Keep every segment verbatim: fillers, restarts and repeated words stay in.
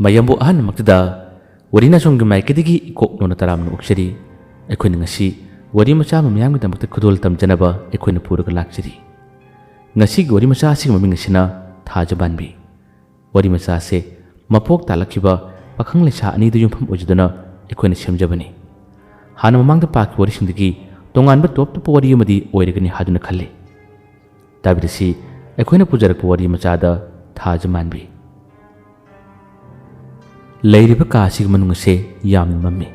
ꯃꯌꯥꯝꯕꯨ ꯑꯍꯥꯟꯕꯃꯛꯇꯗ ꯋꯥꯔꯤ ꯅꯆꯣꯝꯒꯤ ꯃꯥꯏꯀꯩꯗꯒꯤ ꯏꯀꯣꯛ ꯅꯣꯟꯅ ꯇꯔꯥꯝꯅ ꯑꯣꯛꯆꯔꯤ꯫ ꯑꯩꯈꯣꯏꯅ ꯉꯁꯤ ꯋꯥꯔꯤ ꯃꯆꯥ ꯑꯃ ꯃꯤꯌꯥꯝꯒꯤꯗꯃꯛꯇ ꯈꯨꯗꯣꯜ ꯇꯝꯖꯅꯕ ꯑꯩꯈꯣꯏꯅ ꯄꯨꯔꯒ ꯂꯥꯛꯆꯔꯤ꯫ ꯉꯁꯤꯒꯤ ꯋꯥꯔꯤ ꯃꯆꯥ ꯑꯁꯤꯒꯤ ꯃꯃꯤꯡ ꯑꯁꯤꯅ ꯊꯥꯖ ꯃꯥꯟꯕꯤ꯫ ꯋꯥꯔꯤ ꯃꯆꯥ ꯑꯁꯤ ꯃꯄꯣꯛ ꯇꯥꯂꯛꯈꯤꯕ ꯄꯥꯈꯪ ꯂꯩꯁꯥ ꯑꯅꯤꯗ ꯌꯨꯝꯐꯝ ꯑꯣꯏꯖꯗꯨꯅ ꯑꯩꯈꯣꯏꯅ ꯁꯦꯝꯖꯕꯅꯤ꯫ ꯍꯥꯟꯅ ꯃꯃꯥꯡꯗ ꯄꯥꯈꯤꯕ ꯋꯥꯔꯤꯁꯤꯡꯗꯒꯤ ꯇꯣꯉꯥꯟꯕ ꯇꯣꯞ ꯇꯣꯞꯄ ꯋꯥꯔꯤ ꯑꯃꯗꯤ ꯑꯣꯏꯔꯒꯅꯤ ꯍꯥꯏꯗꯨꯅ ꯈꯜꯂꯤ꯫ ꯇꯥꯕꯤꯔꯁꯤ ꯑꯩꯈꯣꯏꯅ ꯄꯨꯖꯔꯛꯄ ꯋꯥꯔꯤ ꯃꯆꯥꯗ ꯊꯥꯖ ꯃꯥꯟꯕꯤ꯫ ꯂꯩꯔꯤꯕ ꯀꯥ ꯑꯁꯤꯒꯤ ꯃꯅꯨꯡ ꯑꯁꯦ ꯌꯥꯝꯅ ꯃꯝꯃꯤ꯫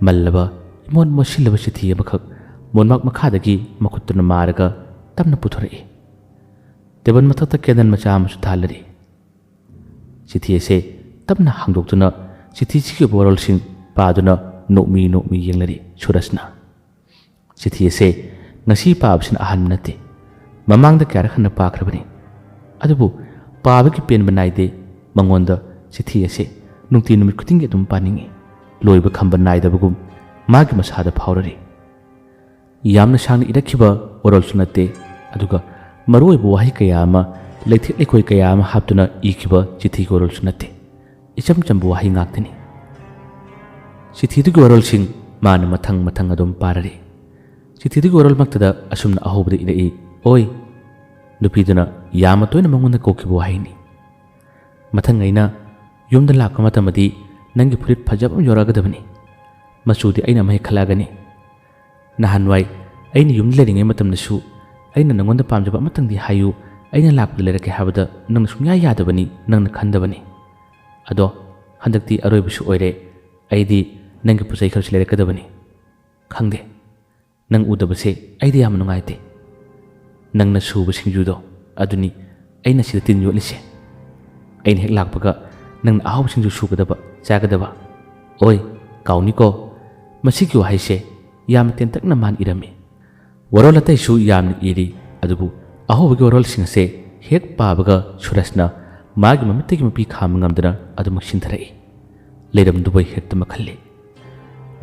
ꯃꯜꯂꯕ, ꯏꯃꯣꯠ ꯃꯣꯠꯁꯤꯜꯂꯕ ꯆꯤꯊꯤ ꯑꯃꯈꯛ ꯃꯣꯟꯕꯥꯛ ꯃꯈꯥꯗꯒꯤ ꯃꯈꯨꯠꯇꯨꯅ ꯃꯥꯔꯒ ꯇꯞꯅ ꯄꯨꯊꯣꯔꯛꯏ꯫ ꯇꯦꯕꯜ ꯃꯊꯛꯇ ꯀꯦꯟꯗꯜ ꯃꯆꯥ ꯑꯃꯁꯨ ꯊꯥꯜꯂꯔꯤ꯫ ꯆꯤꯊꯤ ꯑꯁꯦ ꯇꯞꯅ ꯍꯥꯡꯗꯣꯛꯇꯨꯅ ꯆꯤꯊꯤꯁꯤꯒꯤ ꯑꯣꯏꯕ ꯋꯥꯔꯣꯜꯁꯤꯡ ꯄꯥꯗꯨꯅ ꯅꯣꯛꯃꯤ ꯅꯣꯛꯃꯤ ꯌꯦꯡꯂꯔꯤ ꯁꯨꯔꯖꯅ꯫ ꯆꯤꯊꯤ ꯑꯁꯦ ꯉꯁꯤ ꯄꯥꯕꯁꯤꯅ ꯑꯍꯥꯟꯕ ꯅꯠꯇꯦ꯫ ꯃꯃꯥꯡꯗ ꯀꯌꯥꯔꯛ ꯍꯟꯅ ꯄꯥꯈ꯭ꯔꯕꯅꯤ꯫ ꯑꯗꯨꯕꯨ ꯄꯥꯕꯒꯤ ꯄꯦꯟꯕ ꯅꯥꯏꯗꯦ꯫ ꯃꯉꯣꯟꯗ ꯆꯤꯊꯤ ꯑꯁꯦ ꯅꯨꯡꯇꯤ ꯅꯨꯃꯤꯠ ꯈꯨꯗꯤꯡꯒꯤ ꯑꯗꯨꯝ ꯄꯥꯅꯤꯡꯏ꯫ ꯂꯣꯏꯕ ꯈꯝꯕ ꯅꯥꯏꯗꯕꯒꯨꯝ ꯃꯥꯒꯤ ꯃꯁꯥꯗ ꯐꯥꯎꯔꯔꯤ꯫ ꯌꯥꯝꯅ ꯁꯥꯡꯅ ꯏꯔꯛꯈꯤꯕ ꯋꯥꯔꯣꯜꯁꯨ ꯅꯠꯇꯦ, ꯑꯗꯨꯒ ꯃꯔꯨꯑꯣꯏꯕ ꯋꯥꯍꯩ ꯀꯌꯥ ꯑꯃ, ꯂꯩꯊꯦꯛ ꯂꯩꯈꯣꯏ ꯀꯌꯥ ꯑꯃ ꯍꯥꯞꯇꯨꯅ ꯏꯈꯤꯕ ꯆꯤꯊꯤꯒꯤ ꯋꯥꯔꯣꯜꯁꯨ ꯅꯠꯇꯦ꯫ ꯏꯆꯝ ꯆꯝꯕ ꯋꯥꯍꯩ ꯉꯥꯛꯇꯅꯤ꯫ ꯆꯤꯊꯤꯗꯨꯒꯤ ꯋꯥꯔꯣꯜꯁꯤꯡ ꯃꯥꯅ ꯃꯊꯪ ꯃꯊꯪ ꯑꯗꯨꯝ ꯄꯥꯔꯔꯤ꯫ ꯆꯤꯊꯤꯗꯨꯒꯤ ꯋꯥꯔꯣꯜꯃꯛꯇꯗ ꯑꯁꯨꯝꯅ ꯑꯍꯧꯕꯗ ꯏꯔꯛꯏ, "ꯑꯣꯏ!" ꯅꯨꯄꯤꯗꯨꯅ ꯌꯥꯝꯅ ꯇꯣꯏꯅ ꯃꯉꯣꯟꯗ ꯀꯧꯈꯤꯕ ꯋꯥꯍꯩꯅꯤ꯫ ꯃꯊꯪ ꯑꯩꯅ ꯌꯨꯝꯗ ꯂꯥꯛꯄ ꯃꯇꯝꯗꯗꯤ ꯅꯪꯒꯤ ꯐꯨꯔꯤꯠ ꯐꯖꯕ ꯑꯃ ꯌꯧꯔꯛꯑꯒꯗꯕꯅꯤ꯫ ꯃꯆꯨꯗꯤ ꯑꯩꯅ ꯑꯃ ꯍꯦꯛ ꯈꯜꯂꯛꯑꯒꯅꯤ꯫ ꯅꯍꯥꯟꯋꯥꯏ ꯑꯩꯅ ꯌꯨꯝꯗ ꯂꯩꯔꯤꯉꯩ ꯃꯇꯝꯗꯁꯨ ꯑꯩꯅ ꯅꯉꯣꯟꯗ ꯄꯥꯝꯖꯕ ꯑꯃꯇꯪꯗꯤ ꯍꯥꯏꯌꯨ, ꯑꯩꯅ ꯂꯥꯛꯄꯗ ꯂꯩꯔꯛꯀꯦ ꯍꯥꯏꯕꯗ ꯅꯪꯅ ꯁꯨꯡꯌꯥ ꯌꯥꯗꯕꯅꯤ, ꯅꯪꯅ ꯈꯟꯗꯕꯅꯤ꯫ ꯑꯗꯣ ꯍꯟꯗꯛꯇꯤ ꯑꯔꯣꯏꯕꯁꯨ ꯑꯣꯏꯔꯦ, ꯑꯩꯗꯤ ꯅꯪꯒꯤ ꯄꯣꯠ ꯆꯩ ꯈꯔꯁꯨ ꯂꯩꯔꯛꯀꯗꯕꯅꯤ꯫ ꯈꯪꯗꯦ, ꯅꯪ ꯎꯗꯕꯁꯦ ꯑꯩꯗꯤ ꯌꯥꯝ ꯅꯨꯡꯉꯥꯏꯇꯦ꯫ ꯅꯪꯅ ꯁꯨꯕ ꯁꯤꯡꯖꯨꯗꯣ ꯑꯗꯨꯅꯤ ꯑꯩꯅ ꯁꯤꯗ ꯇꯤꯟ ꯌꯣꯠꯂꯤꯁꯦ꯫ ꯑꯩꯅ ꯍꯦꯛ ꯂꯥꯛꯄꯒ ꯅꯪꯅ ꯑꯍꯥꯎꯕ ꯁꯤꯡꯖꯨ ꯁꯨꯒꯗꯕ, ꯆꯥꯒꯗꯕ꯫ ꯑꯣꯏ, ꯀꯥꯎꯅꯤꯀꯣ꯫ ꯃꯁꯤꯒꯤ ꯋꯥꯍꯩꯁꯦ ꯌꯥꯝꯅ ꯇꯦꯟꯇꯛꯅ ꯃꯥꯅ ꯏꯔꯝꯃꯤ꯫ ꯋꯥꯔꯣꯜ ꯑꯇꯩꯁꯨ ꯌꯥꯝꯅ ꯏꯔꯤ, ꯑꯗꯨꯕꯨ ꯑꯍꯧꯕꯒꯤ ꯋꯥꯔꯣꯜꯁꯤꯡ ꯑꯁꯦ ꯍꯦꯛ ꯄꯥꯕꯒ ꯁꯨꯔꯖꯅ ꯃꯥꯒꯤ ꯃꯃꯤꯠꯇꯒꯤ ꯃꯄꯤ ꯈꯥꯝꯕ ꯉꯝꯗꯅ ꯑꯗꯨꯃꯛ ꯁꯤꯟꯊꯔꯛꯏ꯫ ꯂꯩꯔꯝꯗꯨꯕꯣꯏ ꯍꯦꯛꯇ ꯃꯈꯜꯂꯤ꯫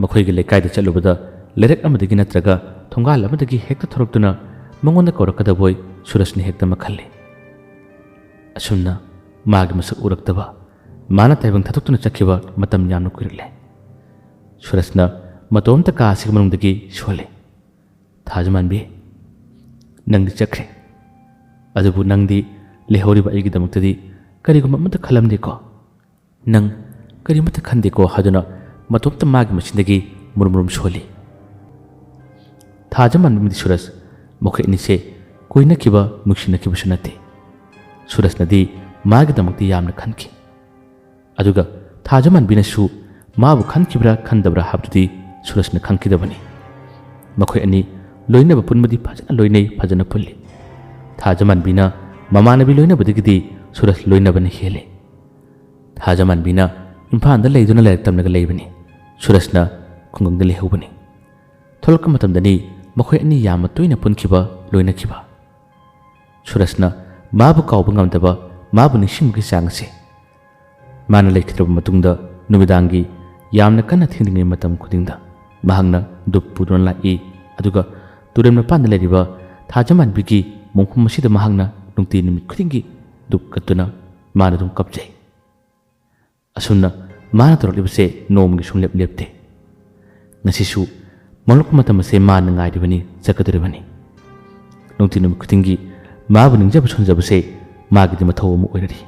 ꯃꯈꯣꯏꯒꯤ ꯂꯩꯀꯥꯏꯗ ꯆꯠꯂꯨꯕꯗ ꯂꯩꯔꯛ ꯑꯃꯗꯒꯤ ꯅꯠꯇ꯭ꯔꯒ ꯊꯣꯡꯒꯥꯜ ꯑꯃꯗꯒꯤ ꯍꯦꯛꯇ ꯊꯣꯔꯛꯇꯨꯅ ꯃꯉꯣꯟꯗ ꯀꯧꯔꯛꯀꯗꯕꯣꯏ ꯁꯨꯔꯖꯅ ꯍꯦꯛꯇ ꯃꯈꯜꯂꯤ꯫ ꯑꯁꯨꯝꯅ ꯃꯥꯒꯤ ꯃꯁꯛ ꯎꯔꯛꯇꯕ, ꯃꯥꯅ ꯇꯥꯏꯕꯪ ꯊꯥꯗꯣꯛꯇꯨꯅ ꯆꯠꯈꯤꯕ ꯃꯇꯝ ꯌꯥꯝꯅ ꯀꯨꯏꯔꯛꯂꯦ꯫ ꯁꯨꯔꯖꯅ ꯃꯇꯣꯝꯇ ꯀꯥ ꯑꯁꯤꯒꯤ ꯃꯅꯨꯡꯗꯒꯤ ꯁꯣꯜꯂꯤ꯫ "ꯊꯥꯖꯃꯥꯟꯕꯤ, ꯅꯪꯗꯤ ꯆꯠꯈ꯭ꯔꯦ꯫ ꯑꯗꯨꯕꯨ ꯅꯪꯗꯤ ꯂꯩꯍꯧꯔꯤꯕ ꯑꯩꯒꯤꯗꯃꯛꯇꯗꯤ ꯀꯔꯤꯒꯨꯝꯕ ꯑꯃꯠꯇ ꯈꯜꯂꯝꯗꯦꯀꯣ? ꯅꯪ ꯀꯔꯤꯃꯠꯇ ꯈꯟꯗꯦꯀꯣ?" ꯍꯥꯏꯗꯨꯅ ꯃꯇꯣꯝꯇ ꯃꯥꯒꯤ ꯃꯆꯤꯟꯗꯒꯤ ꯃꯨꯔꯨꯝ ꯃꯨꯔꯨꯝ ꯁꯣꯜꯂꯤ꯫ ꯊꯥꯖꯃꯥꯟꯕꯤꯗꯤ ꯁꯨꯔꯖ ꯃꯈꯣꯏ ꯑꯅꯤꯁꯦ ꯀꯣꯏꯅꯈꯤꯕ, ꯅꯨꯡꯁꯤꯅꯈꯤꯕꯁꯨ ꯅꯠꯇꯦ꯫ ꯁꯨꯔꯖꯅꯗꯤ ꯃꯥꯒꯤꯗꯃꯛꯇꯤ ꯌꯥꯝꯅ ꯈꯟꯈꯤ꯫ ꯑꯗꯨꯒ ꯊꯥꯖꯃꯥꯟꯕꯤꯅꯁꯨ ꯃꯥꯕꯨ ꯈꯟꯈꯤꯕ꯭ꯔꯥ ꯈꯟꯗꯕ꯭ꯔꯥ ꯍꯥꯏꯕꯗꯨꯗꯤ ꯁꯨꯔꯖꯅ ꯈꯪꯈꯤꯗꯕꯅꯤ꯫ ꯃꯈꯣꯏ ꯑꯅꯤ ꯂꯣꯏꯅꯕ ꯄꯨꯟꯕꯗꯤ ꯐꯖꯅ ꯂꯣꯏꯅꯩ, ꯐꯖꯅ ꯄꯨꯜꯂꯤ꯫ ꯊꯥꯖꯃꯥꯟꯕꯤꯅ ꯃꯃꯥꯟꯅꯕꯤ ꯂꯣꯏꯅꯕꯗꯒꯤꯗꯤ ꯁꯨꯔꯖ ꯂꯣꯏꯅꯕꯅ ꯍꯦꯜꯂꯤ꯫ ꯊꯥꯖꯃꯥꯟꯕꯤꯅ ꯏꯝꯐꯥꯜꯗ ꯂꯩꯗꯨꯅ ꯂꯥꯏꯔꯤꯛ ꯇꯝꯂꯒ ꯂꯩꯕꯅꯤ꯫ ꯁꯨꯔꯖꯅ ꯈꯨꯡꯒꯪꯗ ꯂꯩꯍꯧꯕꯅꯤ꯫ ꯊꯣꯛꯂꯛꯄ ꯃꯇꯝꯗꯅꯤ ꯃꯈꯣꯏ ꯑꯅꯤ ꯌꯥꯝꯅ ꯇꯣꯏꯅ ꯄꯨꯟꯈꯤꯕ, ꯂꯣꯏꯅꯈꯤꯕ꯫ ꯁꯨꯔꯖꯅ ꯃꯥꯕꯨ ꯀꯥꯎꯕ ꯉꯝꯗꯕ, ꯃꯥꯕꯨ ꯅꯤꯡꯁꯤꯡꯕꯒꯤ ꯆꯥꯡ ꯑꯁꯦ꯫ ꯃꯥꯅ ꯂꯩꯈꯤꯗ꯭ꯔꯕ ꯃꯇꯨꯡꯗ ꯅꯨꯃꯤꯗꯥꯡꯒꯤ ꯌꯥꯝꯅ ꯀꯟꯅ ꯊꯦꯡꯂꯤꯉꯩ ꯃꯇꯝ ꯈꯨꯗꯤꯡꯗ ꯃꯍꯥꯛꯅ ꯙꯨꯞ ꯄꯨꯗꯨꯅ ꯂꯥꯛꯏ, ꯑꯗꯨꯒ ꯇꯨꯔꯦꯜ ꯃꯄꯥꯟꯗ ꯂꯩꯔꯤꯕ ꯊꯥꯖꯃꯥꯟꯕꯤꯒꯤ ꯃꯣꯡꯐꯝ ꯑꯁꯤꯗ ꯃꯍꯥꯛꯅ ꯅꯨꯡꯇꯤ ꯅꯨꯃꯤꯠ ꯈꯨꯗꯤꯡꯒꯤ ꯙꯨꯞ ꯀꯠꯇꯨꯅ ꯃꯥꯅ ꯑꯗꯨꯝ ꯀꯞꯆꯩ꯫ ꯑꯁꯨꯝꯅ ꯃꯥꯅ ꯇꯧꯔꯛꯂꯤꯕꯁꯦ ꯅꯣꯡꯃꯒꯤ ꯁꯨꯡꯂꯦꯞ ꯂꯦꯞꯇꯦ꯫ ꯉꯁꯤꯁꯨ ꯃꯣꯠꯂꯛꯄ ꯃꯇꯝ ꯑꯁꯦ ꯃꯥꯅ ꯉꯥꯏꯔꯤꯕꯅꯤ, ꯆꯠꯀꯗꯧꯔꯤꯕꯅꯤ꯫ ꯅꯨꯡꯇꯤ ꯅꯨꯃꯤꯠ ꯈꯨꯗꯤꯡꯒꯤ ꯃꯥꯕꯨ ꯅꯤꯡꯖꯕ ꯁꯣꯟꯖꯕꯁꯦ ꯃꯥꯒꯤꯗꯤ ꯃꯊꯧ ꯑꯃ ꯑꯣꯏꯔꯔꯤ꯫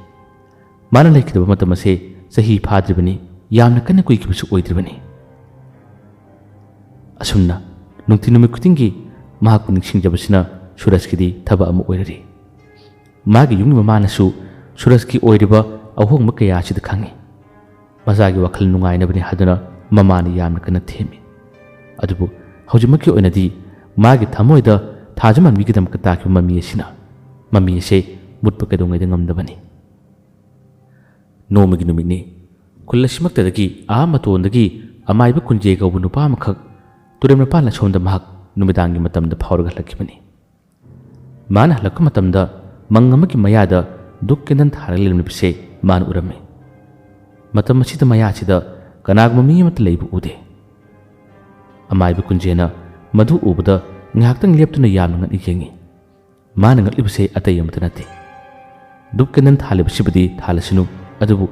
ꯃꯥꯅ ꯂꯩꯈꯤꯗꯕ ꯃꯇꯝ ꯑꯁꯦ ꯆꯍꯤ ꯐꯥꯗ꯭ꯔꯤꯕꯅꯤ, ꯌꯥꯝꯅ ꯀꯟꯅ ꯀꯨꯏꯈꯤꯕꯁꯨ ꯑꯣꯏꯗ꯭ꯔꯤꯕꯅꯤ꯫ ꯑꯁꯨꯝꯅ ꯅꯨꯡꯇꯤ ꯅꯨꯃꯤꯠ ꯈꯨꯗꯤꯡꯒꯤ ꯃꯍꯥꯛꯄꯨ ꯅꯤꯡꯁꯤꯡꯖꯕꯁꯤꯅ ꯁꯨꯔꯖꯀꯤꯗꯤ ꯊꯕꯛ ꯑꯃ ꯑꯣꯏꯔꯔꯤ꯫ ꯃꯥꯒꯤ ꯌꯨꯝꯒꯤ ꯃꯃꯥꯅꯁꯨ ꯁꯨꯔꯖꯀꯤ ꯑꯣꯏꯔꯤꯕ ꯑꯍꯣꯡꯕ ꯀꯌꯥ ꯑꯁꯤꯗ ꯈꯪꯏ꯫ ꯃꯆꯥꯒꯤ ꯋꯥꯈꯜ ꯅꯨꯡꯉꯥꯏꯅꯕꯅꯤ ꯍꯥꯏꯗꯨꯅ ꯃꯃꯥꯅ ꯌꯥꯝꯅ ꯀꯟꯅ ꯊꯦꯝꯃꯤ꯫ ꯑꯗꯨꯕꯨ ꯍꯧꯖꯤꯛꯃꯛꯀꯤ ꯑꯣꯏꯅꯗꯤ ꯃꯥꯒꯤ ꯊꯃꯣꯏꯗ ꯊꯥꯖꯃꯟꯕꯤꯒꯤꯗꯃꯛꯇ ꯇꯥꯈꯤꯕ ꯃꯃꯤ ꯑꯁꯤꯅ, ꯃꯃꯤ ꯑꯁꯦ ꯃꯨꯠꯄ ꯀꯩꯗꯧꯉꯩꯗ ꯉꯝꯗꯕꯅꯤ꯫ ꯅꯣꯡꯃꯒꯤ ꯅꯨꯃꯤꯠꯅꯤ꯫ ꯈꯨꯜ ꯑꯁꯤꯃꯛꯇꯗꯒꯤ ꯑꯥ ꯃꯇꯣꯟꯗꯒꯤ ꯑꯃꯥꯏꯕ ꯀꯨꯟꯖꯦ ꯀꯧꯕ ꯅꯨꯄꯥ ꯑꯃꯈꯛ ꯇꯨꯔꯦꯜ ꯃꯄꯥꯟ ꯑꯁꯣꯝꯗ ꯃꯍꯥꯛ ꯅꯨꯃꯤꯗꯥꯡꯒꯤ ꯃꯇꯝꯗ ꯐꯥꯎꯔꯒ ꯍꯜꯂꯛꯈꯤꯕꯅꯤ꯫ ꯃꯥꯅ ꯍꯜꯂꯛꯄ ꯃꯇꯝꯗ ꯃꯪ ꯑꯃꯒꯤ ꯃꯌꯥꯗ ꯙꯨꯞ ꯀꯦꯟꯗꯜ ꯊꯥꯔꯒ ꯂꯩꯔꯝꯂꯤꯕꯁꯦ ꯃꯥꯅ ꯎꯔꯝꯃꯤ꯫ ꯃꯇꯝ ꯑꯁꯤꯗ ꯃꯌꯥꯁꯤꯗ ꯀꯅꯥꯒꯨꯝꯕ ꯃꯤ ꯑꯃꯠꯇ ꯂꯩꯕ ꯎꯗꯦ꯫ ꯑꯃꯥꯏꯕ ꯀꯨꯟꯖꯦꯅ ꯃꯗꯨ ꯎꯕꯗ ꯉꯥꯏꯍꯥꯛꯇꯪ ꯂꯦꯞꯇꯨꯅ ꯌꯥꯝꯅ ꯉꯛꯅ ꯌꯦꯡꯉꯤ꯫ ꯃꯥꯅ ꯉꯛꯂꯤꯕꯁꯦ ꯑꯇꯩ ꯑꯃꯠꯇ ꯅꯠꯇꯦ꯫ ꯙꯨꯞ ꯀꯦꯟꯗꯜ ꯊꯥꯜꯂꯤꯕꯁꯤꯕꯨꯗꯤ ꯊꯥꯜꯂꯁꯅꯨ, ꯑꯗꯨꯕꯨ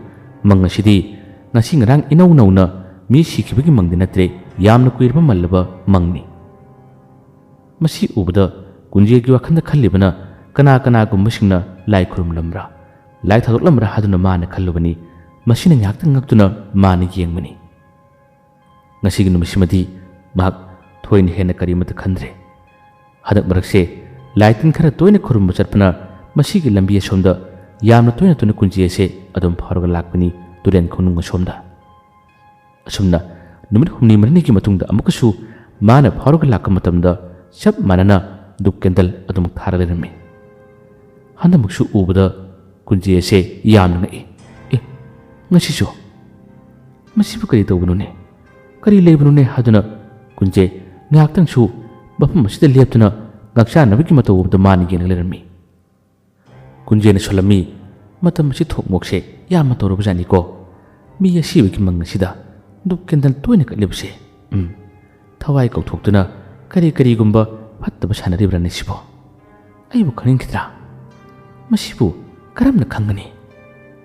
ꯃꯪ ꯑꯁꯤꯗꯤ ꯉꯁꯤ ꯉꯔꯥꯡ ꯏꯅꯧ ꯅꯧꯅ ꯃꯤ ꯁꯤꯈꯤꯕꯒꯤ ꯃꯪꯗꯤ ꯅꯠꯇ꯭ꯔꯦ, ꯌꯥꯝꯅ ꯀꯨꯏꯔꯕ ꯃꯜꯂꯕ ꯃꯪꯅꯤ꯫ ꯃꯁꯤ ꯎꯕꯗ ꯀꯨꯟꯖꯦꯒꯤ ꯋꯥꯈꯜꯗ ꯈꯜꯂꯤꯕꯅ ꯀꯅꯥ ꯀꯅꯥꯒꯨꯝꯕꯁꯤꯡꯅ ꯂꯥꯏ ꯈꯨꯔꯨꯝꯂꯝꯕ꯭ꯔꯥ, ꯂꯥꯏ ꯊꯥꯗꯣꯛꯂꯝꯕ꯭ꯔꯥ ꯍꯥꯏꯗꯨꯅ ꯃꯥꯅ ꯈꯜꯂꯨꯕꯅꯤ꯫ ꯃꯁꯤꯅ ꯉꯥꯏꯍꯥꯛꯇꯪ ꯉꯛꯇꯨꯅ ꯃꯥꯅ ꯌꯦꯡꯕꯅꯤ꯫ ꯉꯁꯤꯒꯤ ꯅꯨꯃꯤꯠꯁꯤꯃꯗꯤ ꯃꯍꯥꯛ ꯊꯣꯏꯅ ꯍꯦꯟꯅ ꯀꯔꯤꯃꯠꯇ ꯈꯟꯗ꯭ꯔꯦ꯫ ꯍꯟꯗꯛ ꯃꯔꯛꯁꯦ ꯂꯥꯏ ꯇꯤꯟ ꯈꯔ ꯇꯣꯏꯅ ꯈꯨꯔꯨꯝꯕ ꯆꯠꯄꯅ ꯃꯁꯤꯒꯤ ꯂꯝꯕꯤ ꯑꯁꯣꯝꯗ ꯌꯥꯝꯅ ꯇꯣꯏꯅ ꯇꯣꯏꯅ ꯀꯨꯟꯖꯦ ꯑꯁꯦ ꯑꯗꯨꯝ ꯐꯥꯎꯔꯒ ꯂꯥꯛꯄꯅꯤ ꯇꯨꯔꯦꯟ ꯈꯣꯡꯅꯨꯡ ꯑꯁꯣꯝꯗ꯫ ꯑꯁꯨꯝꯅ ꯅꯨꯃꯤꯠ ꯍꯨꯝꯅꯤ ꯃꯔꯤꯅꯤꯒꯤ ꯃꯇꯨꯡꯗ ꯑꯃꯨꯛꯀꯁꯨ ꯃꯥꯅ ꯐꯥꯎꯔꯒ ꯂꯥꯛꯄ ꯃꯇꯝꯗ ꯆꯞ ꯃꯥꯟꯅꯅ ꯙꯨꯞ ꯀꯦꯟꯗꯜ ꯑꯗꯨꯃꯛ ꯊꯥꯔꯒ ꯂꯩꯔꯝꯃꯤ꯫ ꯍꯟꯗꯛꯃꯛꯁꯨ ꯎꯕꯗ ꯀꯨꯟꯖꯦ ꯑꯁꯦ ꯌꯥꯝꯅ ꯉꯛꯏ꯫ "ꯑꯦ, ꯉꯁꯤꯁꯨ? ꯃꯁꯤꯕꯨ ꯀꯔꯤ ꯇꯧꯕꯅꯣꯅꯦ? ꯀꯔꯤ ꯂꯩꯕꯅꯣꯅꯦ?" ꯍꯥꯏꯗꯨꯅ ꯀꯨꯟꯖꯦ ꯉꯥꯏꯍꯥꯛꯇꯪꯁꯨ ꯃꯐꯝ ꯑꯁꯤꯗ ꯂꯦꯞꯇꯨꯅ ꯉꯥꯛꯆꯥꯅꯕꯒꯤ ꯃꯇꯧ ꯑꯃꯗ ꯃꯥꯅ ꯌꯦꯡꯂꯒ ꯂꯩꯔꯝꯃꯤ꯫ ꯀꯨꯟꯖꯦꯅ ꯁꯣꯜꯂꯝꯃꯤ, "ꯃꯇꯝ ꯑꯁꯤ ꯊꯣꯛꯃꯣꯛꯁꯦ ꯌꯥꯝꯅ ꯇꯧꯔꯕꯖꯥꯠꯅꯤꯀꯣ꯫ ꯃꯤ ꯑꯁꯤꯕꯒꯤ ꯃꯪ ꯑꯁꯤꯗ ꯙꯨꯞ ꯀꯦꯟꯗꯜ ꯇꯣꯏꯅ ꯀꯠꯂꯤꯕꯁꯦ꯫ ꯎꯝ, ꯊꯋꯥꯏ ꯀꯧꯊꯣꯛꯇꯨꯅ ꯀꯔꯤ ꯀꯔꯤꯒꯨꯝꯕ ꯐꯠꯇꯕ ꯁꯥꯟꯅꯔꯤꯕ꯭ꯔꯥꯅꯦ ꯁꯤꯕꯣ? ꯑꯩꯕꯨ ꯈꯪꯅꯤꯡꯈꯤꯗ꯭ꯔꯥ? ꯃꯁꯤꯕꯨ ꯀꯔꯝꯅ ꯈꯪꯒꯅꯤ?"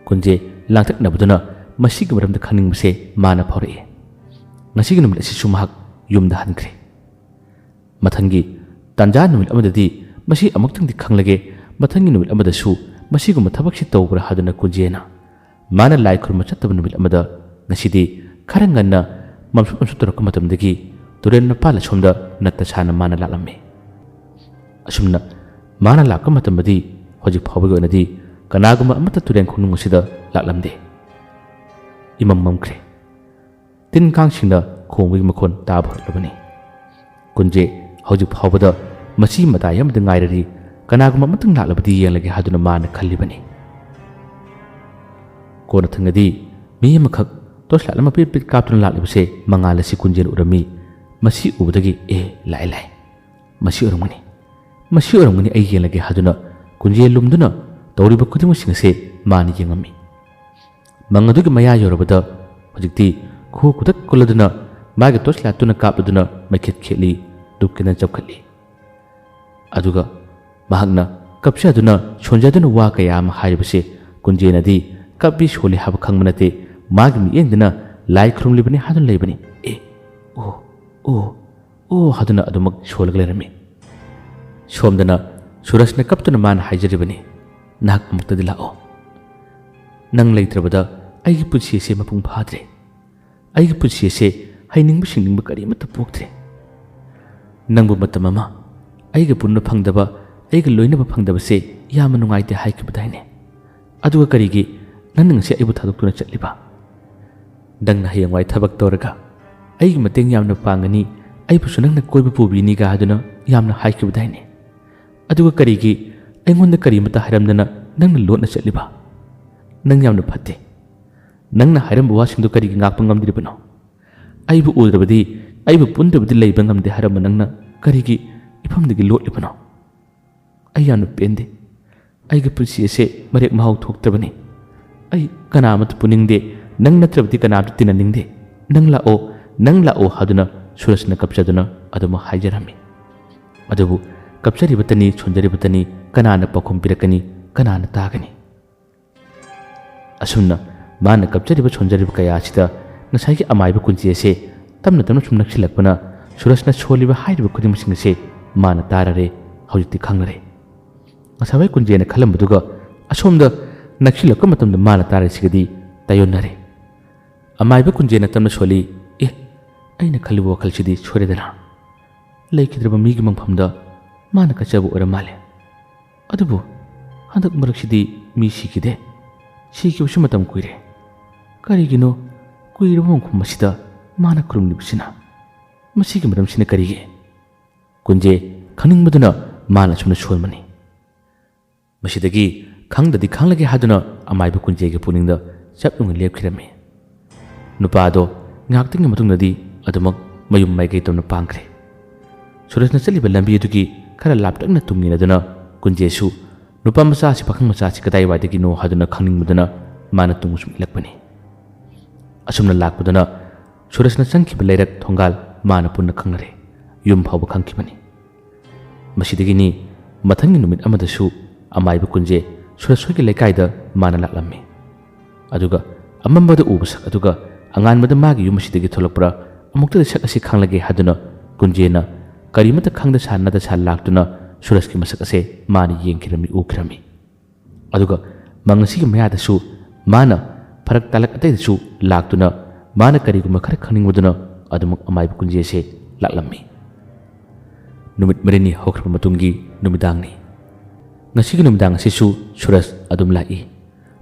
ꯀꯨꯟꯖꯦ ꯂꯥꯡꯇꯛꯅꯕꯗꯨꯅ ꯃꯁꯤꯒꯤ ꯃꯔꯝꯗ ꯈꯪꯅꯤꯡꯕꯁꯦ ꯃꯥꯅ ꯐꯥꯎꯔꯛꯏ꯫ ꯉꯁꯤꯒꯤ ꯅꯨꯃꯤꯠ ꯑꯁꯤꯁꯨ ꯃꯍꯥꯛ ꯌꯨꯝꯗ ꯍꯟꯈ꯭ꯔꯦ꯫ ꯃꯊꯪꯒꯤ ꯇꯥꯟꯖꯥ ꯅꯨꯃꯤꯠ ꯑꯃꯗꯗꯤ ꯃꯁꯤ ꯑꯃꯨꯛꯇꯪꯗꯤ ꯈꯪꯂꯒꯦ, ꯃꯊꯪꯒꯤ ꯅꯨꯃꯤꯠ ꯑꯃꯗꯁꯨ ꯃꯁꯤꯒꯨꯝꯕ ꯊꯕꯛꯁꯤ ꯇꯧꯕ꯭ꯔꯥ ꯍꯥꯏꯗꯨꯅ ꯀꯨꯟꯖꯦꯅ ꯃꯥꯅ ꯂꯥꯏ ꯈꯨꯔꯨꯝꯕ ꯆꯠꯇꯕ ꯅꯨꯃꯤꯠ ꯑꯃꯗ ꯉꯁꯤꯗꯤ ꯈꯔ ꯉꯟꯅ ꯃꯝꯁꯨꯠ ꯃꯝꯁꯨꯠ ꯇꯧꯔꯛꯄ ꯃꯇꯝꯗꯒꯤ ꯇꯨꯔꯦꯜ ꯃꯄꯥꯜ ꯑꯁꯣꯝꯗ ꯅꯠꯇ ꯁꯥꯅ ꯃꯥꯅ ꯂꯥꯛꯂꯝꯃꯤ꯫ ꯑꯁꯨꯝꯅ ꯃꯥꯅ ꯂꯥꯛꯄ ꯃꯇꯝꯗꯗꯤ ꯍꯧꯖꯤꯛ ꯐꯥꯎꯕꯒꯤ ꯑꯣꯏꯅꯗꯤ ꯀꯅꯥꯒꯨꯝꯕ ꯑꯃꯠꯇ ꯇꯨꯔꯦꯜ ꯈꯣꯡꯅꯨꯡ ꯑꯁꯤꯗ ꯂꯥꯛꯂꯝꯗꯦ꯫ ꯏꯃꯝ ꯃꯝꯈ꯭ꯔꯦ꯫ ꯇꯤꯟ ꯀꯥꯡꯁꯤꯡꯅ ꯈꯣꯡꯕꯒꯤ ꯃꯈꯣꯟ ꯇꯥꯕ ꯍꯧꯔꯛꯂꯕꯅꯤ꯫ ꯀꯨꯟꯖꯦ ꯍꯧꯖꯤꯛ ꯐꯥꯎꯕꯗ ꯃꯁꯤ ꯃꯇꯥꯏ ꯑꯃꯗ ꯉꯥꯏꯔꯔꯤ, ꯀꯅꯥꯒꯨꯝꯕ ꯑꯃꯇꯪ ꯂꯥꯛꯂꯕꯗꯤ ꯌꯦꯡꯂꯒꯦ ꯍꯥꯏꯗꯨꯅ ꯃꯥꯅ ꯈꯜꯂꯤꯕꯅꯤ꯫ ꯀꯣꯟꯅ ꯊꯪꯗꯗꯤ ꯃꯤ ꯑꯃꯈꯛ ꯇꯣꯔꯆ ꯂꯥꯏꯠ ꯑꯃ ꯄꯤꯠ ꯄꯤꯠ ꯀꯥꯞꯇꯨꯅ ꯂꯥꯛꯂꯤꯕꯁꯦ ꯃꯉꯥꯜ ꯑꯁꯤ ꯀꯨꯟꯖꯦꯅ ꯎꯔꯝꯃꯤ꯫ ꯃꯁꯤ ꯎꯕꯗꯒꯤ, "ꯑꯦ, ꯂꯥꯛꯑꯦ, ꯂꯥꯛꯑꯦ꯫ ꯃꯁꯤ ꯑꯣꯏꯔꯝꯒꯅꯤ, ꯃꯁꯤ ꯑꯣꯏꯔꯝꯒꯅꯤ, ꯑꯩ ꯌꯦꯡꯂꯒꯦ" ꯍꯥꯏꯗꯨꯅ ꯀꯨꯟꯖꯦ ꯂꯨꯝꯗꯨꯅ ꯇꯧꯔꯤꯕ ꯈꯨꯗꯤꯡꯃꯛꯁꯤꯡ ꯑꯁꯦ ꯃꯥꯅ ꯌꯦꯡꯉꯝꯃꯤ꯫ ꯃꯪ ꯑꯗꯨꯒꯤ ꯃꯌꯥ ꯌꯧꯔꯕꯗ ꯍꯧꯖꯤꯛꯇꯤ ꯈꯨ ꯈꯨꯗꯛ ꯀꯨꯜꯂꯗꯨꯅ ꯃꯥꯒꯤ ꯇꯣꯔꯆ ꯂꯥꯏꯠꯇꯨꯅ ꯀꯥꯞꯂꯗꯨꯅ ꯃꯩꯈꯦꯠ ꯈꯦꯠꯂꯤ, ꯙꯨꯞ ꯀꯦꯟꯗꯜ ꯆꯞꯈꯠꯂꯤ꯫ ꯑꯗꯨꯒ ꯃꯍꯥꯛꯅ ꯀꯞꯆꯗꯨꯅ ꯁꯣꯟꯖꯗꯨꯅ ꯋꯥ ꯀꯌꯥ ꯑꯃ ꯍꯥꯏꯔꯤꯕꯁꯦ ꯀꯨꯟꯖꯦꯅꯗꯤ ꯇꯞꯄꯤ ꯁꯣꯜꯂꯤ ꯍꯥꯏꯕ ꯈꯪꯕ ꯅꯠꯇꯦ, ꯃꯥꯒꯤ ꯃꯤꯠꯌꯦꯡꯗꯨꯅ ꯂꯥꯏ ꯈꯨꯔꯨꯝꯂꯤꯕꯅꯤ ꯍꯥꯏꯗꯨꯅ ꯂꯩꯕꯅꯤ꯫ "ꯑꯦ, ꯑꯣ, ꯑꯣ, ꯑꯣ" ꯍꯥꯏꯗꯨꯅ ꯑꯗꯨꯃꯛ ꯁꯣꯜꯂꯒ ꯂꯩꯔꯝꯃꯤ꯫ ꯁꯣꯝꯗꯅ ꯁꯨꯔꯖꯅ ꯀꯞꯇꯨꯅ ꯃꯥꯅ ꯍꯥꯏꯖꯔꯤꯕꯅꯤ, "ꯅꯍꯥꯛ ꯑꯃꯨꯛꯇꯗꯤ ꯂꯥꯛꯑꯣ꯫ ꯅꯪ ꯂꯩꯇ꯭ꯔꯕꯗ ꯑꯩꯒꯤ ꯄꯨꯟꯁꯤ ꯑꯁꯦ ꯃꯄꯨꯡ ꯐꯥꯗ꯭ꯔꯦ꯫ ꯑꯩꯒꯤ ꯄꯨꯟꯁꯤ ꯑꯁꯦ ꯍꯩꯅꯤꯡꯕ ꯁꯤꯡꯅꯤꯡꯕ ꯀꯔꯤꯃꯠꯇ ꯄꯣꯛꯇ꯭ꯔꯦ꯫ ꯅꯪꯕꯨ ꯃꯇꯝ ꯑꯃ ꯑꯩꯒ ꯄꯨꯟꯕ ꯐꯪꯗꯕ, ꯑꯩꯒ ꯂꯣꯏꯅꯕ ꯐꯪꯗꯕꯁꯦ ꯌꯥꯝꯅ ꯅꯨꯡꯉꯥꯏꯇꯦ ꯍꯥꯏꯈꯤꯕꯗꯥꯏꯅꯦ? ꯑꯗꯨꯒ ꯀꯔꯤꯒꯤ ꯅꯪꯅ ꯉꯁꯤ ꯑꯩꯕꯨ ꯊꯥꯗꯣꯛꯇꯨꯅ ꯆꯠꯂꯤꯕ? ꯅꯪꯅ ꯍꯌꯦꯡꯋꯥꯏ ꯊꯕꯛ ꯇꯧꯔꯒ ꯑꯩꯒꯤ ꯃꯇꯦꯡ ꯌꯥꯝꯅ ꯄꯥꯡꯒꯅꯤ, ꯑꯩꯕꯨꯁꯨ ꯅꯪꯅ ꯀꯣꯏꯕ ꯄꯨꯕꯤꯅꯤꯒ ꯍꯥꯏꯗꯨꯅ ꯌꯥꯝꯅ ꯍꯥꯏꯈꯤꯕꯗꯥꯏꯅꯦ? ꯑꯗꯨꯒ ꯀꯔꯤꯒꯤ ꯑꯩꯉꯣꯟꯗ ꯀꯔꯤꯃꯠꯇ ꯍꯥꯏꯔꯝꯗꯅ ꯅꯪꯅ ꯂꯣꯠꯅ ꯆꯠꯂꯤꯕ? ꯅꯪ ꯌꯥꯝꯅ ꯐꯠꯇꯦ꯫ ꯅꯪꯅ ꯍꯥꯏꯔꯝꯕ ꯋꯥꯁꯤꯡꯗꯨ ꯀꯔꯤꯒꯤ ꯉꯥꯛꯄ ꯉꯝꯗ꯭ꯔꯤꯕꯅꯣ? ꯑꯩꯕꯨ ꯎꯗ꯭ꯔꯕꯗꯤ, ꯑꯩꯕꯨ ꯄꯨꯟꯗ꯭ꯔꯕꯗꯤ ꯂꯩꯕ ꯉꯝꯗꯦ ꯍꯥꯏꯔꯝꯕ ꯅꯪꯅ ꯀꯔꯤꯒꯤ ꯏꯐꯝꯗꯒꯤ ꯂꯣꯠꯂꯤꯕꯅꯣ? ꯑꯩ ꯌꯥꯝꯅ ꯄꯦꯟꯗꯦ꯫ ꯑꯩꯒꯤ ꯄꯨꯟꯁꯤ ꯑꯁꯦ ꯃꯔꯦꯛ ꯃꯍꯥꯎ ꯊꯣꯛꯇ꯭ꯔꯕꯅꯤ꯫ ꯑꯩ ꯀꯅꯥ ꯑꯃꯠꯇ ꯄꯨꯅꯤꯡꯗꯦ꯫ ꯅꯪ ꯅꯠꯇ꯭ꯔꯕꯗꯤ ꯀꯅꯥ ꯑꯃꯠꯇ ꯇꯤꯟꯅꯅꯤꯡꯗꯦ꯫ ꯅꯪ ꯂꯥꯛꯑꯣ, ꯅꯪ ꯂꯥꯛꯑꯣ" ꯍꯥꯏꯗꯨꯅ ꯁꯨꯔꯖꯅ ꯀꯞꯆꯗꯨꯅ ꯑꯗꯨꯃꯛ ꯍꯥꯏꯖꯔꯝꯃꯤ꯫ ꯑꯗꯨꯕꯨ ꯀꯞꯆꯔꯤꯕꯇꯅꯤ, ꯁꯣꯟꯖꯔꯤꯕꯇꯅꯤ, ꯀꯅꯥꯅ ꯄꯥꯎꯈꯨꯝ ꯄꯤꯔꯛꯀꯅꯤ, ꯀꯅꯥꯅ ꯇꯥꯒꯅꯤ? ꯑꯁꯨꯝꯅ ꯃꯥꯅ ꯀꯞꯆꯔꯤꯕ ꯁꯣꯟꯖꯔꯤꯕ ꯀꯌꯥ ꯑꯁꯤꯗ ꯉꯁꯥꯏꯒꯤ ꯑꯃꯥꯏꯕ ꯀꯨꯟꯖꯦ ꯑꯁꯦ ꯇꯞꯅ ꯇꯞꯅ ꯁꯨꯝ ꯅꯛꯁꯤꯜꯂꯛꯄꯅ ꯁꯨꯔꯖꯅ ꯁꯣꯜꯂꯤꯕ ꯍꯥꯏꯔꯤꯕ ꯈꯨꯗꯤꯡꯃꯛꯁꯤꯡ ꯑꯁꯦ ꯃꯥꯅ ꯇꯥꯔꯔꯦ, ꯍꯧꯖꯤꯛꯇꯤ ꯈꯪꯂꯔꯦ꯫ ꯉꯁꯥꯏꯋꯥꯏ ꯀꯨꯟꯖꯦꯅ ꯈꯜꯂꯝꯕꯗꯨꯒ ꯑꯁꯣꯝꯗ ꯅꯛꯁꯤꯜꯂꯛꯄ ꯃꯇꯝꯗ ꯃꯥꯅ ꯇꯥꯔꯤꯁꯤꯒꯗꯤ ꯇꯥꯏꯌꯣꯟꯅꯔꯦ꯫ ꯑꯃꯥꯏꯕ ꯀꯨꯟꯖꯦꯅ ꯇꯞꯅ ꯁꯣꯜꯂꯤ, "ꯑꯦ, ꯑꯩꯅ ꯈꯜꯂꯤꯕ ꯋꯥꯈꯜꯁꯤꯗꯤ ꯁꯣꯏꯔꯦꯗꯅ꯫ ꯂꯩꯈꯤꯗ꯭ꯔꯕ ꯃꯤꯒꯤ ꯃꯪꯐꯝꯗ ꯃꯥꯅ ꯀꯠꯆꯕ ꯑꯣꯏꯔ ꯃꯥꯜꯂꯦ꯫ ꯑꯗꯨꯕꯨ ꯍꯟꯗꯛ ꯃꯔꯛꯁꯤꯗꯤ ꯃꯤ ꯁꯤꯈꯤꯗꯦ꯫ ꯁꯤꯈꯤꯕꯁꯨ ꯃꯇꯝ ꯀꯨꯏꯔꯦ꯫ ꯀꯔꯤꯒꯤꯅꯣ ꯀꯨꯏꯔꯕ ꯃꯪꯐꯝ ꯑꯁꯤꯗ ꯃꯥꯅ ꯈꯨꯔꯨꯝꯂꯤꯕꯁꯤꯅ? ꯃꯁꯤꯒꯤ ꯃꯔꯝꯁꯤꯅ ꯀꯔꯤꯒꯤ?" ꯀꯨꯟꯖꯦ ꯈꯪꯅꯤꯡꯕꯗꯨꯅ ꯃꯥꯅ ꯑꯁꯨꯝꯅ ꯁꯣꯟꯕꯅꯤ꯫ ꯃꯁꯤꯗꯒꯤ ꯈꯪꯗꯗꯤ ꯈꯪꯂꯒꯦ ꯍꯥꯏꯗꯨꯅ ꯑꯃꯥꯏꯕ ꯀꯨꯟꯖꯦꯒꯤ ꯄꯨꯛꯅꯤꯡꯗ ꯆꯞ ꯌꯨꯡꯅ ꯂꯦꯞꯈꯤꯔꯝꯃꯤ꯫ ꯅꯨꯄꯥꯗꯣ ꯉꯥꯏꯍꯥꯛꯇꯪꯒꯤ ꯃꯇꯨꯡꯗꯗꯤ ꯑꯗꯨꯃꯛ ꯃꯌꯨꯝ ꯃꯥꯏꯀꯩ ꯇꯝꯅ ꯄꯥꯡꯈ꯭ꯔꯦ꯫ ꯁꯨꯔꯖꯅ ꯆꯠꯂꯤꯕ ꯂꯝꯕꯤ ꯑꯗꯨꯒꯤ ꯈꯔ ꯂꯥꯞꯇꯛꯅ ꯇꯨꯡ ꯏꯟꯅꯗꯨꯅ ꯀꯨꯟꯖꯦꯁꯨ ꯅꯨꯄꯥ ꯃꯆꯥ ꯑꯁꯤ, ꯄꯥꯈꯪ ꯃꯆꯥ ꯑꯁꯤ ꯀꯗꯥꯏꯋꯥꯏꯗꯒꯤꯅꯣ ꯍꯥꯏꯗꯨꯅ ꯈꯪꯅꯤꯡꯕꯗꯨꯅ ꯃꯥꯅ ꯇꯨꯡ ꯁꯨꯝ ꯏꯜꯂꯛꯄꯅꯤ꯫ ꯑꯁꯨꯝꯅ ꯂꯥꯛꯄꯗꯨꯅ ꯁꯨꯔꯖꯅ ꯆꯪꯈꯤꯕ ꯂꯩꯔꯛ ꯊꯣꯡꯒꯥꯜ ꯃꯥꯅ ꯄꯨꯟꯅ ꯈꯪꯅꯔꯦ꯫ ꯌꯨꯝ ꯐꯥꯎꯕ ꯈꯪꯈꯤꯕꯅꯤ꯫ ꯃꯁꯤꯗꯒꯤꯅꯤ ꯃꯊꯪꯒꯤ ꯅꯨꯃꯤꯠ ꯑꯃꯗꯁꯨ ꯑꯃꯥꯏꯕ ꯀꯨꯟꯖꯦ ꯁꯨꯔꯖ ꯍꯣꯏꯒꯤ ꯂꯩꯀꯥꯏꯗ ꯃꯥꯅ ꯂꯥꯛꯂꯝꯃꯤ꯫ ꯑꯗꯨꯒ ꯑꯃꯝꯕꯗ ꯎꯕ ꯁꯛ ꯑꯗꯨꯒ ꯑꯉꯥꯟꯕꯗ ꯃꯥꯒꯤ ꯌꯨꯝ ꯑꯁꯤꯗꯒꯤ ꯊꯣꯛꯂꯛꯄ꯭ꯔꯥ, ꯑꯃꯨꯛꯇꯗꯤ ꯁꯛ ꯑꯁꯤ ꯈꯪꯂꯒꯦ ꯍꯥꯏꯗꯨꯅ ꯀꯨꯟꯖꯦꯅ ꯀꯔꯤꯃꯠꯇ ꯈꯪꯗ ꯁꯥꯟꯅꯗ ꯁꯥ ꯂꯥꯛꯇꯨꯅ ꯁꯨꯔꯖꯀꯤ ꯃꯁꯛ ꯑꯁꯦ ꯃꯥꯅ ꯌꯦꯡꯈꯤꯔꯝꯃꯤ, ꯎꯈꯤꯔꯝꯃꯤ꯫ ꯑꯗꯨꯒ ꯃꯪ ꯑꯁꯤꯒꯤ ꯃꯌꯥꯗꯁꯨ ꯃꯥꯅ ꯐꯔꯛ ꯇꯥꯂꯛ ꯑꯇꯩꯗꯁꯨ ꯂꯥꯛꯇꯨꯅ ꯃꯥꯅ ꯀꯔꯤꯒꯨꯝꯕ ꯈꯔ ꯈꯪꯅꯤꯡꯕꯗꯨꯅ ꯑꯗꯨꯃꯛ ꯑꯃꯥꯏꯕ ꯀꯨꯟꯖꯦꯁꯦ ꯂꯥꯛꯂꯝꯃꯤ꯫ ꯅꯨꯃꯤꯠ ꯃꯔꯤꯅꯤ ꯍꯧꯈ꯭ꯔꯕ ꯃꯇꯨꯡꯒꯤ ꯅꯨꯃꯤꯗꯥꯡꯅꯤ꯫ ꯉꯁꯤꯒꯤ ꯅꯨꯃꯤꯗꯥꯡ ꯑꯁꯤꯁꯨ ꯁꯨꯔꯖ ꯑꯗꯨꯝ ꯂꯥꯛꯏ꯫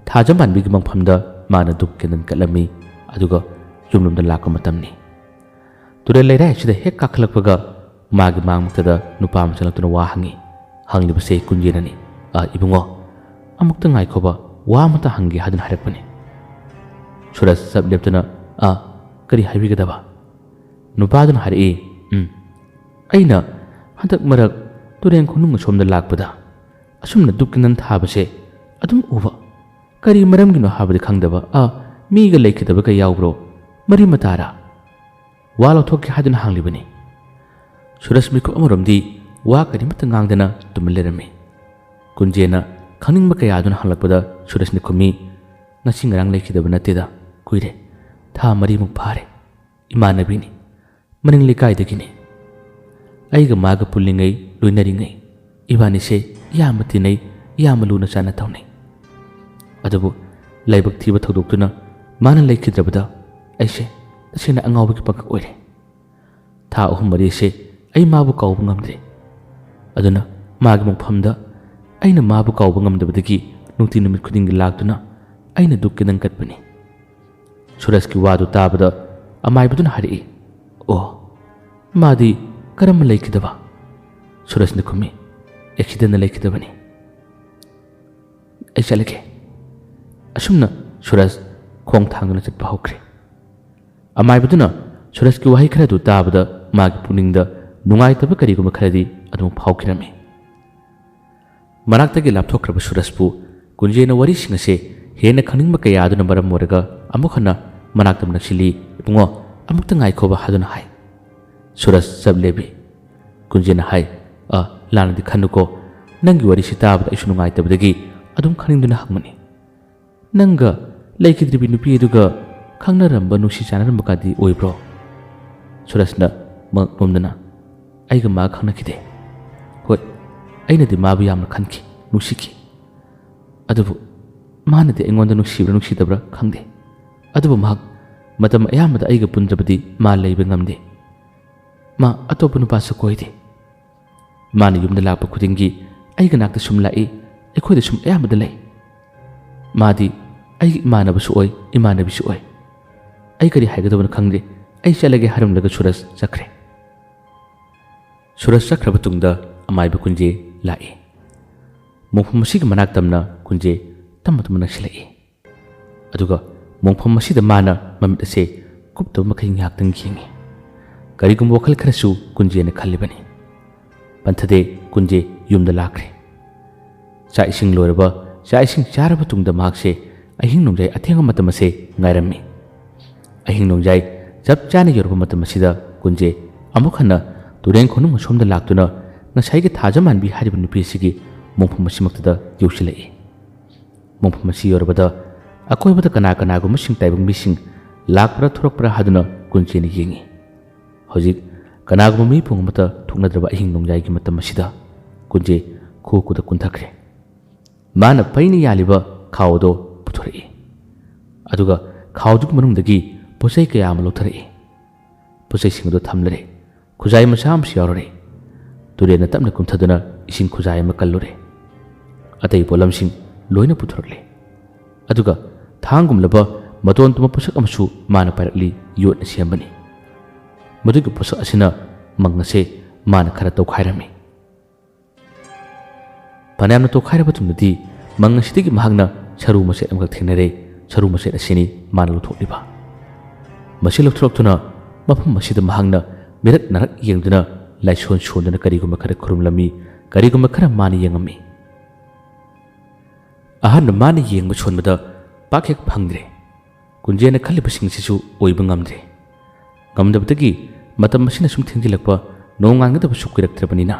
ꯊꯥꯖ ꯃꯥꯟꯕꯤꯒꯤ ꯃꯪꯐꯝꯗ ꯃꯥꯅ ꯙꯨꯞ ꯀꯦꯟꯗꯜ ꯀꯠꯂꯝꯃꯤ꯫ ꯑꯗꯨꯒ ꯌꯨꯝꯂꯣꯝꯗ ꯂꯥꯛꯄ ꯃꯇꯝꯅꯤ꯫ ꯇꯨꯔꯦꯜ ꯂꯩꯔꯥꯏ ꯑꯁꯤꯗ ꯍꯦꯛ ꯀꯥꯈꯠꯂꯛꯄꯒ ꯃꯥꯒꯤ ꯃꯥꯡꯃꯛꯇꯗ ꯅꯨꯄꯥ ꯑꯃ ꯆꯪꯂꯛꯇꯨꯅ ꯋꯥ ꯍꯪꯉꯤ꯫ ꯍꯪꯂꯤꯕꯁꯦ ꯀꯨꯟꯖꯦꯅꯅꯤ꯫ "ꯑ, ꯏꯕꯨꯡꯉꯣ, ꯑꯃꯨꯛꯇ ꯉꯥꯏꯈꯣꯕ, ꯋꯥ ꯑꯃꯇ ꯍꯪꯒꯦ" ꯍꯥꯏꯗꯨꯅ ꯍꯥꯏꯔꯛꯄꯅꯤ꯫ ꯁꯨꯔꯖ ꯆꯞ ꯂꯦꯞꯇꯨꯅ, "ꯑ, ꯀꯔꯤ ꯍꯥꯏꯕꯤꯒꯗꯕ?" ꯅꯨꯄꯥꯗꯨꯅ ꯍꯥꯏꯔꯛꯏ, "ꯎꯝ, ꯑꯩꯅ ꯍꯟꯗꯛ ꯃꯔꯛ ꯇꯨꯔꯦꯟ ꯈꯣꯡꯅꯨꯡ ꯑꯁꯣꯝꯗ ꯂꯥꯛꯄꯗ ꯑꯁꯨꯝꯅ ꯙꯨꯞ ꯀꯦꯟꯗꯜ ꯊꯥꯕꯁꯦ ꯑꯗꯨꯝ ꯎꯕ꯫ ꯀꯔꯤ ꯃꯔꯝꯒꯤꯅꯣ ꯍꯥꯏꯕꯗꯤ ꯈꯪꯗꯕ, ꯑ, ꯃꯤꯒ ꯂꯩꯈꯤꯗꯕꯒ ꯌꯥꯎꯕ꯭ꯔꯣ? ꯃꯔꯤ ꯃꯇꯥꯔꯥ?" ꯋꯥ ꯂꯧꯊꯣꯛꯀꯦ ꯍꯥꯏꯗꯨꯅ ꯍꯪꯂꯤꯕꯅꯤ꯫ ꯁꯨꯔꯖ ꯃꯤꯀꯨꯞ ꯑꯃꯔꯣꯝꯗꯤ ꯋꯥ ꯀꯔꯤꯃꯠꯇ ꯉꯥꯡꯗꯅ ꯇꯨꯃꯤꯟ ꯂꯩꯔꯝꯃꯤ꯫ ꯀꯨꯟꯖꯦꯅ ꯈꯪꯅꯤꯡꯕ ꯀꯌꯥꯗꯨꯅ ꯍꯪꯂꯛꯄꯗ ꯁꯨꯔꯖꯅ ꯈꯨꯝꯃꯤ, "ꯉꯁꯤ ꯉꯔꯥꯡ ꯂꯩꯈꯤꯗꯕ ꯅꯠꯇꯦꯗ, ꯀꯨꯏꯔꯦ꯫ ꯊꯥ ꯃꯔꯤꯃꯨꯛ ꯐꯥꯔꯦ꯫ ꯏꯃꯥꯟꯅꯕꯤꯅꯤ꯫ ꯃꯅꯤꯡ ꯂꯩꯀꯥꯏꯗꯒꯤꯅꯤ꯫ ꯑꯩꯒ ꯃꯥꯒ ꯄꯨꯜꯂꯤꯉꯩ, ꯂꯣꯏꯅꯔꯤꯉꯩ ꯏꯕꯥꯅꯤꯁꯦ ꯌꯥꯝꯅ ꯇꯤꯟꯅꯩ, ꯌꯥꯝꯅ ꯂꯨꯅ ꯆꯥꯟꯅ ꯇꯧꯅꯩ꯫ ꯑꯗꯨꯕꯨ ꯂꯥꯏꯕꯛ ꯊꯤꯕ ꯊꯧꯗꯣꯛꯇꯨꯅ ꯃꯥꯅ ꯂꯩꯈꯤꯗ꯭ꯔꯕꯗ ꯑꯩꯁꯦ ꯇꯁꯦꯡꯅ ꯑꯉꯥꯎꯕꯒꯤ ꯄꯥꯡꯈꯛ ꯑꯣꯏꯔꯦ꯫ ꯊꯥ ꯑꯍꯨꯝ ꯃꯔꯤꯁꯦ ꯑꯩ ꯃꯥꯕꯨ ꯀꯥꯎꯕ ꯉꯝꯗ꯭ꯔꯦ꯫ ꯑꯗꯨꯅ ꯃꯥꯒꯤ ꯃꯐꯝꯗ ꯑꯩꯅ ꯃꯥꯕꯨ ꯀꯥꯎꯕ ꯉꯝꯗꯕꯗꯒꯤ ꯅꯨꯡꯇꯤ ꯅꯨꯃꯤꯠ ꯈꯨꯗꯤꯡꯒꯤ ꯂꯥꯛꯇꯨꯅ ꯑꯩꯅ ꯙꯨꯞ ꯀꯦꯟꯗꯜ ꯀꯠꯄꯅꯤ꯫" ꯁꯨꯔꯖꯀꯤ ꯋꯥꯗꯨ ꯇꯥꯕꯗ ꯑꯃꯥꯏꯕꯗꯨꯅ ꯍꯥꯏꯔꯛꯏ, "ꯑꯣ, ꯃꯥꯗꯤ ꯀꯔꯝꯅ ꯂꯩꯈꯤꯗꯕ?" ꯁꯨꯔꯖꯅ ꯈꯨꯝꯃꯤ, "ꯑꯦꯛꯁꯤꯗꯦꯟꯗ ꯂꯩꯈꯤꯗꯕꯅꯤ꯫ ꯑꯩ ꯆꯠꯂꯒꯦ꯫" ꯑꯁꯨꯝꯅ ꯁꯨꯔꯖ ꯈꯣꯡ ꯊꯥꯡꯗꯨꯅ ꯆꯠꯄ ꯍꯧꯈ꯭ꯔꯦ꯫ ꯑꯃꯥꯏꯕꯗꯨꯅ ꯁꯨꯔꯖꯀꯤ ꯋꯥꯍꯩ ꯈꯔꯗꯨ ꯇꯥꯕꯗ ꯃꯥꯒꯤ ꯄꯨꯛꯅꯤꯡꯗ ꯅꯨꯡꯉꯥꯏꯇꯕ ꯀꯔꯤꯒꯨꯝꯕ ꯈꯔꯗꯤ ꯑꯗꯨꯝ ꯐꯥꯎꯈꯤꯔꯝꯃꯤ꯫ ꯃꯅꯥꯛꯇꯒꯤ ꯂꯥꯞꯊꯣꯛꯈ꯭ꯔꯕ ꯁꯨꯔꯖꯄꯨ ꯀꯨꯟꯖꯦꯅ ꯋꯥꯔꯤꯁꯤꯡ ꯑꯁꯦ ꯍꯦꯟꯅ ꯈꯪꯅꯤꯡꯕ ꯀꯌꯥ ꯑꯗꯨꯅ ꯃꯔꯝ ꯑꯣꯏꯔꯒ ꯑꯃꯨꯛ ꯍꯟꯅ ꯃꯅꯥꯛꯇ ꯅꯛꯁꯤꯜꯂꯤ꯫ "ꯏꯕꯨꯡꯉꯣ, ꯑꯃꯨꯛꯇ ꯉꯥꯏꯈꯣꯕ" ꯍꯥꯏꯗꯨꯅ ꯍꯥꯏ꯫ ꯁꯨꯔꯖ ꯆꯞ ꯂꯦꯞꯄꯤ꯫ ꯀꯨꯟꯖꯦꯅ ꯍꯥꯏ, "ꯑ, ꯂꯥꯟꯅꯗꯤ ꯈꯟꯅꯨꯀꯣ꯫ ꯅꯪꯒꯤ ꯋꯥꯔꯤꯁꯤ ꯇꯥꯕꯗ ꯑꯩꯁꯨ ꯅꯨꯡꯉꯥꯏꯇꯕꯗꯒꯤ ꯑꯗꯨꯝ ꯈꯪꯅꯤꯡꯗꯨꯅ ꯍꯪꯕꯅꯤ꯫ ꯅꯪꯒ ꯂꯩꯈꯤꯗ꯭ꯔꯤꯕꯤ ꯅꯨꯄꯤ ꯑꯗꯨꯒ ꯈꯪꯅꯔꯝꯕ, ꯅꯨꯡꯁꯤ ꯆꯥꯟꯅꯔꯝꯕꯒꯗꯤ ꯑꯣꯏꯕ꯭ꯔꯣ? ꯁꯨꯔꯖꯅ ꯃꯉꯛ ꯅꯣꯝꯗꯅ, "ꯑꯩꯒ ꯃꯥ ꯈꯪꯅꯈꯤꯗꯦ꯫ ꯍꯣꯏ, ꯑꯩꯅꯗꯤ ꯃꯥꯕꯨ ꯌꯥꯝꯅ ꯈꯟꯈꯤ, ꯅꯨꯡꯁꯤꯈꯤ꯫ ꯑꯗꯨꯕꯨ ꯃꯥꯅꯗꯤ ꯑꯩꯉꯣꯟꯗ ꯅꯨꯡꯁꯤꯕ꯭ꯔꯥ ꯅꯨꯡꯁꯤꯗꯕ꯭ꯔꯥ ꯈꯪꯗꯦ꯫ ꯑꯗꯨꯕꯨ ꯃꯍꯥꯛ ꯃꯇꯝ ꯑꯌꯥꯝꯕꯗ ꯑꯩꯒ ꯄꯨꯟꯗ꯭ꯔꯕꯗꯤ ꯃꯥ ꯂꯩꯕ ꯉꯝꯗꯦ꯫ ꯃꯥ ꯑꯇꯣꯞꯄ ꯅꯨꯄꯥꯁꯨ ꯀꯣꯏꯗꯦ꯫ ꯃꯥꯅ ꯌꯨꯝꯗ ꯂꯥꯛꯄ ꯈꯨꯗꯤꯡꯒꯤ ꯑꯩꯒ ꯅꯥꯛꯇ ꯁꯨꯝ ꯂꯥꯛꯏ, ꯑꯩꯈꯣꯏꯗ ꯁꯨꯝ ꯑꯌꯥꯝꯕꯗ ꯂꯩ꯫ ꯃꯥꯗꯤ ꯑꯩꯒꯤ ꯏꯃꯥꯟꯅꯕꯁꯨ ꯑꯣꯏ, ꯏꯃꯥꯟꯅꯕꯤꯁꯨ ꯑꯣꯏ꯫ ꯑꯩ ꯀꯔꯤ ꯍꯥꯏꯒꯗꯕꯅꯣ ꯈꯪꯗꯦ꯫ ꯑꯩ ꯆꯠꯂꯒꯦ" ꯍꯥꯏꯔꯝꯂꯒ ꯁꯨꯔꯖ ꯆꯠꯈ꯭ꯔꯦ꯫ ꯁꯨꯔꯖ ꯆꯠꯈ꯭ꯔꯕ ꯇꯨꯡꯗ ꯑꯃꯥꯏꯕ ꯀꯨꯟꯖꯦ ꯂꯥꯛꯏ꯫ ꯃꯣꯡꯐꯝ ꯑꯁꯤꯒꯤ ꯃꯅꯥꯛ ꯇꯝꯅ ꯀꯨꯟꯖꯦ ꯇꯞꯅ ꯇꯞꯅ ꯅꯛꯁꯤꯜꯂꯛꯏ꯫ ꯑꯗꯨꯒ ꯃꯣꯡꯐꯝ ꯑꯁꯤꯗ ꯃꯥꯅ ꯃꯃꯤꯠ ꯑꯁꯦ ꯀꯨꯞꯇꯕ ꯃꯈꯩ ꯉꯥꯏꯍꯥꯛꯇꯪ ꯌꯦꯡꯉꯤ꯫ ꯀꯔꯤꯒꯨꯝꯕ ꯋꯥꯈꯜ ꯈꯔꯁꯨ ꯀꯨꯟꯖꯦꯅ ꯈꯜꯂꯤꯕꯅꯤ꯫ ꯄꯟꯊꯗꯦ ꯀꯨꯟꯖꯦ ꯌꯨꯝꯗ ꯂꯥꯛꯈ꯭ꯔꯦ꯫ ꯆꯥꯛ ꯏꯁꯤꯡ ꯂꯣꯏꯔꯕ, ꯆꯥꯛ ꯏꯁꯤꯡ ꯆꯥꯔꯕ ꯇꯨꯡꯗ ꯃꯍꯥꯛꯁꯦ ꯑꯍꯤꯡ ꯅꯣꯡꯌꯥꯏ ꯑꯊꯦꯡꯕ ꯃꯇꯝ ꯑꯁꯦ ꯉꯥꯏꯔꯝꯃꯤ꯫ ꯑꯍꯤꯡ ꯅꯣꯡꯌꯥꯏ ꯆꯞ ꯆꯥꯅ ꯌꯧꯔꯕ ꯃꯇꯝ ꯑꯁꯤꯗ ꯀꯨꯟꯖꯦ ꯑꯃꯨꯛ ꯍꯟꯅ ꯇꯨꯔꯦꯟ ꯈꯣꯡꯅꯨꯡ ꯑꯁꯣꯝꯗ ꯂꯥꯛꯇꯨꯅ ꯉꯁꯥꯏꯒꯤ ꯊꯥꯖ ꯃꯥꯟꯕꯤ ꯍꯥꯏꯔꯤꯕ ꯅꯨꯄꯤ ꯑꯁꯤꯒꯤ ꯃꯣꯡꯐꯝ ꯑꯁꯤꯃꯛꯇꯗ ꯌꯧꯁꯤꯜꯂꯛꯏ꯫ ꯃꯣꯡꯐꯝ ꯑꯁꯤ ꯌꯧꯔꯕꯗ ꯑꯀꯣꯏꯕꯗ ꯀꯅꯥ ꯀꯅꯥꯒꯨꯝꯕꯁꯤꯡ, ꯇꯥꯏꯕꯪ ꯃꯤꯁꯤꯡ ꯂꯥꯛꯄ꯭ꯔꯥ ꯊꯣꯔꯛꯄ꯭ꯔꯥ ꯍꯥꯏꯗꯨꯅ ꯀꯨꯟꯖꯦꯅ ꯌꯦꯡꯉꯤ꯫ ꯍꯧꯖꯤꯛ ꯀꯅꯥꯒꯨꯝꯕ ꯃꯤ ꯄꯨꯡ ꯑꯃꯠꯇ ꯊꯣꯛꯅꯗ꯭ꯔꯕ ꯑꯍꯤꯡ ꯅꯣꯡꯌꯥꯏꯒꯤ ꯃꯇꯝ ꯑꯁꯤꯗ ꯀꯨꯟꯖꯦ ꯈꯨ ꯈꯨꯗ ꯀꯨꯟꯊꯈ꯭ꯔꯦ꯫ ꯃꯥꯅ ꯄꯩꯅ ꯌꯥꯜꯂꯤꯕ ꯈꯥꯎ ꯑꯗꯣ ꯄꯨꯊꯣꯔꯛꯏ꯫ ꯑꯗꯨꯒ ꯈꯥꯎꯗꯨꯒꯤ ꯃꯅꯨꯡꯗꯒꯤ ꯄꯣꯠꯆꯩ ꯀꯌꯥ ꯑꯃ ꯂꯧꯊꯔꯛꯏ꯫ ꯄꯣꯠꯆꯩꯁꯤꯡ ꯑꯗꯨ ꯊꯝꯂꯔꯦ꯫ ꯈꯨꯖꯥꯏ ꯃꯆꯥ ꯑꯃꯁꯨ ꯌꯥꯎꯔꯔꯦ꯫ ꯇꯨꯔꯦꯟꯗ ꯇꯞꯅ ꯀꯨꯝꯊꯗꯨꯅ ꯏꯁꯤꯡ ꯈꯨꯖꯥꯏ ꯑꯃ ꯀꯜꯂꯨꯔꯦ꯫ ꯑꯇꯩ ꯄꯣꯠꯂꯝꯁꯤꯡ ꯂꯣꯏꯅ ꯄꯨꯊꯣꯔꯛꯂꯦ꯫ ꯑꯗꯨꯒ ꯊꯥꯡꯒꯨꯝꯂꯕ ꯃꯇꯣꯟ ꯇꯨꯝꯕ ꯄꯣꯠꯁꯛ ꯑꯃꯁꯨ ꯃꯥꯅ ꯄꯥꯏꯔꯛꯂꯤ, ꯌꯣꯠꯅ ꯁꯦꯝꯕꯅꯤ꯫ ꯃꯗꯨꯒꯤ ꯄꯣꯠꯁꯛ ꯑꯁꯤꯅ ꯃꯪ ꯑꯁꯦ ꯃꯥꯅ ꯈꯔ ꯇꯧꯈꯥꯏꯔꯝꯃꯤ꯫ ꯐꯅꯌꯥꯝꯅ ꯇꯣꯈꯥꯏꯔꯕ ꯇꯨꯡꯗꯗꯤ ꯃꯪ ꯑꯁꯤꯗꯒꯤ ꯃꯍꯥꯛꯅ ꯁꯔꯨ ꯃꯆꯦꯠ ꯑꯃꯈꯛ ꯊꯦꯡꯅꯔꯦ꯫ ꯁꯔꯨ ꯃꯆꯦꯠ ꯑꯁꯤꯅꯤ ꯃꯥꯅ ꯂꯧꯊꯣꯛꯂꯤꯕ꯫ ꯃꯁꯤ ꯂꯧꯊꯣꯔꯛꯇꯨꯅ ꯃꯐꯝ ꯑꯁꯤꯗ ꯃꯍꯥꯛꯅ ꯃꯤꯔꯛ ꯅꯥꯔꯛ ꯌꯦꯡꯗꯨꯅ ꯂꯥꯏꯁꯣꯟ ꯁꯣꯟꯗꯨꯅ ꯀꯔꯤꯒꯨꯝꯕ ꯈꯔ ꯈꯨꯔꯨꯝꯂꯝꯃꯤ, ꯀꯔꯤꯒꯨꯝꯕ ꯈꯔ ꯃꯥꯅ ꯌꯦꯡꯉꯝꯃꯤ꯫ ꯑꯍꯥꯟꯕ ꯃꯥꯅ ꯌꯦꯡꯕ ꯁꯣꯟꯕꯗ ꯄꯥꯛ ꯍꯦꯛ ꯐꯪꯗ꯭ꯔꯦ꯫ ꯀꯨꯟꯖꯦꯅ ꯈꯜꯂꯤꯕꯁꯤꯡꯁꯤꯁꯨ ꯑꯣꯏꯕ ꯉꯝꯗ꯭ꯔꯦ꯫ ꯉꯝꯗꯕꯗꯒꯤ ꯃꯇꯝ ꯑꯁꯤꯅ ꯁꯨꯝ ꯊꯦꯡꯖꯤꯜꯂꯛꯄ, ꯅꯣꯡꯉꯥꯟꯒꯗꯕꯁꯨ ꯀꯨꯏꯔꯛꯇ꯭ꯔꯕꯅꯤꯅ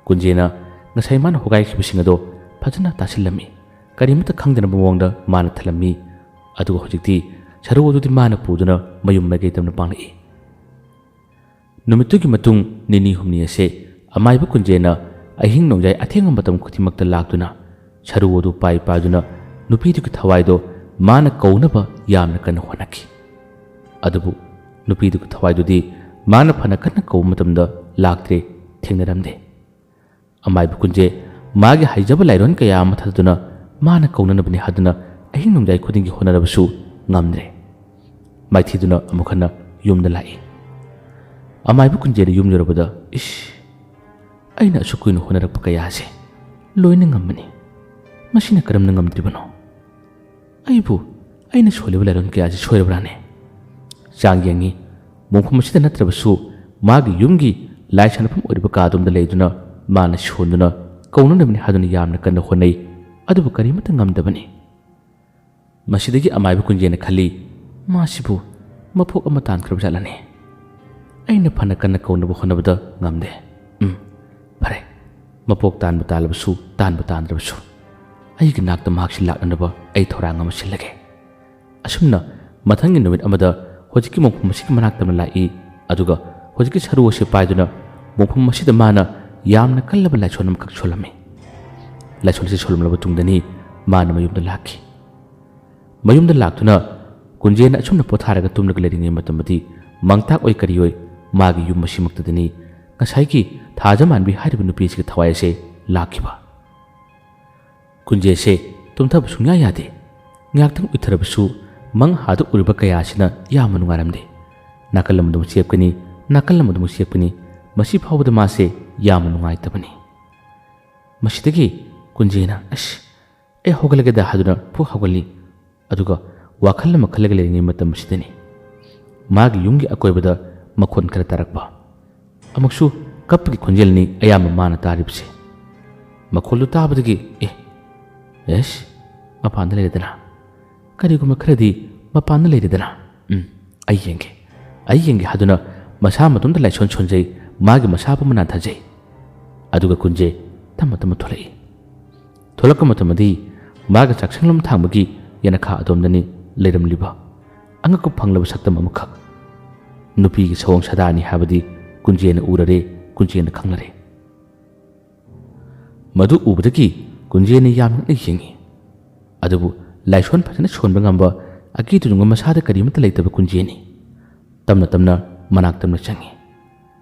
ꯀꯨꯟꯖꯦꯅ ꯉꯁꯥꯏ ꯃꯥꯅ ꯍꯣꯒꯥꯏꯈꯤꯕꯁꯤꯡ ꯑꯗꯣ ꯐꯖꯅ ꯇꯥꯁꯤꯜꯂꯝꯃꯤ꯫ ꯀꯔꯤꯃꯠꯇ ꯈꯪꯗꯅꯕ ꯃꯑꯣꯡꯗ ꯃꯥꯅ ꯊꯜꯂꯝꯃꯤ꯫ ꯑꯗꯨꯒ ꯍꯧꯖꯤꯛꯇꯤ ꯁꯔꯨ ꯑꯗꯨꯗꯤ ꯃꯥꯅ ꯄꯨꯗꯨꯅ ꯃꯌꯨꯝ ꯃꯥꯏꯀꯩ ꯇꯝꯅ ꯄꯥꯡꯂꯛꯏ꯫ ꯅꯨꯃꯤꯠꯇꯨꯒꯤ ꯃꯇꯨꯡ ꯅꯤꯅꯤ ꯍꯨꯝꯅꯤ ꯑꯁꯦ ꯑꯃꯥꯏꯕ ꯀꯨꯟꯖꯦꯅ ꯑꯍꯤꯡ ꯅꯣꯡꯌꯥꯏ ꯑꯊꯦꯡꯕ ꯃꯇꯝ ꯈꯨꯗꯤꯡꯃꯛꯇ ꯂꯥꯛꯇꯨꯅ ꯁꯔꯨ ꯑꯗꯨ ꯄꯥꯏ ꯄꯥꯏꯗꯨꯅ ꯅꯨꯄꯤꯗꯨꯒꯤ ꯊꯋꯥꯏꯗꯣ ꯃꯥꯅ ꯀꯧꯅꯕ ꯌꯥꯝꯅ ꯀꯟꯅ ꯍꯣꯠꯅꯈꯤ꯫ ꯑꯗꯨꯕꯨ ꯅꯨꯄꯤꯗꯨꯒꯤ ꯊꯋꯥꯏꯗꯨꯗꯤ ꯃꯥꯅ ꯐꯅ ꯀꯟꯅ ꯀꯧꯕ ꯃꯇꯝꯗ ꯂꯥꯛꯇ꯭ꯔꯦ, ꯊꯦꯡꯅꯔꯝꯗꯦ꯫ ꯑꯃꯥꯏꯕ ꯀꯨꯟꯖꯦ ꯃꯥꯒꯤ ꯍꯩꯖꯕ ꯂꯥꯏꯔꯣꯟ ꯀꯌꯥ ꯑꯃ ꯊꯥꯗꯗꯨꯅ ꯃꯥꯅ ꯀꯧꯅꯅꯕꯅꯤ ꯍꯥꯏꯗꯨꯅ ꯑꯍꯤꯡ ꯅꯣꯡꯌꯥꯏ ꯈꯨꯗꯤꯡꯒꯤ ꯍꯣꯠꯅꯔꯕꯁꯨ ꯉꯝꯗ꯭ꯔꯦ꯫ ꯃꯥꯏꯊꯤꯗꯨꯅ ꯑꯃꯨꯛ ꯍꯟꯅ ꯌꯨꯝꯗ ꯂꯥꯛꯏ꯫ ꯑꯃꯥꯏꯕ ꯀꯨꯟꯖꯦꯅ ꯌꯨꯝ ꯌꯧꯔꯕꯗ, "ꯏꯁ, ꯑꯩꯅ ꯑꯁꯨꯛ ꯀꯨꯏꯅ ꯍꯣꯠꯅꯔꯛꯄ ꯀꯌꯥꯁꯦ ꯂꯣꯏꯅ ꯉꯝꯕꯅꯤ꯫ ꯃꯁꯤꯅ ꯀꯔꯝꯅ ꯉꯝꯗ꯭ꯔꯤꯕꯅꯣ? ꯑꯩꯕꯨ ꯑꯩꯅ ꯁꯣꯜꯂꯤꯕ ꯂꯥꯏꯔꯣꯟ ꯀꯌꯥꯁꯤ ꯁꯣꯏꯔꯕ꯭ꯔꯥꯅꯦ?" ꯆꯥꯡ ꯌꯦꯡꯉꯤ꯫ ꯃꯣꯡꯐꯝ ꯑꯁꯤꯗ ꯅꯠꯇ꯭ꯔꯕꯁꯨ ꯃꯥꯒꯤ ꯌꯨꯝꯒꯤ ꯂꯥꯏ ꯁꯥꯟꯅꯐꯝ ꯑꯣꯏꯔꯤꯕ ꯀꯥꯗꯣꯝꯗ ꯂꯩꯗꯨꯅ ꯃꯥꯅ ꯁꯣꯟꯗꯨꯅ ꯀꯧꯅꯅꯕꯅꯤ ꯍꯥꯏꯗꯨꯅ ꯌꯥꯝꯅ ꯀꯟꯅ ꯍꯣꯠꯅꯩ, ꯑꯗꯨꯕꯨ ꯀꯔꯤꯃꯠꯇ ꯉꯝꯗꯕꯅꯤ꯫ ꯃꯁꯤꯗꯒꯤ ꯑꯃꯥꯏꯕ ꯀꯨꯟꯖꯦꯅ ꯈꯜꯂꯤ, "ꯃꯥꯁꯤꯕꯨ ꯃꯄꯣꯛ ꯑꯃ ꯇꯥꯟꯈ꯭ꯔꯕ ꯖꯥꯠꯂꯅꯦ? ꯑꯩꯅ ꯐꯅ ꯀꯟꯅ ꯀꯧꯅꯕ ꯍꯣꯠꯅꯕꯗ ꯉꯝꯗꯦ꯫ ꯎꯝ, ꯐꯔꯦ, ꯃꯄꯣꯛ ꯇꯥꯟꯕ ꯇꯥꯜꯂꯕꯁꯨ, ꯇꯥꯟꯕ ꯇꯥꯟꯗ꯭ꯔꯕꯁꯨ, ꯑꯩꯒꯤ ꯅꯥꯛꯇ ꯃꯍꯥꯛꯁꯤ ꯂꯥꯛꯅꯅꯕ ꯑꯩ ꯊꯧꯔꯥꯡ ꯑꯃ ꯁꯤꯜꯂꯒꯦ꯫" ꯑꯁꯨꯝꯅ ꯃꯊꯪꯒꯤ ꯅꯨꯃꯤꯠ ꯑꯃꯗ ꯍꯧꯖꯤꯛꯀꯤ ꯃꯣꯡꯐꯝ ꯑꯁꯤꯒꯤ ꯃꯅꯥꯛꯇ ꯑꯃ ꯂꯥꯛꯏ, ꯑꯗꯨꯒ ꯍꯧꯖꯤꯛꯀꯤ ꯁꯔꯨ ꯑꯁꯤ ꯄꯥꯏꯗꯨꯅ ꯃꯣꯡꯐꯝ ꯑꯁꯤꯗ ꯃꯥꯅ ꯌꯥꯝꯅ ꯀꯜꯂꯕ ꯂꯥꯏꯁꯣꯟ ꯑꯃꯈꯛ ꯁꯣꯜꯂꯝꯃꯤ꯫ ꯂꯥꯏꯁꯣꯟ ꯑꯁꯤ ꯁꯣꯜꯂꯝꯂꯕ ꯇꯨꯡꯗꯅꯤ ꯃꯥꯅ ꯃꯌꯨꯝꯗ ꯂꯥꯛꯈꯤ꯫ ꯃꯌꯨꯝꯗ ꯂꯥꯛꯇꯨꯅ ꯀꯨꯟꯖꯦꯅ ꯑꯁꯨꯝꯅ ꯄꯣꯊꯥꯔꯒ ꯇꯨꯝꯂꯒ ꯂꯩꯔꯤꯉꯩ ꯃꯇꯝꯗꯗꯤ ꯃꯥꯡꯇꯥꯛ ꯑꯣꯏ ꯀꯔꯤ ꯑꯣꯏ ꯃꯥꯒꯤ ꯌꯨꯝ ꯑꯁꯤꯃꯛꯇꯗꯅꯤ ꯉꯁꯥꯏꯒꯤ ꯊꯥꯖꯃꯥꯟꯕꯤ ꯍꯥꯏꯔꯤꯕ ꯅꯨꯄꯤ ꯑꯁꯤꯒꯤ ꯊꯋꯥꯏ ꯑꯁꯦ ꯂꯥꯛꯈꯤꯕ꯫ ꯀꯨꯟꯖꯦꯁꯦ ꯇꯨꯝꯊꯕ ꯁꯨꯡꯌꯥ ꯌꯥꯗꯦ꯫ ꯉꯥꯏꯍꯥꯛꯇꯪ ꯎꯏꯊꯔꯕꯁꯨ ꯃꯪ ꯍꯥꯗ ꯎꯔꯤꯕ ꯀꯌꯥ ꯑꯁꯤꯅ ꯌꯥꯝꯅ ꯅꯨꯡꯉꯥꯏꯔꯝꯗꯦ꯫ ꯅꯥꯀꯜ ꯑꯃꯗ ꯑꯃꯨꯛ ꯆꯦꯞꯀꯅꯤ, ꯅꯥꯀꯜ ꯑꯃꯗ ꯑꯃꯨꯛ ꯆꯦꯞꯀꯅꯤ꯫ ꯃꯁꯤ ꯐꯥꯎꯕꯗ ꯃꯥꯁꯦ ꯌꯥꯝꯅ ꯅꯨꯡꯉꯥꯏꯇꯕꯅꯤ꯫ ꯃꯁꯤꯗꯒꯤ ꯀꯨꯟꯖꯦꯅ, "ꯑꯁ, ꯑꯩ ꯍꯧꯒꯠꯂꯒꯦꯗ" ꯍꯥꯏꯗꯨꯅ ꯐꯨꯛ ꯍꯧꯒꯠꯂꯤ꯫ ꯑꯗꯨꯒ ꯋꯥꯈꯜ ꯑꯃ ꯈꯜꯂꯒ ꯂꯩꯔꯤꯉꯩ ꯃꯇꯝ ꯑꯁꯤꯗꯅꯤ ꯃꯥꯒꯤ ꯌꯨꯝꯒꯤ ꯑꯀꯣꯏꯕꯗ ꯃꯈꯣꯟ ꯈꯔ ꯇꯥꯔꯛꯄ꯫ ꯑꯃꯨꯛꯁꯨ ꯀꯞꯄꯒꯤ ꯈꯣꯟꯖꯦꯜꯅꯤ ꯑꯌꯥꯝꯕ ꯃꯥꯅ ꯇꯥꯔꯤꯕꯁꯦ꯫ ꯃꯈꯣꯜꯗꯨ ꯇꯥꯕꯗꯒꯤ, "ꯑꯦ, ꯑꯦꯁ, ꯃꯄꯥꯟꯗ ꯂꯩꯔꯦꯗꯅ꯫ ꯀꯔꯤꯒꯨꯝꯕ ꯈꯔꯗꯤ ꯃꯄꯥꯟꯗ ꯂꯩꯔꯦꯗꯅ꯫ ꯎꯝ, ꯑꯩ ꯌꯦꯡꯒꯦ, ꯑꯩ ꯌꯦꯡꯒꯦ" ꯍꯥꯏꯗꯨꯅ ꯃꯁꯥ ꯃꯇꯣꯝꯇ ꯂꯥꯏꯁꯣꯟ ꯁꯣꯟꯖꯩ, ꯃꯥꯒꯤ ꯃꯁꯥ ꯄꯨꯝꯕ ꯅꯥꯟꯊꯖꯩ꯫ ꯑꯗꯨꯒ ꯀꯨꯟꯖꯦ ꯇꯞꯅ ꯇꯞꯅ ꯊꯣꯛꯂꯛꯏ꯫ ꯊꯣꯛꯂꯛꯄ ꯃꯇꯝꯗꯗꯤ ꯃꯥꯒꯤ ꯆꯥꯛꯁꯪꯂꯣꯝ ꯊꯥꯡꯕꯒꯤ ꯌꯦꯅꯈꯥ ꯑꯗꯣꯝꯗꯅꯤ ꯂꯩꯔꯝꯂꯤꯕ ꯑꯉꯛꯄ ꯐꯪꯂꯕ ꯁꯛꯇꯝ ꯑꯃꯈꯛ꯫ ꯅꯨꯄꯤꯒꯤ ꯁꯑꯣꯡ ꯁꯥꯗꯥꯅꯤ ꯍꯥꯏꯕꯗꯤ ꯀꯨꯟꯖꯦꯅ ꯎꯔꯔꯦ, ꯀꯨꯟꯖꯦꯅ ꯈꯪꯂꯔꯦ꯫ ꯃꯗꯨ ꯎꯕꯗꯒꯤ ꯀꯨꯟꯖꯦꯅ ꯌꯥꯝ ꯉꯛꯅ ꯌꯦꯡꯉꯤ꯫ ꯑꯗꯨꯕꯨ ꯂꯥꯏꯁꯣꯟ ꯐꯖꯅ ꯁꯣꯟꯕ ꯉꯝꯕ ꯑꯀꯤ ꯇꯨꯖꯨꯡꯕ ꯃꯁꯥꯗ ꯀꯔꯤꯃꯠꯇ ꯂꯩꯇꯕ ꯀꯨꯟꯖꯦꯅꯤ꯫ ꯇꯞꯅ ꯇꯞꯅ ꯃꯅꯥꯛ ꯇꯝꯅ ꯆꯪꯉꯤ꯫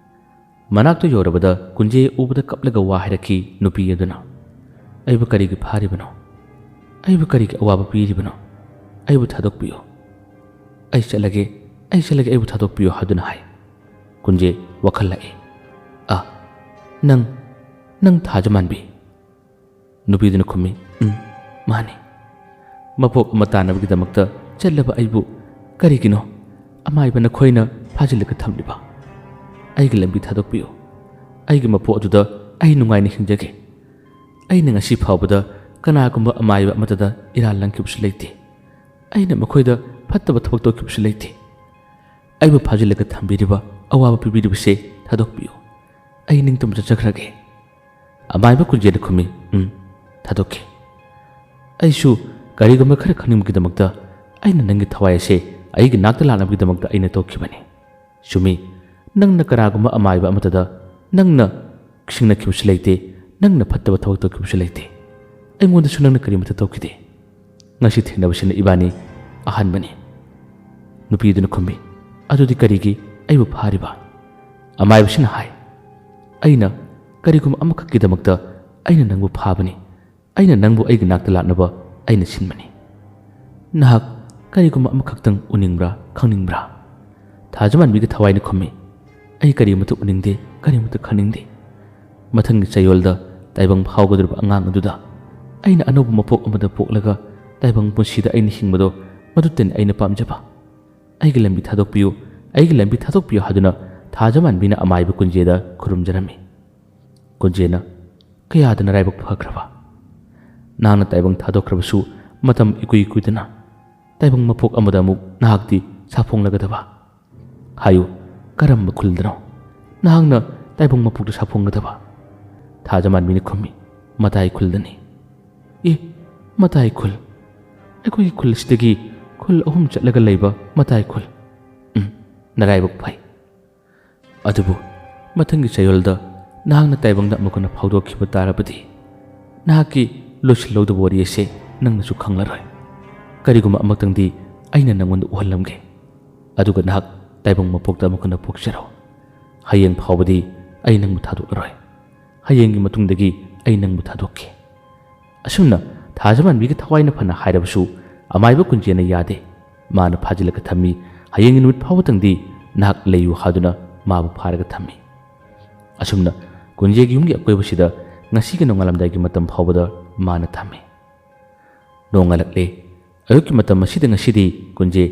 ꯃꯅꯥꯛꯇ ꯌꯧꯔꯕꯗ ꯀꯨꯟꯖꯦ ꯎꯕꯗ ꯀꯞꯂꯒ ꯋꯥ ꯍꯥꯏꯔꯛꯈꯤ ꯅꯨꯄꯤ ꯑꯗꯨꯅ, "ꯑꯩꯕꯨ ꯀꯔꯤꯒꯤ ꯐꯥꯔꯤꯕꯅꯣ? ꯑꯩꯕꯨ ꯀꯔꯤꯒꯤ ꯑꯋꯥꯕ ꯄꯤꯔꯤꯕꯅꯣ? ꯑꯩꯕꯨ ꯊꯥꯗꯣꯛꯄꯤꯌꯨ꯫ ꯑꯩ ꯆꯠꯂꯒꯦ, ꯑꯩ ꯆꯠꯂꯒꯦ, ꯑꯩꯕꯨ ꯊꯥꯗꯣꯛꯄꯤꯌꯨ" ꯍꯥꯏꯗꯨꯅ ꯍꯥꯏ꯫ ꯀꯨꯟꯖꯦ ꯋꯥꯈꯜ ꯂꯥꯛꯏ꯫ "ꯑ, ꯅꯪ, ꯅꯪ ꯊꯥꯖꯃꯥꯟꯕꯤ?" ꯅꯨꯄꯤꯗꯨꯅ ꯈꯨꯝꯃꯤ, "ꯎꯝ, ꯃꯥꯅꯤ꯫ ꯃꯄꯣꯛ ꯑꯃ ꯇꯥꯅꯕꯒꯤꯗꯃꯛꯇ ꯆꯠꯂꯕ ꯑꯩꯕꯨ ꯀꯔꯤꯒꯤꯅꯣ ꯑꯃꯥꯏꯕ ꯅꯈꯣꯏꯅ ꯐꯥꯖꯤꯜꯂꯒ ꯊꯝꯂꯤꯕ? ꯑꯩꯒꯤ ꯂꯝꯕꯤ ꯊꯥꯗꯣꯛꯄꯤꯌꯨ꯫ ꯑꯩꯒꯤ ꯃꯄꯣꯛ ꯑꯗꯨꯗ ꯑꯩ ꯅꯨꯡꯉꯥꯏꯅ ꯍꯤꯡꯖꯒꯦ꯫ ꯑꯩꯅ ꯉꯁꯤ ꯐꯥꯎꯕꯗ ꯀꯅꯥꯒꯨꯝꯕ ꯑꯃꯥꯏꯕ ꯑꯃꯠꯇꯗ ꯏꯔꯥꯜ ꯂꯪꯈꯤꯕꯁꯨ ꯂꯩꯇꯦ꯫ ꯑꯩꯅ ꯃꯈꯣꯏꯗ ꯐꯠꯇꯕ ꯊꯕꯛ ꯇꯧꯈꯤꯕꯁꯨ ꯂꯩꯇꯦ꯫ ꯑꯩꯕꯨ ꯐꯥꯖꯤꯜꯂꯒ ꯊꯝꯕꯤꯔꯤꯕ, ꯑꯋꯥꯕ ꯄꯤꯕꯤꯔꯤꯕꯁꯦ ꯊꯥꯗꯣꯛꯄꯤꯌꯨ꯫ ꯑꯩ ꯅꯤꯡꯇꯝꯅ ꯆꯠꯆꯈ꯭ꯔꯒꯦ"꯫ ꯑꯃꯥꯏꯕ ꯀꯨꯟꯖꯦꯅ ꯈꯨꯝꯃꯤ, "ꯎꯝ, ꯊꯥꯗꯣꯛꯀꯦ꯫ ꯑꯩꯁꯨ ꯀꯔꯤꯒꯨꯝꯕ ꯈꯔ ꯈꯪꯅꯤꯡꯕꯒꯤꯗꯃꯛꯇ ꯑꯩꯅ ꯅꯪꯒꯤ ꯊꯋꯥꯏ ꯑꯁꯦ ꯑꯩꯒꯤ ꯅꯥꯛꯇ ꯂꯥꯛꯅꯕꯒꯤꯗꯃꯛꯇ ꯑꯩꯅ ꯇꯧꯈꯤꯕꯅꯤ꯫ ꯆꯨꯝꯃꯤ, ꯅꯪꯅ ꯀꯅꯥꯒꯨꯝꯕ ꯑꯃꯥꯏꯕ ꯑꯃꯠꯇꯗ ꯅꯪꯅ ꯁꯤꯡꯅꯈꯤꯕꯁꯨ ꯂꯩꯇꯦ, ꯅꯪꯅ ꯐꯠꯇꯕ ꯊꯕꯛ ꯇꯧꯈꯤꯕꯁꯨ ꯂꯩꯇꯦ꯫ ꯑꯩꯉꯣꯟꯗꯁꯨ ꯅꯪꯅ ꯀꯔꯤꯃꯠꯇ ꯇꯧꯈꯤꯗꯦ꯫ ꯉꯁꯤ ꯊꯦꯡꯅꯕꯁꯤꯅ ꯏꯕꯥꯅꯤ ꯑꯍꯥꯟꯕꯅꯤ"꯫ ꯅꯨꯄꯤꯗꯨꯅ ꯈꯨꯝꯃꯤ, "ꯑꯗꯨꯗꯤ ꯀꯔꯤꯒꯤ ꯑꯩꯕꯨ ꯐꯥꯔꯤꯕ?" ꯑꯃꯥꯏꯕꯁꯤꯅ ꯍꯥꯏ, "ꯑꯩꯅ ꯀꯔꯤꯒꯨꯝꯕ ꯑꯃꯈꯛꯀꯤꯗꯃꯛꯇ ꯑꯩꯅ ꯅꯪꯕꯨ ꯐꯥꯕꯅꯤ꯫ ꯑꯩꯅ ꯅꯪꯕꯨ ꯑꯩꯒꯤ ꯅꯥꯛꯇ ꯂꯥꯛꯅꯕ ꯑꯩꯅ ꯁꯤꯟꯕꯅꯤ꯫ ꯅꯍꯥꯛ ꯀꯔꯤꯒꯨꯝꯕ ꯑꯃꯈꯛꯇꯪ ꯎꯅꯤꯡꯕ꯭ꯔꯥ, ꯈꯪꯅꯤꯡꯕ꯭ꯔꯥ?" ꯊꯥꯖꯃꯥꯟꯕꯤꯒꯤ ꯊꯋꯥꯏꯅ ꯈꯨꯝꯃꯤ, "ꯑꯩ ꯀꯔꯤꯃꯠꯇ ꯎꯅꯤꯡꯗꯦ, ꯀꯔꯤꯃꯠꯇ ꯈꯪꯅꯤꯡꯗꯦ꯫ ꯃꯊꯪꯒꯤ ꯆꯌꯣꯜꯗ ꯇꯥꯏꯕꯪ ꯐꯥꯎꯒꯗꯧꯔꯤꯕ ꯑꯉꯥꯡ ꯑꯗꯨꯗ ꯑꯩꯅ ꯑꯅꯧꯕ ꯃꯄꯣꯛ ꯑꯃꯗ ꯄꯣꯛꯂꯒ ꯇꯥꯏꯕꯪ ꯄꯨꯟꯁꯤꯗ ꯑꯩꯅ ꯍꯤꯡꯕꯗꯣ ꯃꯗꯨꯇꯅꯤ ꯑꯩꯅ ꯄꯥꯝꯖꯕ꯫ ꯑꯩꯒꯤ ꯂꯝꯕꯤ ꯊꯥꯗꯣꯛꯄꯤꯌꯨ, ꯑꯩꯒꯤ ꯂꯝꯕꯤ ꯊꯥꯗꯣꯛꯄꯤꯌꯨ" ꯍꯥꯏꯗꯨꯅ ꯊꯥꯖꯃꯥꯟꯕꯤꯅ ꯑꯃꯥꯏꯕ ꯀꯨꯟꯖꯦꯗ ꯈꯨꯔꯨꯝꯖꯔꯝꯃꯤ꯫ ꯀꯨꯟꯖꯦꯅ ꯀꯌꯥꯗ ꯅꯔꯥꯏꯕꯛ ꯐꯈ꯭ꯔꯕ꯫ ꯅꯍꯥꯛꯅ ꯇꯥꯏꯕꯪ ꯊꯥꯗꯣꯛꯈ꯭ꯔꯕꯁꯨ ꯃꯇꯝ ꯏꯀꯨꯏ ꯀꯨꯏꯗꯅ ꯇꯥꯏꯕꯪ ꯃꯄꯣꯛ ꯑꯃꯗ ꯑꯃꯨꯛ ꯅꯍꯥꯛꯇꯤ ꯁꯥꯐꯣꯡꯂꯒꯗꯕ꯫ ꯍꯥꯏꯌꯨ, ꯀꯔꯝꯕ ꯈꯨꯜꯗꯅꯣ ꯅꯍꯥꯛꯅ ꯇꯥꯏꯕꯪ ꯃꯄꯣꯛꯇ ꯁꯥꯐꯣꯡꯒꯗꯕ? ꯊꯥꯖꯃꯥꯟꯕꯤꯅ ꯈꯨꯝꯃꯤ, "ꯃꯇꯥꯏ ꯈꯨꯜꯗꯅꯤ"꯫ "ꯑꯦ, ꯃꯇꯥꯏ ꯈꯨꯜ? ꯑꯩꯈꯣꯏꯒꯤ ꯈꯨꯜ ꯑꯁꯤꯗꯒꯤ ꯈꯨꯜ ꯑꯍꯨꯝ ꯆꯠꯂꯒ ꯂꯩꯕ ꯃꯇꯥꯏ ꯈꯨꯜ꯫ ꯎꯝ, ꯅꯔꯥꯏꯕꯛ ꯐꯩ꯫ ꯑꯗꯨꯕꯨ ꯃꯊꯪꯒꯤ ꯆꯌꯣꯜꯗ ꯅꯍꯥꯛꯅ ꯇꯥꯏꯕꯪꯗ ꯑꯃꯨꯛ ꯍꯟꯅ ꯐꯥꯎꯗꯣꯛꯈꯤꯕ ꯇꯥꯔꯕꯗꯤ, ꯅꯍꯥꯛꯀꯤ ꯂꯣꯏꯁꯤꯜꯍꯧꯗꯕ ꯋꯥꯔꯤ ꯑꯁꯦ ꯅꯪꯅꯁꯨ ꯈꯪꯂꯔꯣꯏ꯫ ꯀꯔꯤꯒꯨꯝꯕ ꯑꯃꯇꯪꯗꯤ ꯑꯩꯅ ꯅꯪꯉꯣꯟꯗ ꯎꯍꯜꯂꯝꯒꯦ, ꯑꯗꯨꯒ ꯅꯍꯥꯛ ꯇꯥꯏꯕꯪ ꯃꯄꯣꯛꯇ ꯑꯃꯨꯛ ꯍꯟꯅ ꯄꯣꯛꯆꯔꯣ꯫ ꯍꯌꯦꯡ ꯐꯥꯎꯕꯗꯤ ꯑꯩ ꯅꯪꯕꯨ ꯊꯥꯗꯣꯛꯂꯔꯣꯏ꯫ ꯍꯌꯦꯡꯒꯤ ꯃꯇꯨꯡꯗꯒꯤ ꯑꯩ ꯅꯪꯕꯨ ꯊꯥꯗꯣꯛꯀꯦ꯫ ꯑꯁꯨꯝꯅ ꯊꯥꯖꯃꯥꯟꯕꯤꯒꯤ ꯊꯋꯥꯏꯅ ꯐꯅ ꯍꯥꯏꯔꯕꯁꯨ ꯑꯃꯥꯏꯕ ꯀꯨꯟꯖꯦꯅ ꯌꯥꯗꯦ꯫ ꯃꯥꯅ ꯐꯥꯖꯤꯜꯂꯒ ꯊꯝꯃꯤ꯫ ꯍꯌꯦꯡꯒꯤ ꯅꯨꯃꯤꯠ ꯐꯥꯎꯕꯇꯪꯗꯤ ꯅꯍꯥꯛ ꯂꯩꯌꯨ ꯍꯥꯏꯗꯨꯅ ꯃꯥꯕꯨ ꯐꯥꯔꯒ ꯊꯝꯃꯤ꯫ ꯑꯁꯨꯝꯅ ꯀꯨꯟꯖꯦꯒꯤ ꯌꯨꯝꯒꯤ ꯑꯀꯣꯏꯕꯁꯤꯗ ꯉꯁꯤꯒꯤ ꯅꯣꯡꯉꯥꯜꯂꯝꯗꯥꯏꯒꯤ ꯃꯇꯝ ꯐꯥꯎꯕꯗ ꯃꯥꯅ ꯊꯝꯃꯤ꯫ ꯅꯣꯡꯉꯥꯜꯂꯛꯂꯦ꯫ ꯑꯌꯨꯛꯀꯤ ꯃꯇꯝ ꯑꯁꯤꯗ ꯉꯁꯤꯗꯤ ꯀꯨꯟꯖꯦ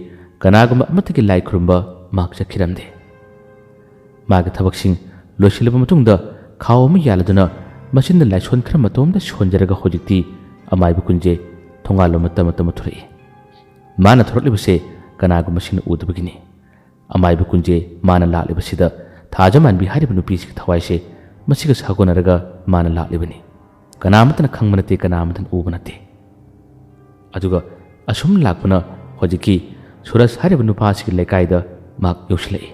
ꯀꯅꯥꯒꯨꯝꯕ ꯑꯃꯠꯇꯒꯤ ꯂꯥꯏ ꯈꯨꯔꯨꯝꯕ ꯃꯍꯥꯛ ꯆꯠꯈꯤꯔꯝꯗꯦ꯫ ꯃꯥꯒꯤ ꯊꯕꯛꯁꯤꯡ ꯂꯣꯏꯁꯤꯜꯂꯕ ꯃꯇꯨꯡꯗ ꯈꯥꯎ ꯑꯃ ꯌꯥꯜꯂꯗꯨꯅ ꯃꯆꯤꯟꯗ ꯂꯥꯏꯁꯣꯟ ꯈꯔ ꯃꯇꯣꯝꯇ ꯁꯣꯟꯖꯔꯒ ꯍꯧꯖꯤꯛꯇꯤ ꯑꯃꯥꯏꯕ ꯀꯨꯟꯖꯦ ꯊꯣꯡꯒꯥꯜꯂꯣꯝ ꯃꯇꯝ ꯃꯇꯝ ꯊꯣꯔꯛꯏ꯫ ꯃꯥꯅ ꯊꯣꯔꯛꯂꯤꯕꯁꯦ ꯀꯅꯥꯒꯨꯝꯕꯁꯤꯡꯅ ꯎꯗꯕꯒꯤꯅꯤ꯫ ꯑꯃꯥꯏꯕ ꯀꯨꯟꯖꯦ ꯃꯥꯅ ꯂꯥꯛꯂꯤꯕꯁꯤꯗ ꯊꯥꯖꯃꯥꯟꯕꯤ ꯍꯥꯏꯔꯤꯕ ꯅꯨꯄꯤꯁꯤꯒꯤ ꯊꯋꯥꯏꯁꯦ ꯃꯁꯤꯒ ꯁꯥꯒꯣꯟꯅꯔꯒ ꯃꯥꯅ ꯂꯥꯛꯂꯤꯕꯅꯤ꯫ ꯀꯅꯥ ꯑꯃꯠꯇꯅ ꯈꯪꯕ ꯅꯠꯇꯦ, ꯀꯅꯥ ꯑꯃꯠꯇꯅ ꯎꯕ ꯅꯠꯇꯦ꯫ ꯑꯗꯨꯒ ꯑꯁꯨꯝ ꯂꯥꯛꯄꯅ ꯍꯧꯖꯤꯛꯀꯤ ꯁꯨꯔꯖ ꯍꯥꯏꯔꯤꯕ ꯅꯨꯄꯥꯁꯤꯒꯤ ꯂꯩꯀꯥꯏꯗ ꯃꯍꯥꯛ ꯌꯧꯁꯤꯜꯂꯛꯏ꯫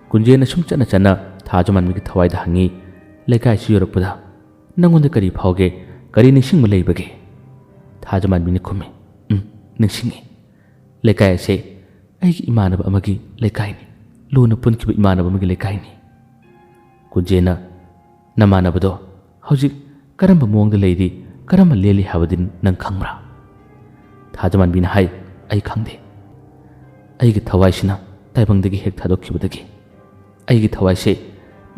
ꯀꯨꯟꯖꯦꯅ ꯁꯨꯝ ꯆꯠꯅ ꯆꯠꯅ ꯊꯥꯖꯃꯥꯟꯕꯤꯒꯤ ꯊꯋꯥꯏꯗ ꯍꯪꯉꯤ, "ꯂꯩꯀꯥꯏꯁꯤ ꯌꯧꯔꯛꯄꯗ ꯅꯪꯉꯣꯟꯗ ꯀꯔꯤ ꯐꯥꯎꯒꯦ? ꯀꯔꯤ ꯅꯤꯡꯁꯤꯡꯕ ꯂꯩꯕꯒꯦ?" ꯊꯥꯖꯃꯥꯟꯕꯤꯅ ꯈꯨꯝꯃꯤ, "ꯎꯝ, ꯅꯤꯡꯁꯤꯡꯉꯤ꯫ ꯂꯩꯀꯥꯏ ꯑꯁꯦ ꯑꯩꯒꯤ ꯏꯃꯥꯟꯅꯕ ꯑꯃꯒꯤ ꯂꯩꯀꯥꯏꯅꯤ꯫ ꯂꯨꯅ ꯄꯨꯟꯈꯤꯕ ꯏꯃꯥꯟꯅꯕ ꯑꯃꯒꯤ ꯂꯩꯀꯥꯏꯅꯤ꯫" ꯀꯨꯟꯖꯦꯅ, "ꯅꯃꯥꯟꯅꯕꯗꯣ ꯍꯧꯖꯤꯛ ꯀꯔꯝꯕ ꯃꯑꯣꯡꯗ ꯂꯩꯔꯤ, ꯀꯔꯝꯕ ꯂꯦꯜꯂꯤ ꯍꯥꯏꯕꯗꯤ ꯅꯪ ꯈꯪꯕ꯭ꯔꯥ?" ꯊꯥꯖꯃꯥꯟꯕꯤꯅ ꯍꯥꯏ, "ꯑꯩ ꯈꯪꯗꯦ꯫ ꯑꯩꯒꯤ ꯊꯋꯥꯏꯁꯤꯅ ꯇꯥꯏꯕꯪꯗꯒꯤ ꯍꯦꯛ ꯊꯥꯗꯣꯛꯈꯤꯕꯗꯒꯤ ꯑꯩꯒꯤ ꯊꯋꯥꯏꯁꯦ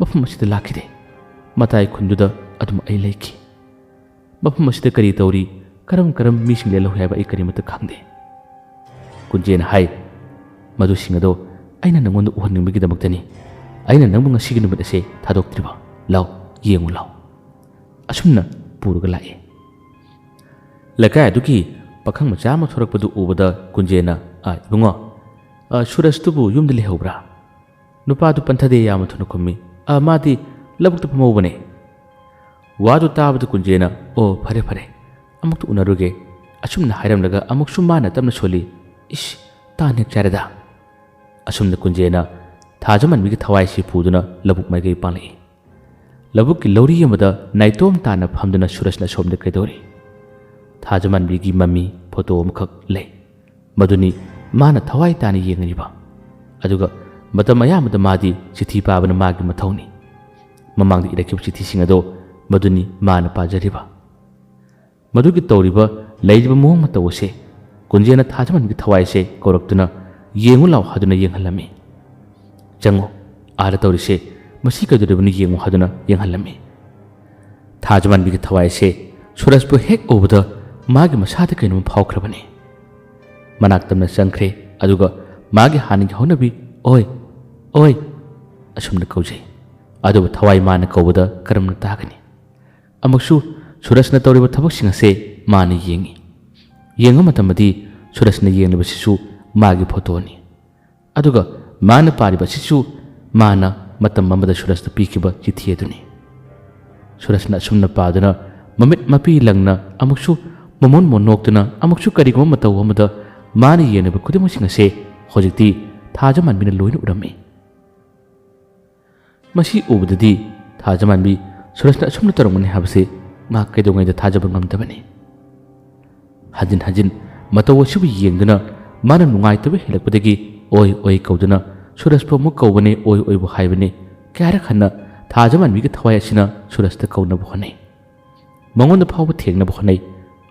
ꯃꯐꯝ ꯑꯁꯤꯗ ꯂꯥꯛꯈꯤꯗꯦ꯫ ꯃꯇꯥꯏ ꯈꯨꯟꯗꯨꯗ ꯑꯗꯨꯝ ꯑꯩ ꯂꯩꯈꯤ꯫ ꯃꯐꯝ ꯑꯁꯤꯗ ꯀꯔꯤ ꯇꯧꯔꯤ, ꯀꯔꯝ ꯀꯔꯝꯕ ꯃꯤꯁꯤꯡ ꯂꯦꯜꯍꯧꯏ ꯍꯥꯏꯕ ꯑꯩ ꯀꯔꯤꯃꯠꯇ ꯈꯪꯗꯦ꯫" ꯀꯨꯟꯖꯦꯅ ꯍꯥꯏ, "ꯃꯗꯨꯁꯤꯡ ꯑꯗꯣ ꯑꯩꯅ ꯅꯪꯉꯣꯟꯗ ꯎꯍꯟꯅꯤꯡꯕꯒꯤꯗꯃꯛꯇꯅꯤ꯫ ꯑꯩꯅ ꯅꯪꯕꯨ ꯉꯁꯤꯒꯤ ꯅꯨꯃꯤꯠ ꯑꯁꯦ ꯊꯥꯗꯣꯛꯇ꯭ꯔꯤꯕ꯫ ꯂꯥꯎ, ꯌꯦꯡꯉꯨ ꯂꯥꯎ꯫" ꯑꯁꯨꯝꯅ ꯄꯨꯔꯒ ꯂꯥꯛꯏ꯫ ꯂꯩꯀꯥꯏ ꯑꯗꯨꯒꯤ ꯄꯥꯈꯪ ꯃꯆꯥ ꯑꯃ ꯊꯣꯔꯛꯄꯗꯨ ꯎꯕꯗ ꯀꯨꯟꯖꯦꯅ, "ꯑ, ꯏꯕꯨꯡꯉꯣ, ꯑ, ꯁꯨꯔꯖꯇꯨꯕꯨ ꯌꯨꯝꯗ ꯂꯩꯍꯧꯕ꯭ꯔꯥ? ꯅꯨꯄꯥꯗꯨ ꯄꯟꯊꯗꯦ" ꯌꯥꯝꯅ ꯊꯨꯅ ꯈꯨꯝꯃꯤ꯫ "ꯑ, ꯃꯥꯗꯤ ꯂꯧꯕꯨꯛꯇ ꯐꯝꯍꯧꯕꯅꯦ꯫" ꯋꯥꯗꯨ ꯇꯥꯕꯗ ꯀꯨꯟꯖꯦꯅ, "ꯑꯣ, ꯐꯔꯦ, ꯐꯔꯦ, ꯑꯃꯨꯛꯇ ꯎꯅꯔꯨꯒꯦ꯫ ꯑꯁꯨꯝꯅ ꯍꯥꯏꯔꯝꯂꯒ ꯑꯃꯨꯛꯁꯨ ꯃꯥꯅ ꯇꯞꯅ ꯁꯣꯜꯂꯤ, "ꯏꯁ, ꯇꯥꯟ ꯍꯦꯛ ꯆꯥꯔꯦꯗ!" ꯑꯁꯨꯝꯅ ꯀꯨꯟꯖꯦꯅ ꯊꯥꯖꯃꯟꯕꯤꯒꯤ ꯊꯋꯥꯏꯁꯤ ꯄꯨꯗꯨꯅ ꯂꯧꯕꯨꯛ ꯃꯥꯏꯀꯩ ꯄꯥꯡꯂꯛꯏ꯫ ꯂꯧꯕꯨꯛꯀꯤ ꯂꯧꯔꯤ ꯑꯃꯗ ꯅꯥꯏꯇꯣꯝ ꯇꯥꯅ ꯐꯝꯗꯨꯅ ꯁꯨꯔꯖꯅ ꯑꯁꯣꯝꯗ ꯀꯩꯗꯧꯔꯤ? ꯊꯥꯖꯃꯟꯕꯤꯒꯤ ꯃꯃꯤ ꯐꯣꯇꯣ ꯑꯃꯈꯛ ꯂꯩ꯫ ꯃꯗꯨꯅꯤ ꯃꯥꯅ ꯊꯋꯥꯏ ꯇꯥꯅ ꯌꯦꯡꯉꯤꯕ꯫ ꯑꯗꯨꯒ ꯃꯇꯝ ꯑꯌꯥꯝꯕꯗ ꯃꯥꯗꯤ ꯆꯤꯊꯤ ꯄꯥꯕꯅ ꯃꯥꯒꯤ ꯃꯊꯧꯅꯤ꯫ ꯃꯃꯥꯡꯗ ꯏꯔꯛꯈꯤꯕ ꯆꯤꯊꯤꯁꯤꯡ ꯑꯗꯣ ꯃꯗꯨꯅꯤ ꯃꯥꯅ ꯄꯥꯖꯔꯤꯕ꯫ ꯃꯗꯨꯒꯤ ꯇꯧꯔꯤꯕ, ꯂꯩꯔꯤꯕ ꯃꯑꯣꯡ ꯃꯇꯧ ꯑꯁꯦ ꯀꯨꯟꯖꯦꯅ ꯊꯥꯖꯃꯟꯕꯤꯒꯤ ꯊꯋꯥꯏꯁꯦ ꯀꯧꯔꯛꯇꯨꯅ, "ꯌꯦꯡꯉꯨ ꯂꯥꯎ" ꯍꯥꯏꯗꯨꯅ ꯌꯦꯡꯍꯜꯂꯝꯃꯤ꯫ "ꯆꯪꯉꯣ, ꯑꯥꯗ ꯇꯧꯔꯤꯁꯦ, ꯃꯁꯤ ꯀꯩꯗꯧꯔꯤꯕꯅꯣ ꯌꯦꯡꯉꯨ" ꯍꯥꯏꯗꯨꯅ ꯌꯦꯡꯍꯜꯂꯝꯃꯤ꯫ ꯊꯥꯖꯃꯟꯕꯤꯒꯤ ꯊꯋꯥꯏꯁꯦ ꯁꯨꯔꯖꯄꯨ ꯍꯦꯛ ꯎꯕꯗ ꯃꯥꯒꯤ ꯃꯁꯥꯗ ꯀꯩꯅꯣꯝ ꯐꯥꯎꯈ꯭ꯔꯕꯅꯤ꯫ ꯃꯅꯥꯛ ꯇꯝꯅ ꯆꯪꯈ꯭ꯔꯦ, ꯑꯗꯨꯒ ꯃꯥꯒꯤ ꯍꯥꯟꯅꯒꯤ ꯍꯧꯅꯕꯤ, "ꯑꯣꯏ, ꯑꯣꯏ" ꯑꯁꯨꯝꯅ ꯀꯧꯖꯩ꯫ ꯑꯗꯨꯕꯨ ꯊꯋꯥꯏ ꯃꯥꯅ ꯀꯧꯕꯗ ꯀꯔꯝꯅ ꯇꯥꯒꯅꯤ? ꯑꯃꯨꯛꯁꯨ ꯁꯨꯔꯖꯅ ꯇꯧꯔꯤꯕ ꯊꯕꯛꯁꯤꯡ ꯑꯁꯦ ꯃꯥꯅ ꯌꯦꯡꯉꯤ꯫ ꯌꯦꯡꯕ ꯃꯇꯝꯗꯗꯤ ꯁꯨꯔꯖꯅ ꯌꯦꯡꯂꯤꯕꯁꯤꯁꯨ ꯃꯥꯒꯤ ꯐꯣꯇꯣꯅꯤ꯫ ꯑꯗꯨꯒ ꯃꯥꯅ ꯄꯥꯔꯤꯕ ꯑꯁꯤꯁꯨ ꯃꯥꯅ ꯃꯇꯝ ꯑꯃꯗ ꯁꯨꯔꯖꯇ ꯄꯤꯈꯤꯕ ꯆꯤꯊꯤ ꯑꯗꯨꯅꯤ꯫ ꯁꯨꯔꯖꯅ ꯑꯁꯨꯝꯅ ꯄꯥꯗꯨꯅ, ꯃꯃꯤꯠ ꯃꯄꯤ ꯂꯪꯅ, ꯑꯃꯨꯛꯁꯨ ꯃꯃꯣꯟ ꯃꯣꯟ ꯅꯣꯛꯇꯨꯅ, ꯑꯃꯨꯛꯁꯨ ꯀꯔꯤꯒꯨꯝꯕ ꯃꯇꯧ ꯑꯃꯗ ꯃꯥꯅ ꯌꯦꯡꯂꯤꯕ ꯈꯨꯗꯤꯡꯃꯛꯁꯤꯡ ꯑꯁꯦ ꯍꯧꯖꯤꯛꯇꯤ ꯊꯥꯖꯃꯥꯟꯕꯤꯅ ꯂꯣꯏꯅ ꯎꯔꯝꯃꯤ꯫ ꯃꯁꯤ ꯎꯕꯗꯗꯤ ꯊꯥꯖꯃꯥꯟꯕꯤ ꯁꯨꯔꯖꯅ ꯑꯁꯨꯝꯅ ꯇꯧꯔꯝꯒꯅꯤ ꯍꯥꯏꯕꯁꯤ ꯃꯍꯥꯛ ꯀꯩꯗꯧꯉꯩꯗ ꯊꯥꯖꯕ ꯉꯝꯗꯕꯅꯤ꯫ ꯍꯟꯖꯤꯟ ꯍꯟꯖꯤꯟ ꯃꯇꯧ ꯑꯁꯤꯕꯨ ꯌꯦꯡꯗꯨꯅ ꯃꯥꯅ ꯅꯨꯡꯉꯥꯏꯇꯕ ꯍꯦꯜꯂꯛꯄꯗꯒꯤ "ꯑꯣꯏ, ꯑꯣꯏ" ꯀꯧꯗꯨꯅ ꯁꯨꯔꯖꯄꯨ ꯑꯃꯨꯛ ꯀꯧꯕꯅꯦ, "ꯑꯣꯏ, ꯑꯣꯏꯕꯨ" ꯍꯥꯏꯕꯅꯦ꯫ ꯀꯌꯥꯔꯛ ꯍꯟꯅ ꯊꯥꯖꯃꯥꯟꯕꯤꯒꯤ ꯊꯋꯥꯏ ꯑꯁꯤꯅ ꯁꯨꯔꯖꯇ ꯀꯧꯅꯕ ꯍꯣꯠꯅꯩ꯫ ꯃꯉꯣꯟꯗ ꯐꯥꯎꯕ ꯊꯦꯡꯅꯕ ꯍꯣꯠꯅꯩ꯫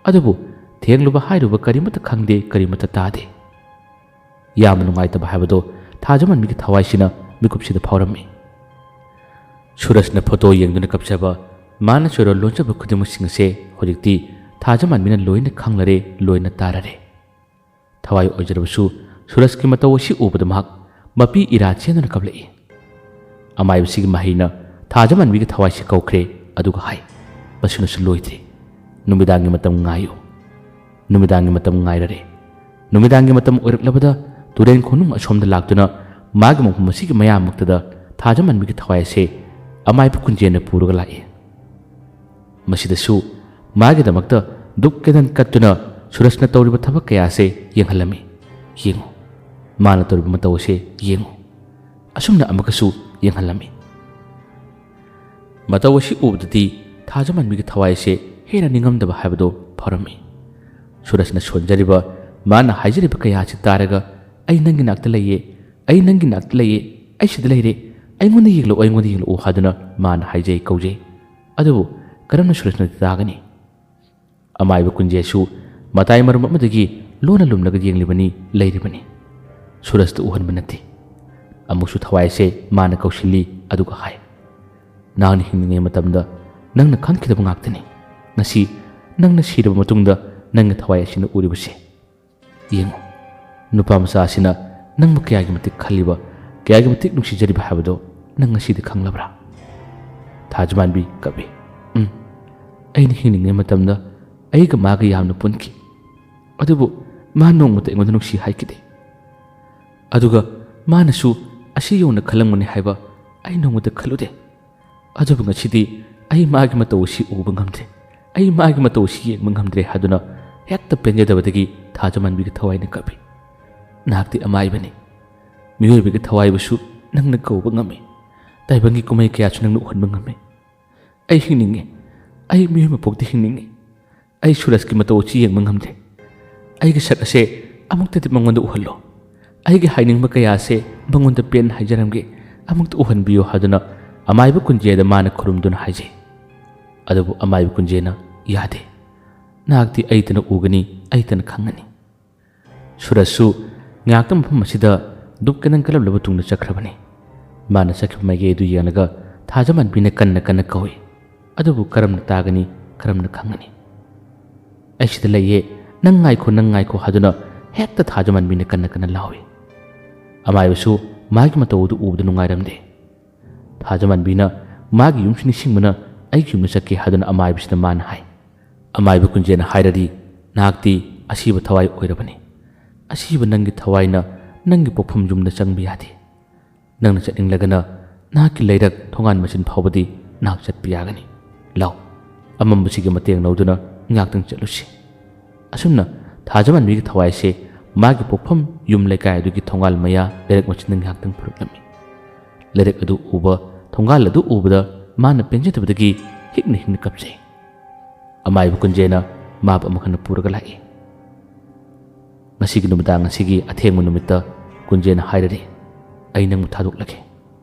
ꯑꯗꯨꯕꯨ ꯊꯦꯡꯂꯨꯕ ꯍꯥꯏꯔꯨꯕ ꯀꯔꯤꯃꯠꯇ ꯈꯪꯗꯦ, ꯀꯔꯤꯃꯠꯇ ꯇꯥꯗꯦ꯫ ꯌꯥꯝꯅ ꯅꯨꯡꯉꯥꯏꯇꯕ ꯍꯥꯏꯕꯗꯣ ꯊꯥꯖꯃꯥꯟꯕꯤꯒꯤ ꯊꯋꯥꯏꯁꯤꯅ ꯃꯤꯀꯨꯞꯁꯤꯗ ꯐꯥꯎꯔꯝꯃꯤ꯫ ꯁꯨꯔꯖꯅ ꯐꯣꯇꯣ ꯌꯦꯡꯗꯨꯅ ꯀꯞꯆꯕ, ꯃꯥꯅ ꯆꯣꯏꯔꯣꯜ ꯂꯣꯟꯖꯕ ꯈꯨꯗꯤꯡꯃꯛꯁꯤꯡ ꯑꯁꯦ ꯍꯧꯖꯤꯛꯇꯤ ꯊꯥꯖꯃꯥꯟꯕꯤꯅ ꯂꯣꯏꯅ ꯈꯪꯂꯔꯦ, ꯂꯣꯏꯅ ꯇꯥꯔꯔꯦ꯫ ꯊꯋꯥꯏ ꯑꯣꯏꯖꯔꯕꯁꯨ ꯁꯨꯔꯖꯀꯤ ꯃꯇꯧ ꯑꯁꯤ ꯎꯕꯗ ꯃꯍꯥꯛ ꯃꯄꯤ ꯏꯔꯥ ꯆꯦꯟꯗꯨꯅ ꯀꯞꯂꯛꯏ꯫ ꯑꯃꯥꯏꯕꯁꯤꯒꯤ ꯃꯍꯩꯅ ꯊꯥꯖꯃꯥꯟꯕꯤꯒꯤ ꯊꯋꯥꯏꯁꯤ ꯀꯧꯈ꯭ꯔꯦ, ꯑꯗꯨꯒ ꯍꯥꯏ, "ꯃꯁꯤꯅꯁꯨ ꯂꯣꯏꯗ꯭ꯔꯤ꯫ ꯅꯨꯃꯤꯗꯥꯡꯒꯤ ꯃꯇꯝ ꯉꯥꯏꯌꯨ꯫ ꯅꯨꯃꯤꯗꯥꯡꯒꯤ ꯃꯇꯝ ꯉꯥꯏꯔꯔꯦ꯫ ꯅꯨꯃꯤꯗꯥꯡꯒꯤ ꯃꯇꯝ ꯑꯣꯏꯔꯛꯂꯕꯗ ꯇꯨꯔꯦꯟ ꯈꯣꯡꯅꯨꯡ ꯑꯁꯣꯝꯗ ꯂꯥꯛꯇꯨꯅ ꯃꯥꯒꯤ ꯃꯐꯝ ꯑꯁꯤꯒꯤ ꯃꯌꯥꯃꯛꯇꯗ ꯊꯥꯖꯃꯥꯟꯕꯤꯒꯤ ꯊꯋꯥꯏ ꯑꯁꯦ ꯑꯃꯥꯏꯕ ꯀꯨꯟꯖꯦꯟꯅ ꯄꯨꯔꯒ ꯂꯥꯛꯏ꯫ ꯃꯁꯤꯗꯁꯨ ꯃꯥꯒꯤꯗꯃꯛꯇ ꯙꯨꯞ ꯀꯦꯟꯗꯜ ꯀꯠꯇꯨꯅ ꯁꯨꯔꯖꯅ ꯇꯧꯔꯤꯕ ꯊꯕꯛ ꯀꯌꯥꯁꯦ ꯌꯦꯡꯍꯜꯂꯝꯃꯤ꯫ "ꯌꯦꯡꯉꯨ, ꯃꯥꯅ ꯇꯧꯔꯤꯕ ꯃꯇꯧ ꯑꯁꯦ ꯌꯦꯡꯉꯨ"꯫ ꯑꯁꯨꯝꯅ ꯑꯃꯨꯛꯀꯁꯨ ꯌꯦꯡꯍꯜꯂꯝꯃꯤ꯫ ꯃꯇꯧ ꯑꯁꯤ ꯎꯕꯗꯗꯤ ꯊꯥꯖꯃꯥꯟꯕꯤꯒꯤ ꯊꯋꯥꯏꯁꯦ ꯍꯦꯟꯅ ꯅꯤꯡꯉꯝꯗꯕ ꯍꯥꯏꯕꯗꯣ ꯐꯥꯎꯔꯝꯃꯤ꯫ ꯁꯨꯔꯖꯅ ꯁꯣꯟꯖꯔꯤꯕ, ꯃꯥꯅ ꯍꯥꯏꯖꯔꯤꯕ ꯀꯌꯥ ꯑꯁꯤ ꯇꯥꯔꯒ, "ꯑꯩ ꯅꯪꯒꯤ ꯅꯥꯛꯇ ꯂꯩꯌꯦ, ꯑꯩ ꯅꯪꯒꯤ ꯅꯥꯛꯇ ꯂꯩꯌꯦ, ꯑꯩ ꯁꯤꯗ ꯂꯩꯔꯦ, ꯑꯩꯉꯣꯟꯗ ꯌꯦꯡꯂꯛꯑꯣ, ꯑꯩꯉꯣꯟꯗ ꯌꯦꯡꯂꯛꯑꯣ" ꯍꯥꯏꯗꯨꯅ ꯃꯥꯅ ꯍꯥꯏꯖꯩ ꯀꯧꯖꯩ꯫ ꯑꯗꯨꯕꯨ ꯀꯔꯝꯅ ꯁꯨꯔꯖꯅꯗꯤ ꯇꯥꯒꯅꯤ? ꯑꯃꯥꯏꯕ ꯀꯨꯟꯖꯦꯁꯨ ꯃꯇꯥꯏ ꯃꯔꯨꯝ ꯑꯃꯗꯒꯤ ꯂꯣꯟꯅ ꯂꯨꯝꯂꯒ ꯌꯦꯡꯂꯤꯕꯅꯤ, ꯂꯩꯔꯤꯕꯅꯤ꯫ ꯁꯨꯔꯖꯇ ꯎꯍꯟꯕ ꯅꯠꯇꯦ꯫ ꯑꯃꯨꯛꯁꯨ ꯊꯋꯥꯏꯁꯦ ꯃꯥꯅ ꯀꯧꯁꯤꯜꯂꯤ, ꯑꯗꯨꯒ ꯍꯥꯏ, "ꯅꯍꯥꯛꯅ ꯍꯤꯡꯂꯤꯉꯩ ꯃꯇꯝꯗ ꯅꯪꯅ ꯈꯪꯈꯤꯗꯕ ꯉꯥꯛꯇꯅꯤ꯫ ꯉꯁꯤ ꯅꯪꯅ ꯁꯤꯔꯕ ꯃꯇꯨꯡꯗ ꯅꯪꯒꯤ ꯊꯋꯥꯏ ꯑꯁꯤꯅ ꯎꯔꯤꯕꯁꯦ꯫ ꯌꯦꯡꯉꯨ, ꯅꯨꯄꯥ ꯃꯆꯥ ꯑꯁꯤꯅ ꯅꯪꯕꯨ ꯀꯌꯥꯒꯤ ꯃꯇꯤꯛ ꯈꯜꯂꯤꯕ, ꯀꯌꯥꯒꯤ ꯃꯇꯤꯛ ꯅꯨꯡꯁꯤꯖꯔꯤꯕ ꯍꯥꯏꯕꯗꯣ ꯅꯪ ꯉꯁꯤꯗꯤ ꯈꯪꯂꯕ꯭ꯔꯥ?" ꯊꯥꯖꯃꯥꯟꯕꯤ ꯀꯞꯏ꯫ "ꯎꯝ, ꯑꯩꯅ ꯍꯤꯡꯂꯤꯉꯩ ꯃꯇꯝꯗ ꯑꯩꯒ ꯃꯥꯒ ꯌꯥꯝꯅ ꯄꯨꯟꯈꯤ꯫ ꯑꯗꯨꯕꯨ ꯃꯥ ꯅꯣꯡꯃꯇ ꯑꯩꯉꯣꯟꯗ ꯅꯨꯡꯁꯤ ꯍꯥꯏꯈꯤꯗꯦ꯫ ꯑꯗꯨꯒ ꯃꯥꯅꯁꯨ ꯑꯁꯤ ꯌꯧꯅ ꯈꯜꯂꯝꯒꯅꯤ ꯍꯥꯏꯕ ꯑꯩ ꯅꯣꯡꯃꯇ ꯈꯜꯂꯨꯗꯦ꯫ ꯑꯗꯨꯕꯨ ꯉꯁꯤꯗꯤ ꯑꯩ ꯃꯥꯒꯤ ꯃꯇꯧ ꯑꯁꯤ ꯎꯕ ꯉꯝꯗ꯭ꯔꯦ, ꯑꯩ ꯃꯥꯒꯤ ꯃꯇꯧ ꯑꯁꯤ ꯌꯦꯡꯕ ꯉꯝꯗ꯭ꯔꯦ" ꯍꯥꯏꯗꯨꯅ ꯍꯦꯛꯇ ꯄꯦꯟꯖꯗꯕꯗꯒꯤ ꯊꯥꯖꯃꯥꯟꯕꯤꯒꯤ ꯊꯋꯥꯏꯅ ꯀꯞꯏ꯫ "ꯅꯍꯥꯛꯇꯤ ꯑꯃꯥꯏꯕꯅꯤ꯫ ꯃꯤꯑꯣꯏꯕꯒꯤ ꯊꯋꯥꯏꯕꯨꯁꯨ ꯅꯪꯅ ꯀꯧꯕ ꯉꯝꯃꯤ꯫ ꯇꯥꯏꯕꯪꯒꯤ ꯀꯨꯝꯍꯩ ꯀꯌꯥꯁꯨ ꯅꯪꯅ ꯎꯍꯟꯕ ꯉꯝꯃꯤ꯫ ꯑꯩ ꯍꯤꯡꯅꯤꯡꯉꯤ꯫ ꯑꯩ ꯃꯤꯑꯣꯏ ꯃꯄꯣꯛꯇ ꯍꯤꯡꯅꯤꯡꯉꯤ꯫ ꯑꯩ ꯁꯨꯔꯖꯀꯤ ꯃꯇꯧ ꯑꯁꯤ ꯌꯦꯡꯕ ꯉꯝꯗꯦ꯫ ꯑꯩꯒꯤ ꯁꯛ ꯑꯁꯦ ꯑꯃꯨꯛꯇꯗꯤ ꯃꯉꯣꯟꯗ ꯎꯍꯜꯂꯣ꯫ ꯑꯩꯒꯤ ꯍꯥꯏꯅꯤꯡꯕ ꯀꯌꯥ ꯑꯁꯦ ꯃꯉꯣꯟꯗ ꯄꯦꯟꯅ ꯍꯥꯏꯖꯔꯝꯒꯦ꯫ ꯑꯃꯨꯛꯇ ꯎꯍꯟꯕꯤꯌꯨ" ꯍꯥꯏꯗꯨꯅ ꯑꯃꯥꯏꯕ ꯀꯨꯟꯖꯦꯗ ꯃꯥꯅ ꯈꯨꯔꯨꯝꯗꯨꯅ ꯍꯥꯏꯖꯩ꯫ ꯑꯗꯨꯕꯨ ꯑꯃꯥꯏꯕ ꯀꯨꯟꯖꯦꯅ, "ꯌꯥꯗꯦ꯫ ꯅꯍꯥꯛꯇꯤ ꯑꯩꯇꯅ ꯎꯒꯅꯤ, ꯑꯩꯇꯅ ꯈꯪꯒꯅꯤ"꯫ ꯁꯨꯔꯖꯁꯨ ꯉꯥꯏꯍꯥꯛꯇꯪ ꯃꯐꯝ ꯑꯁꯤꯗ ꯙꯨꯞ ꯀꯦꯟꯗꯜ ꯀꯜꯂꯝꯂꯕ ꯇꯨꯡꯗ ꯆꯠꯈ꯭ꯔꯕꯅꯤ꯫ ꯃꯥꯅ ꯆꯠꯈꯤꯕ ꯃꯥꯏꯀꯩ ꯑꯗꯨ ꯌꯦꯡꯂꯒ ꯊꯥꯖꯃꯥꯟꯕꯤꯅ ꯀꯟꯅ ꯀꯟꯅ ꯀꯧꯏ꯫ ꯑꯗꯨꯕꯨ ꯀꯔꯝꯅ ꯇꯥꯒꯅꯤ, ꯀꯔꯝꯅ ꯈꯪꯒꯅꯤ? "ꯑꯩ ꯁꯤꯗ ꯂꯩꯌꯦ, ꯅꯪ ꯉꯥꯏꯈꯣ, ꯅꯪ ꯉꯥꯏꯈꯣ" ꯍꯥꯏꯗꯨꯅ ꯍꯦꯛꯇ ꯊꯥꯖꯃꯥꯟꯕꯤꯅ ꯀꯟꯅ ꯀꯟꯅ ꯂꯥꯎꯏ꯫ ꯑꯃꯥꯏꯕꯁꯨ ꯃꯥꯒꯤ ꯃꯇꯧ ꯑꯗꯨ ꯎꯕꯗ ꯅꯨꯡꯉꯥꯏꯔꯝꯗꯦ꯫ ꯊꯥꯖꯃꯥꯟꯕꯤꯅ ꯃꯥꯒꯤ ꯌꯨꯝꯁꯨ ꯅꯤꯡꯁꯤꯡꯕꯅ ꯑꯩꯒꯤ ꯌꯨꯝꯗ ꯆꯠꯀꯦ ꯍꯥꯏꯗꯨꯅ ꯑꯃꯥꯏꯕꯁꯤꯗ ꯃꯥꯅ ꯍꯥꯏ꯫ ꯑꯃꯥꯏꯕ ꯀꯨꯟꯖꯦꯅ ꯍꯥꯏꯔꯗꯤ, "ꯅꯍꯥꯛꯇꯤ ꯑꯁꯤꯕ ꯊꯋꯥꯏ ꯑꯣꯏꯔꯕꯅꯤ꯫ ꯑꯁꯤꯕ ꯅꯪꯒꯤ ꯊꯋꯥꯏꯅ ꯅꯪꯒꯤ ꯄꯣꯛꯐꯝ ꯌꯨꯝꯗ ꯆꯪꯕ ꯌꯥꯗꯦ꯫ ꯅꯪꯅ ꯆꯠꯅꯤꯡꯂꯒꯅ ꯅꯍꯥꯛꯀꯤ ꯂꯩꯔꯛ ꯊꯣꯡꯒꯥꯟ ꯃꯆꯤꯟ ꯐꯥꯎꯕꯗꯤ ꯅꯍꯥꯛ ꯆꯠꯄ ꯌꯥꯒꯅꯤ꯫ ꯂꯥꯎ, ꯑꯃꯝꯕꯁꯤꯒꯤ ꯃꯇꯦꯡ ꯂꯧꯗꯨꯅ ꯉꯥꯛꯇꯪ ꯆꯠꯂꯨꯁꯤ"꯫ ꯑꯁꯨꯝꯅ ꯊꯥꯖꯃꯥꯟꯕꯤꯒꯤ ꯊꯋꯥꯏꯁꯦ ꯃꯥꯒꯤ ꯄꯣꯛꯐꯝ ꯌꯨꯝ ꯂꯩꯀꯥꯏ ꯑꯗꯨꯒꯤ ꯊꯣꯡꯒꯥꯜ ꯃꯌꯥ ꯂꯩꯔꯛ ꯃꯆꯤꯟꯗ ꯉꯥꯏꯍꯥꯛꯇꯪ ꯐꯨꯔꯛꯂꯝꯃꯤ꯫ ꯂꯩꯔꯛ ꯑꯗꯨ ꯎꯕ, ꯊꯣꯡꯒꯥꯜ ꯑꯗꯨ ꯎꯕꯗ ꯃꯥꯅ ꯄꯦꯟꯖꯗꯕꯗꯒꯤ ꯍꯤꯛꯅ ꯍꯤꯛꯅ ꯀꯞꯆꯩ꯫ ꯑꯃꯥꯏꯕ ꯀꯨꯟꯖꯦꯅ ꯃꯥꯕꯨ ꯑꯃꯨꯛ ꯍꯟꯅ ꯄꯨꯔꯒ ꯂꯥꯛꯏ꯫ ꯉꯁꯤꯒꯤ ꯅꯨꯃꯤꯗꯥꯡ ꯑꯁꯤꯒꯤ ꯑꯊꯦꯡꯕ ꯅꯨꯃꯤꯠꯇ ꯀꯨꯟꯖꯦꯅ ꯍꯥꯏꯔꯔꯦ, "ꯑꯩ ꯅꯪꯕꯨ ꯊꯥꯗꯣꯛꯂꯒꯦ꯫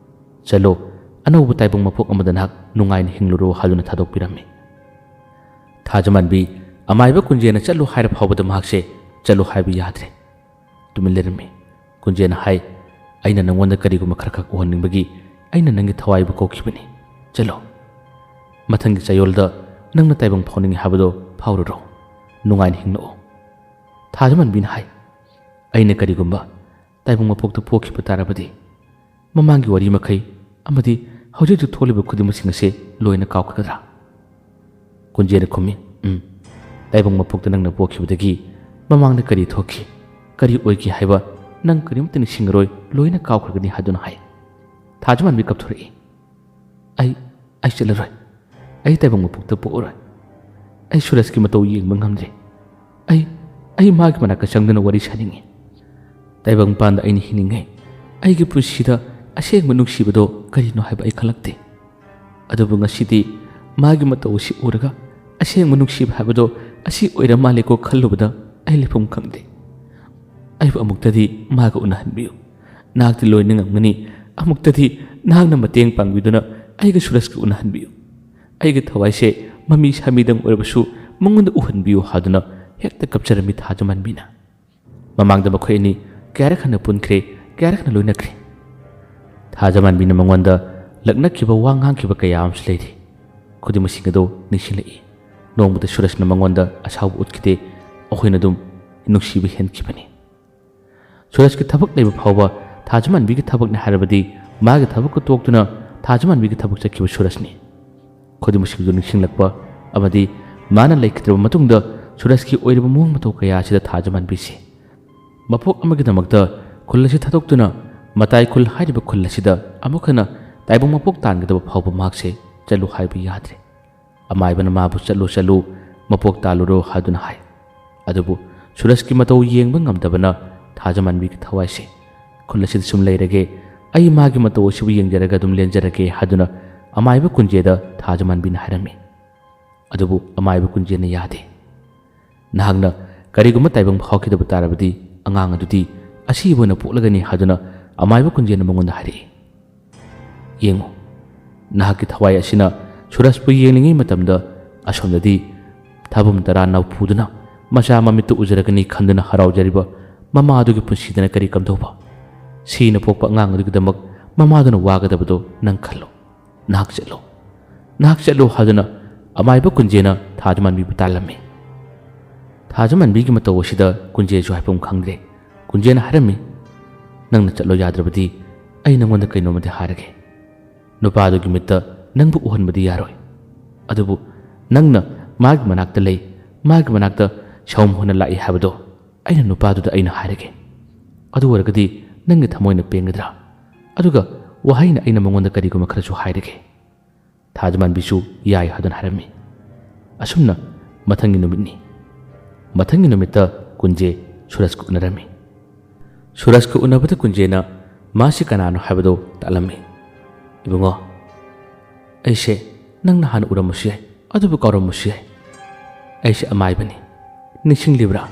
ꯆꯠꯂꯣ, ꯑꯅꯧꯕ ꯇꯥꯏꯕꯪ ꯃꯄꯣꯛ ꯑꯃꯗ ꯅꯍꯥꯛ ꯅꯨꯡꯉꯥꯏꯅ ꯍꯤꯡꯂꯨꯔꯣ" ꯍꯥꯏꯗꯨꯅ ꯊꯥꯗꯣꯛꯄꯤꯔꯝꯃꯤ꯫ ꯊꯥꯖꯃꯥꯟꯕꯤ ꯑꯃꯥꯏꯕ ꯀꯨꯟꯖꯦꯅ ꯆꯠꯂꯣ ꯍꯥꯏꯔ ꯐꯥꯎꯕꯗ ꯃꯍꯥꯛꯁꯦ ꯆꯠꯂꯣ ꯍꯥꯏꯕ ꯌꯥꯗ꯭ꯔꯦ꯫ ꯇꯨꯃꯤꯟ ꯂꯩꯔꯝꯃꯤ꯫ ꯀꯨꯟꯖꯦꯅ ꯍꯥꯏ, "ꯑꯩꯅ ꯅꯪꯉꯣꯟꯗ ꯀꯔꯤꯒꯨꯝꯕ ꯈꯔ ꯈꯛ ꯎꯍꯟꯅꯤꯡꯕꯒꯤ ꯑꯩꯅ ꯅꯪꯒꯤ ꯊꯋꯥꯏꯕꯨ ꯀꯧꯈꯤꯕꯅꯤ꯫ ꯆꯠꯂꯣ꯫ ꯃꯊꯪꯒꯤ ꯆꯌꯣꯜꯗ ꯅꯪꯅ ꯇꯥꯏꯕꯪ ꯐꯥꯎꯅꯤꯡꯉꯤ ꯍꯥꯏꯕꯗꯣ ꯐꯥꯎꯔꯨꯔꯣ꯫ ꯅꯨꯡꯉꯥꯏꯅ ꯍꯤꯡꯂꯛꯑꯣ꯫" ꯊꯥꯖꯃꯥꯟꯕꯤꯅ ꯍꯥꯏ, "ꯑꯩꯅ ꯀꯔꯤꯒꯨꯝꯕ ꯇꯥꯏꯕꯪ ꯃꯄꯣꯛꯇ ꯄꯣꯛꯈꯤꯕ ꯇꯥꯔꯕꯗꯤ, ꯃꯃꯥꯡꯒꯤ ꯋꯥꯔꯤ ꯃꯈꯩ ꯑꯃꯗꯤ ꯍꯧꯖꯤꯛ ꯍꯧꯖꯤꯛ ꯊꯣꯛꯂꯤꯕ ꯈꯨꯗꯤꯡꯃꯛꯁꯤꯡ ꯑꯁꯦ ꯂꯣꯏꯅ ꯀꯥꯎꯈ꯭ꯔꯒꯗ꯭ꯔꯥ?" ꯀꯨꯟꯖꯦꯅ ꯈꯨꯝꯃꯤ, "ꯎꯝ, ꯇꯥꯏꯕꯪ ꯃꯄꯣꯛꯇ ꯅꯪꯅ ꯄꯣꯛꯈꯤꯕꯗꯒꯤ ꯃꯃꯥꯡꯗ ꯀꯔꯤ ꯊꯣꯛꯈꯤ, ꯀꯔꯤ ꯑꯣꯏꯈꯤ ꯍꯥꯏꯕ ꯅꯪ ꯀꯔꯤꯝꯇ ꯅꯤꯡꯁꯤꯡꯉꯔꯣꯏ, ꯂꯣꯏꯅ ꯀꯥꯎꯈ꯭ꯔꯒꯅꯤ" ꯍꯥꯏꯗꯨꯅ ꯍꯥꯏ꯫ ꯊꯥꯖꯃꯥꯟꯕꯤ ꯀꯞꯊꯣꯔꯛꯏ꯫ "ꯑꯩ, ꯑꯩ ꯆꯠꯂꯔꯣꯏ꯫ ꯑꯩ ꯇꯥꯏꯕꯪ ꯃꯄꯣꯛꯇ ꯄꯣꯛꯑꯔꯣꯏ꯫ ꯑꯩ ꯁꯨꯔꯖꯀꯤ ꯃꯇꯧ ꯌꯦꯡꯕ ꯉꯝꯗ꯭ꯔꯦ꯫ ꯑꯩ, ꯑꯩ ꯃꯥꯒꯤ ꯃꯅꯥꯛꯇ ꯆꯪꯗꯨꯅ ꯋꯥꯔꯤ ꯁꯥꯅꯤꯡꯉꯤ꯫ ꯇꯥꯏꯕꯪꯄꯥꯟꯗ ꯑꯩꯅ ꯍꯤꯡꯅꯤꯡꯉꯦ꯫ ꯑꯩꯒꯤ ꯄꯨꯟꯁꯤꯗ ꯑꯁꯦꯡꯕ ꯅꯨꯡꯁꯤꯕꯗꯣ ꯀꯔꯤꯅꯣ ꯍꯥꯏꯕ ꯑꯩ ꯈꯪꯂꯛꯇꯦ꯫ ꯑꯗꯨꯕꯨ ꯉꯁꯤꯗꯤ ꯃꯥꯒꯤ ꯃꯇꯧ ꯑꯁꯤ ꯎꯔꯒ ꯑꯁꯦꯡꯕ ꯅꯨꯡꯁꯤꯕ ꯍꯥꯏꯕꯗꯣ ꯑꯁꯤ ꯑꯣꯏꯔ ꯃꯥꯜꯂꯦꯀꯣ ꯈꯜꯂꯨꯕꯗ ꯑꯩ ꯂꯩꯐꯝ ꯈꯪꯗꯦ꯫ ꯑꯩꯕꯨ ꯑꯃꯨꯛꯇꯗꯤ ꯃꯥꯒ ꯎꯅꯍꯟꯕꯤꯌꯨ꯫ ꯅꯍꯥꯛꯇꯤ ꯂꯣꯏꯅ ꯉꯝꯒꯅꯤ꯫ ꯑꯃꯨꯛꯇꯗꯤ ꯅꯍꯥꯛꯅ ꯃꯇꯦꯡ ꯄꯥꯡꯕꯤꯗꯨꯅ ꯑꯩꯒ ꯁꯨꯔꯖꯀ ꯎꯅꯍꯟꯕꯤꯌꯨ꯫ ꯑꯩꯒꯤ ꯊꯋꯥꯏꯁꯦ ꯃꯃꯤ ꯁꯥꯃꯤꯗꯪ ꯑꯣꯏꯔꯕꯁꯨ ꯃꯉꯣꯟꯗ ꯎꯍꯟꯕꯤꯌꯨ" ꯍꯥꯏꯗꯨꯅ ꯍꯦꯛꯇ ꯀꯞꯆꯔꯝꯃꯤ ꯊꯥꯖꯃꯥꯟꯕꯤꯅ꯫ ꯃꯃꯥꯡꯗ ꯃꯈꯣꯏ ꯑꯅꯤ ꯀꯌꯥꯔꯛ ꯍꯟꯅ ꯄꯨꯟꯈ꯭ꯔꯦ, ꯀꯌꯥꯔꯛ ꯍꯟꯅ ꯂꯣꯏꯅꯈ꯭ꯔꯦ꯫ ꯊꯥꯖꯃꯥꯟꯕꯤꯅ ꯃꯉꯣꯟꯗ ꯂꯛꯅꯈꯤꯕ ꯋꯥ ꯉꯥꯡꯈꯤꯕ ꯀꯌꯥ ꯑꯃꯁꯨ ꯂꯩꯔꯤ꯫ ꯈꯨꯗꯤꯡꯃꯛꯁꯤꯡ ꯑꯗꯨ ꯅꯤꯡꯁꯤꯡꯂꯛꯏ꯫ ꯅꯣꯡꯃꯇ ꯁꯨꯔꯖꯅ ꯃꯉꯣꯟꯗ ꯑꯁꯥꯎꯕ ꯎꯠꯈꯤꯗꯦ꯫ ꯑꯩꯈꯣꯏꯅ ꯑꯗꯨꯝ ꯅꯨꯡꯁꯤꯕ ꯍꯦꯟꯈꯤꯕꯅꯤ꯫ ꯁꯨꯔꯖꯀꯤ ꯊꯕꯛ ꯂꯩꯕ ꯐꯥꯎꯕ ꯊꯥꯖꯃꯥꯟꯕꯤꯒꯤ ꯊꯕꯛꯅꯤ ꯍꯥꯏꯔꯕꯗꯤ ꯃꯥꯒꯤ ꯊꯕꯛꯀ ꯇꯣꯛꯇꯨꯅ ꯊꯥꯖꯃꯥꯟꯕꯤꯒꯤ ꯊꯕꯛ ꯆꯠꯈꯤꯕ ꯁꯨꯔꯖꯅꯤ꯫ ꯈꯨꯗꯤꯡꯃꯛꯁꯤꯡꯗꯨ ꯅꯤꯡꯁꯤꯡꯂꯛꯄ ꯑꯃꯗꯤ ꯃꯥꯅ ꯂꯩꯈꯤꯗ꯭ꯔꯕ ꯃꯇꯨꯡꯗ ꯁꯨꯔꯖꯀꯤ ꯑꯣꯏꯔꯕ ꯃꯑꯣꯡ ꯃꯇꯧ ꯀꯌꯥ ꯑꯁꯤꯗ ꯊꯥꯖꯃꯥꯟꯕꯤꯁꯤ ꯃꯄꯣꯛ ꯑꯃꯒꯤꯗꯃꯛꯇ ꯈꯨꯜ ꯑꯁꯤ ꯊꯥꯗꯣꯛꯇꯨꯅ ꯃꯇꯥꯏ ꯈꯨꯜ ꯍꯥꯏꯔꯤꯕ ꯈꯨꯜ ꯑꯁꯤꯗ ꯑꯃꯨꯛ ꯍꯟꯅ ꯇꯥꯏꯕꯪ ꯃꯄꯣꯛ ꯇꯥꯟꯒꯗꯕ ꯐꯥꯎꯕ ꯃꯍꯥꯛꯁꯦ ꯆꯠꯂꯨ ꯍꯥꯏꯕ ꯌꯥꯗ꯭ꯔꯦ꯫ ꯑꯃꯥꯏꯕꯅ ꯃꯥꯕꯨ "ꯆꯠꯂꯨ, ꯆꯠꯂꯨ, ꯃꯄꯣꯛ ꯇꯥꯜꯂꯨꯔꯣ" ꯍꯥꯏꯗꯨꯅ ꯍꯥꯏ꯫ ꯑꯗꯨꯕꯨ ꯁꯨꯔꯖꯀꯤ ꯃꯇꯧ ꯌꯦꯡꯕ ꯉꯝꯗꯕꯅ ꯊꯥꯖꯃꯥꯟꯕꯤꯒꯤ ꯊꯋꯥꯏꯁꯦ "ꯈꯨꯜ ꯑꯁꯤꯗ ꯁꯨꯝ ꯂꯩꯔꯒꯦ, ꯑꯩ ꯃꯥꯒꯤ ꯃꯇꯧ ꯑꯁꯤꯕꯨ ꯌꯦꯡꯖꯔꯒ ꯑꯗꯨꯝ ꯂꯦꯟꯖꯔꯒꯦ" ꯍꯥꯏꯗꯨꯅ ꯑꯃꯥꯏꯕ ꯀꯨꯟꯖꯦꯗ ꯊꯥꯖꯃꯥꯟꯕꯤꯅ ꯍꯥꯏꯔꯝꯃꯤ꯫ ꯑꯗꯨꯕꯨ ꯑꯃꯥꯏꯕ ꯀꯨꯟꯖꯦꯅ ꯌꯥꯗꯦ꯫ "ꯅꯍꯥꯛꯅ ꯀꯔꯤꯒꯨꯝꯕ ꯇꯥꯏꯕꯪ ꯐꯥꯎꯈꯤꯗꯕ ꯇꯥꯔꯕꯗꯤ ꯑꯉꯥꯡ ꯑꯗꯨꯗꯤ ꯑꯁꯤꯕ ꯑꯣꯏꯅ ꯄꯣꯛꯂꯒꯅꯤ" ꯍꯥꯏꯗꯨꯅ ꯑꯃꯥꯏꯕ ꯀꯨꯟꯖꯦꯅ ꯃꯉꯣꯟꯗ ꯍꯥꯏꯔꯛꯏ꯫ "ꯌꯦꯡꯉꯨ, ꯅꯍꯥꯛꯀꯤ ꯊꯋꯥꯏ ꯑꯁꯤꯅ ꯁꯨꯔꯖꯄꯨ ꯌꯦꯡꯂꯤꯉꯩ ꯃꯇꯝꯗ ꯑꯁꯣꯝꯗꯗꯤ ꯊꯥꯕꯨꯝ ꯇꯔꯥ ꯅꯥꯎꯐꯨꯗꯨꯅ ꯃꯆꯥ ꯃꯃꯤꯠꯇ ꯎꯖꯔꯒꯅꯤ ꯈꯟꯗꯨꯅ ꯍꯔꯥꯎꯖꯔꯤꯕ ꯃꯃꯥ ꯑꯗꯨꯒꯤ ꯄꯨꯟꯁꯤꯗꯅ ꯀꯔꯤ ꯀꯝꯗꯧꯕ? ꯁꯤꯅ ꯄꯣꯛꯄ ꯑꯉꯥꯡ ꯑꯗꯨꯒꯤꯗꯃꯛ ꯃꯃꯥꯗꯨꯅ ꯋꯥꯒꯗꯕꯗꯣ ꯅꯪ ꯈꯜꯂꯨ꯫ ꯅꯍꯥꯛ ꯆꯠꯂꯨ, ꯅꯍꯥꯛ ꯆꯠꯂꯨ" ꯍꯥꯏꯗꯨꯅ ꯑꯃꯥꯏꯕ ꯀꯨꯟꯖꯦꯅ ꯊꯥꯖꯃꯥꯟꯕꯤꯕꯨ ꯇꯥꯜꯂꯝꯃꯤ꯫ ꯊꯥꯖꯃꯥꯟꯕꯤꯒꯤ ꯃꯇꯧ ꯑꯁꯤꯗ ꯀꯨꯟꯖꯦꯁꯨ ꯍꯥꯏꯐꯝ ꯈꯪꯗ꯭ꯔꯦ꯫ ꯀꯨꯟꯖꯦꯅ ꯍꯥꯏꯔꯝꯃꯤ, "ꯅꯪꯅ ꯆꯠꯂꯣ ꯌꯥꯗ꯭ꯔꯕꯗꯤ ꯑꯩ ꯅꯪꯉꯣꯟꯗ ꯀꯩꯅꯣꯝꯃꯗꯤ ꯍꯥꯏꯔꯒꯦ꯫ ꯅꯨꯄꯥꯗꯨꯒꯤ ꯃꯤꯠꯇ ꯅꯪꯕꯨ ꯎꯍꯟꯕꯗꯤ ꯌꯥꯔꯣꯏ꯫ ꯑꯗꯨꯕꯨ ꯅꯪꯅ ꯃꯥꯒꯤ ꯃꯅꯥꯛꯇ ꯂꯩ, ꯃꯥꯒꯤ ꯃꯅꯥꯛꯇ ꯁꯥꯎꯝ ꯍꯣꯟꯅ ꯂꯥꯛꯏ ꯍꯥꯏꯕꯗꯣ ꯑꯩꯅ ꯅꯨꯄꯥꯗꯨꯗ ꯑꯩꯅ ꯍꯥꯏꯔꯒꯦ꯫ ꯑꯗꯨ ꯑꯣꯏꯔꯒꯗꯤ ꯅꯪꯒꯤ ꯊꯃꯣꯏꯅ ꯄꯦꯟꯒꯗ꯭ꯔꯥ? ꯑꯗꯨꯒ ꯋꯥꯍꯩꯅ ꯑꯩꯅ ꯃꯉꯣꯟꯗ ꯀꯔꯤꯒꯨꯝꯕ ꯈꯔꯁꯨ ꯍꯥꯏꯔꯒꯦ꯫" ꯊꯥꯖꯃꯥꯟꯕꯤꯁꯨ ꯌꯥꯏ ꯍꯥꯏꯗꯨꯅ ꯍꯥꯏꯔꯝꯃꯤ꯫ ꯑꯁꯨꯝꯅ ꯃꯊꯪꯒꯤ ꯅꯨꯃꯤꯠꯅꯤ꯫ ꯃꯊꯪꯒꯤ ꯅꯨꯃꯤꯠꯇ ꯀꯨꯟꯖꯦ ꯁꯨꯔꯖꯀ ꯎꯅꯔꯝꯃꯤ꯫ ꯁꯨꯔꯖꯀ ꯎꯅꯕꯗ ꯀꯨꯟꯖꯦꯅ ꯃꯥꯁꯤ ꯀꯅꯥꯅꯣ ꯍꯥꯏꯕꯗꯨ ꯇꯥꯛꯂꯝꯃꯤ꯫ "ꯏꯕꯨꯡꯉꯣ, ꯑꯩꯁꯦ ꯅꯪꯅ ꯍꯥꯟꯅ ꯎꯔꯝꯕꯁꯨ ꯌꯥꯏ, ꯑꯗꯨꯕꯨ ꯀꯥꯎꯔꯝꯕꯁꯨ ꯌꯥꯏ꯫ ꯑꯩꯁꯦ ꯑꯃꯥꯏꯕꯅꯤ꯫ ꯅꯤꯡꯁꯤꯡꯂꯤꯕ꯭ꯔꯥ?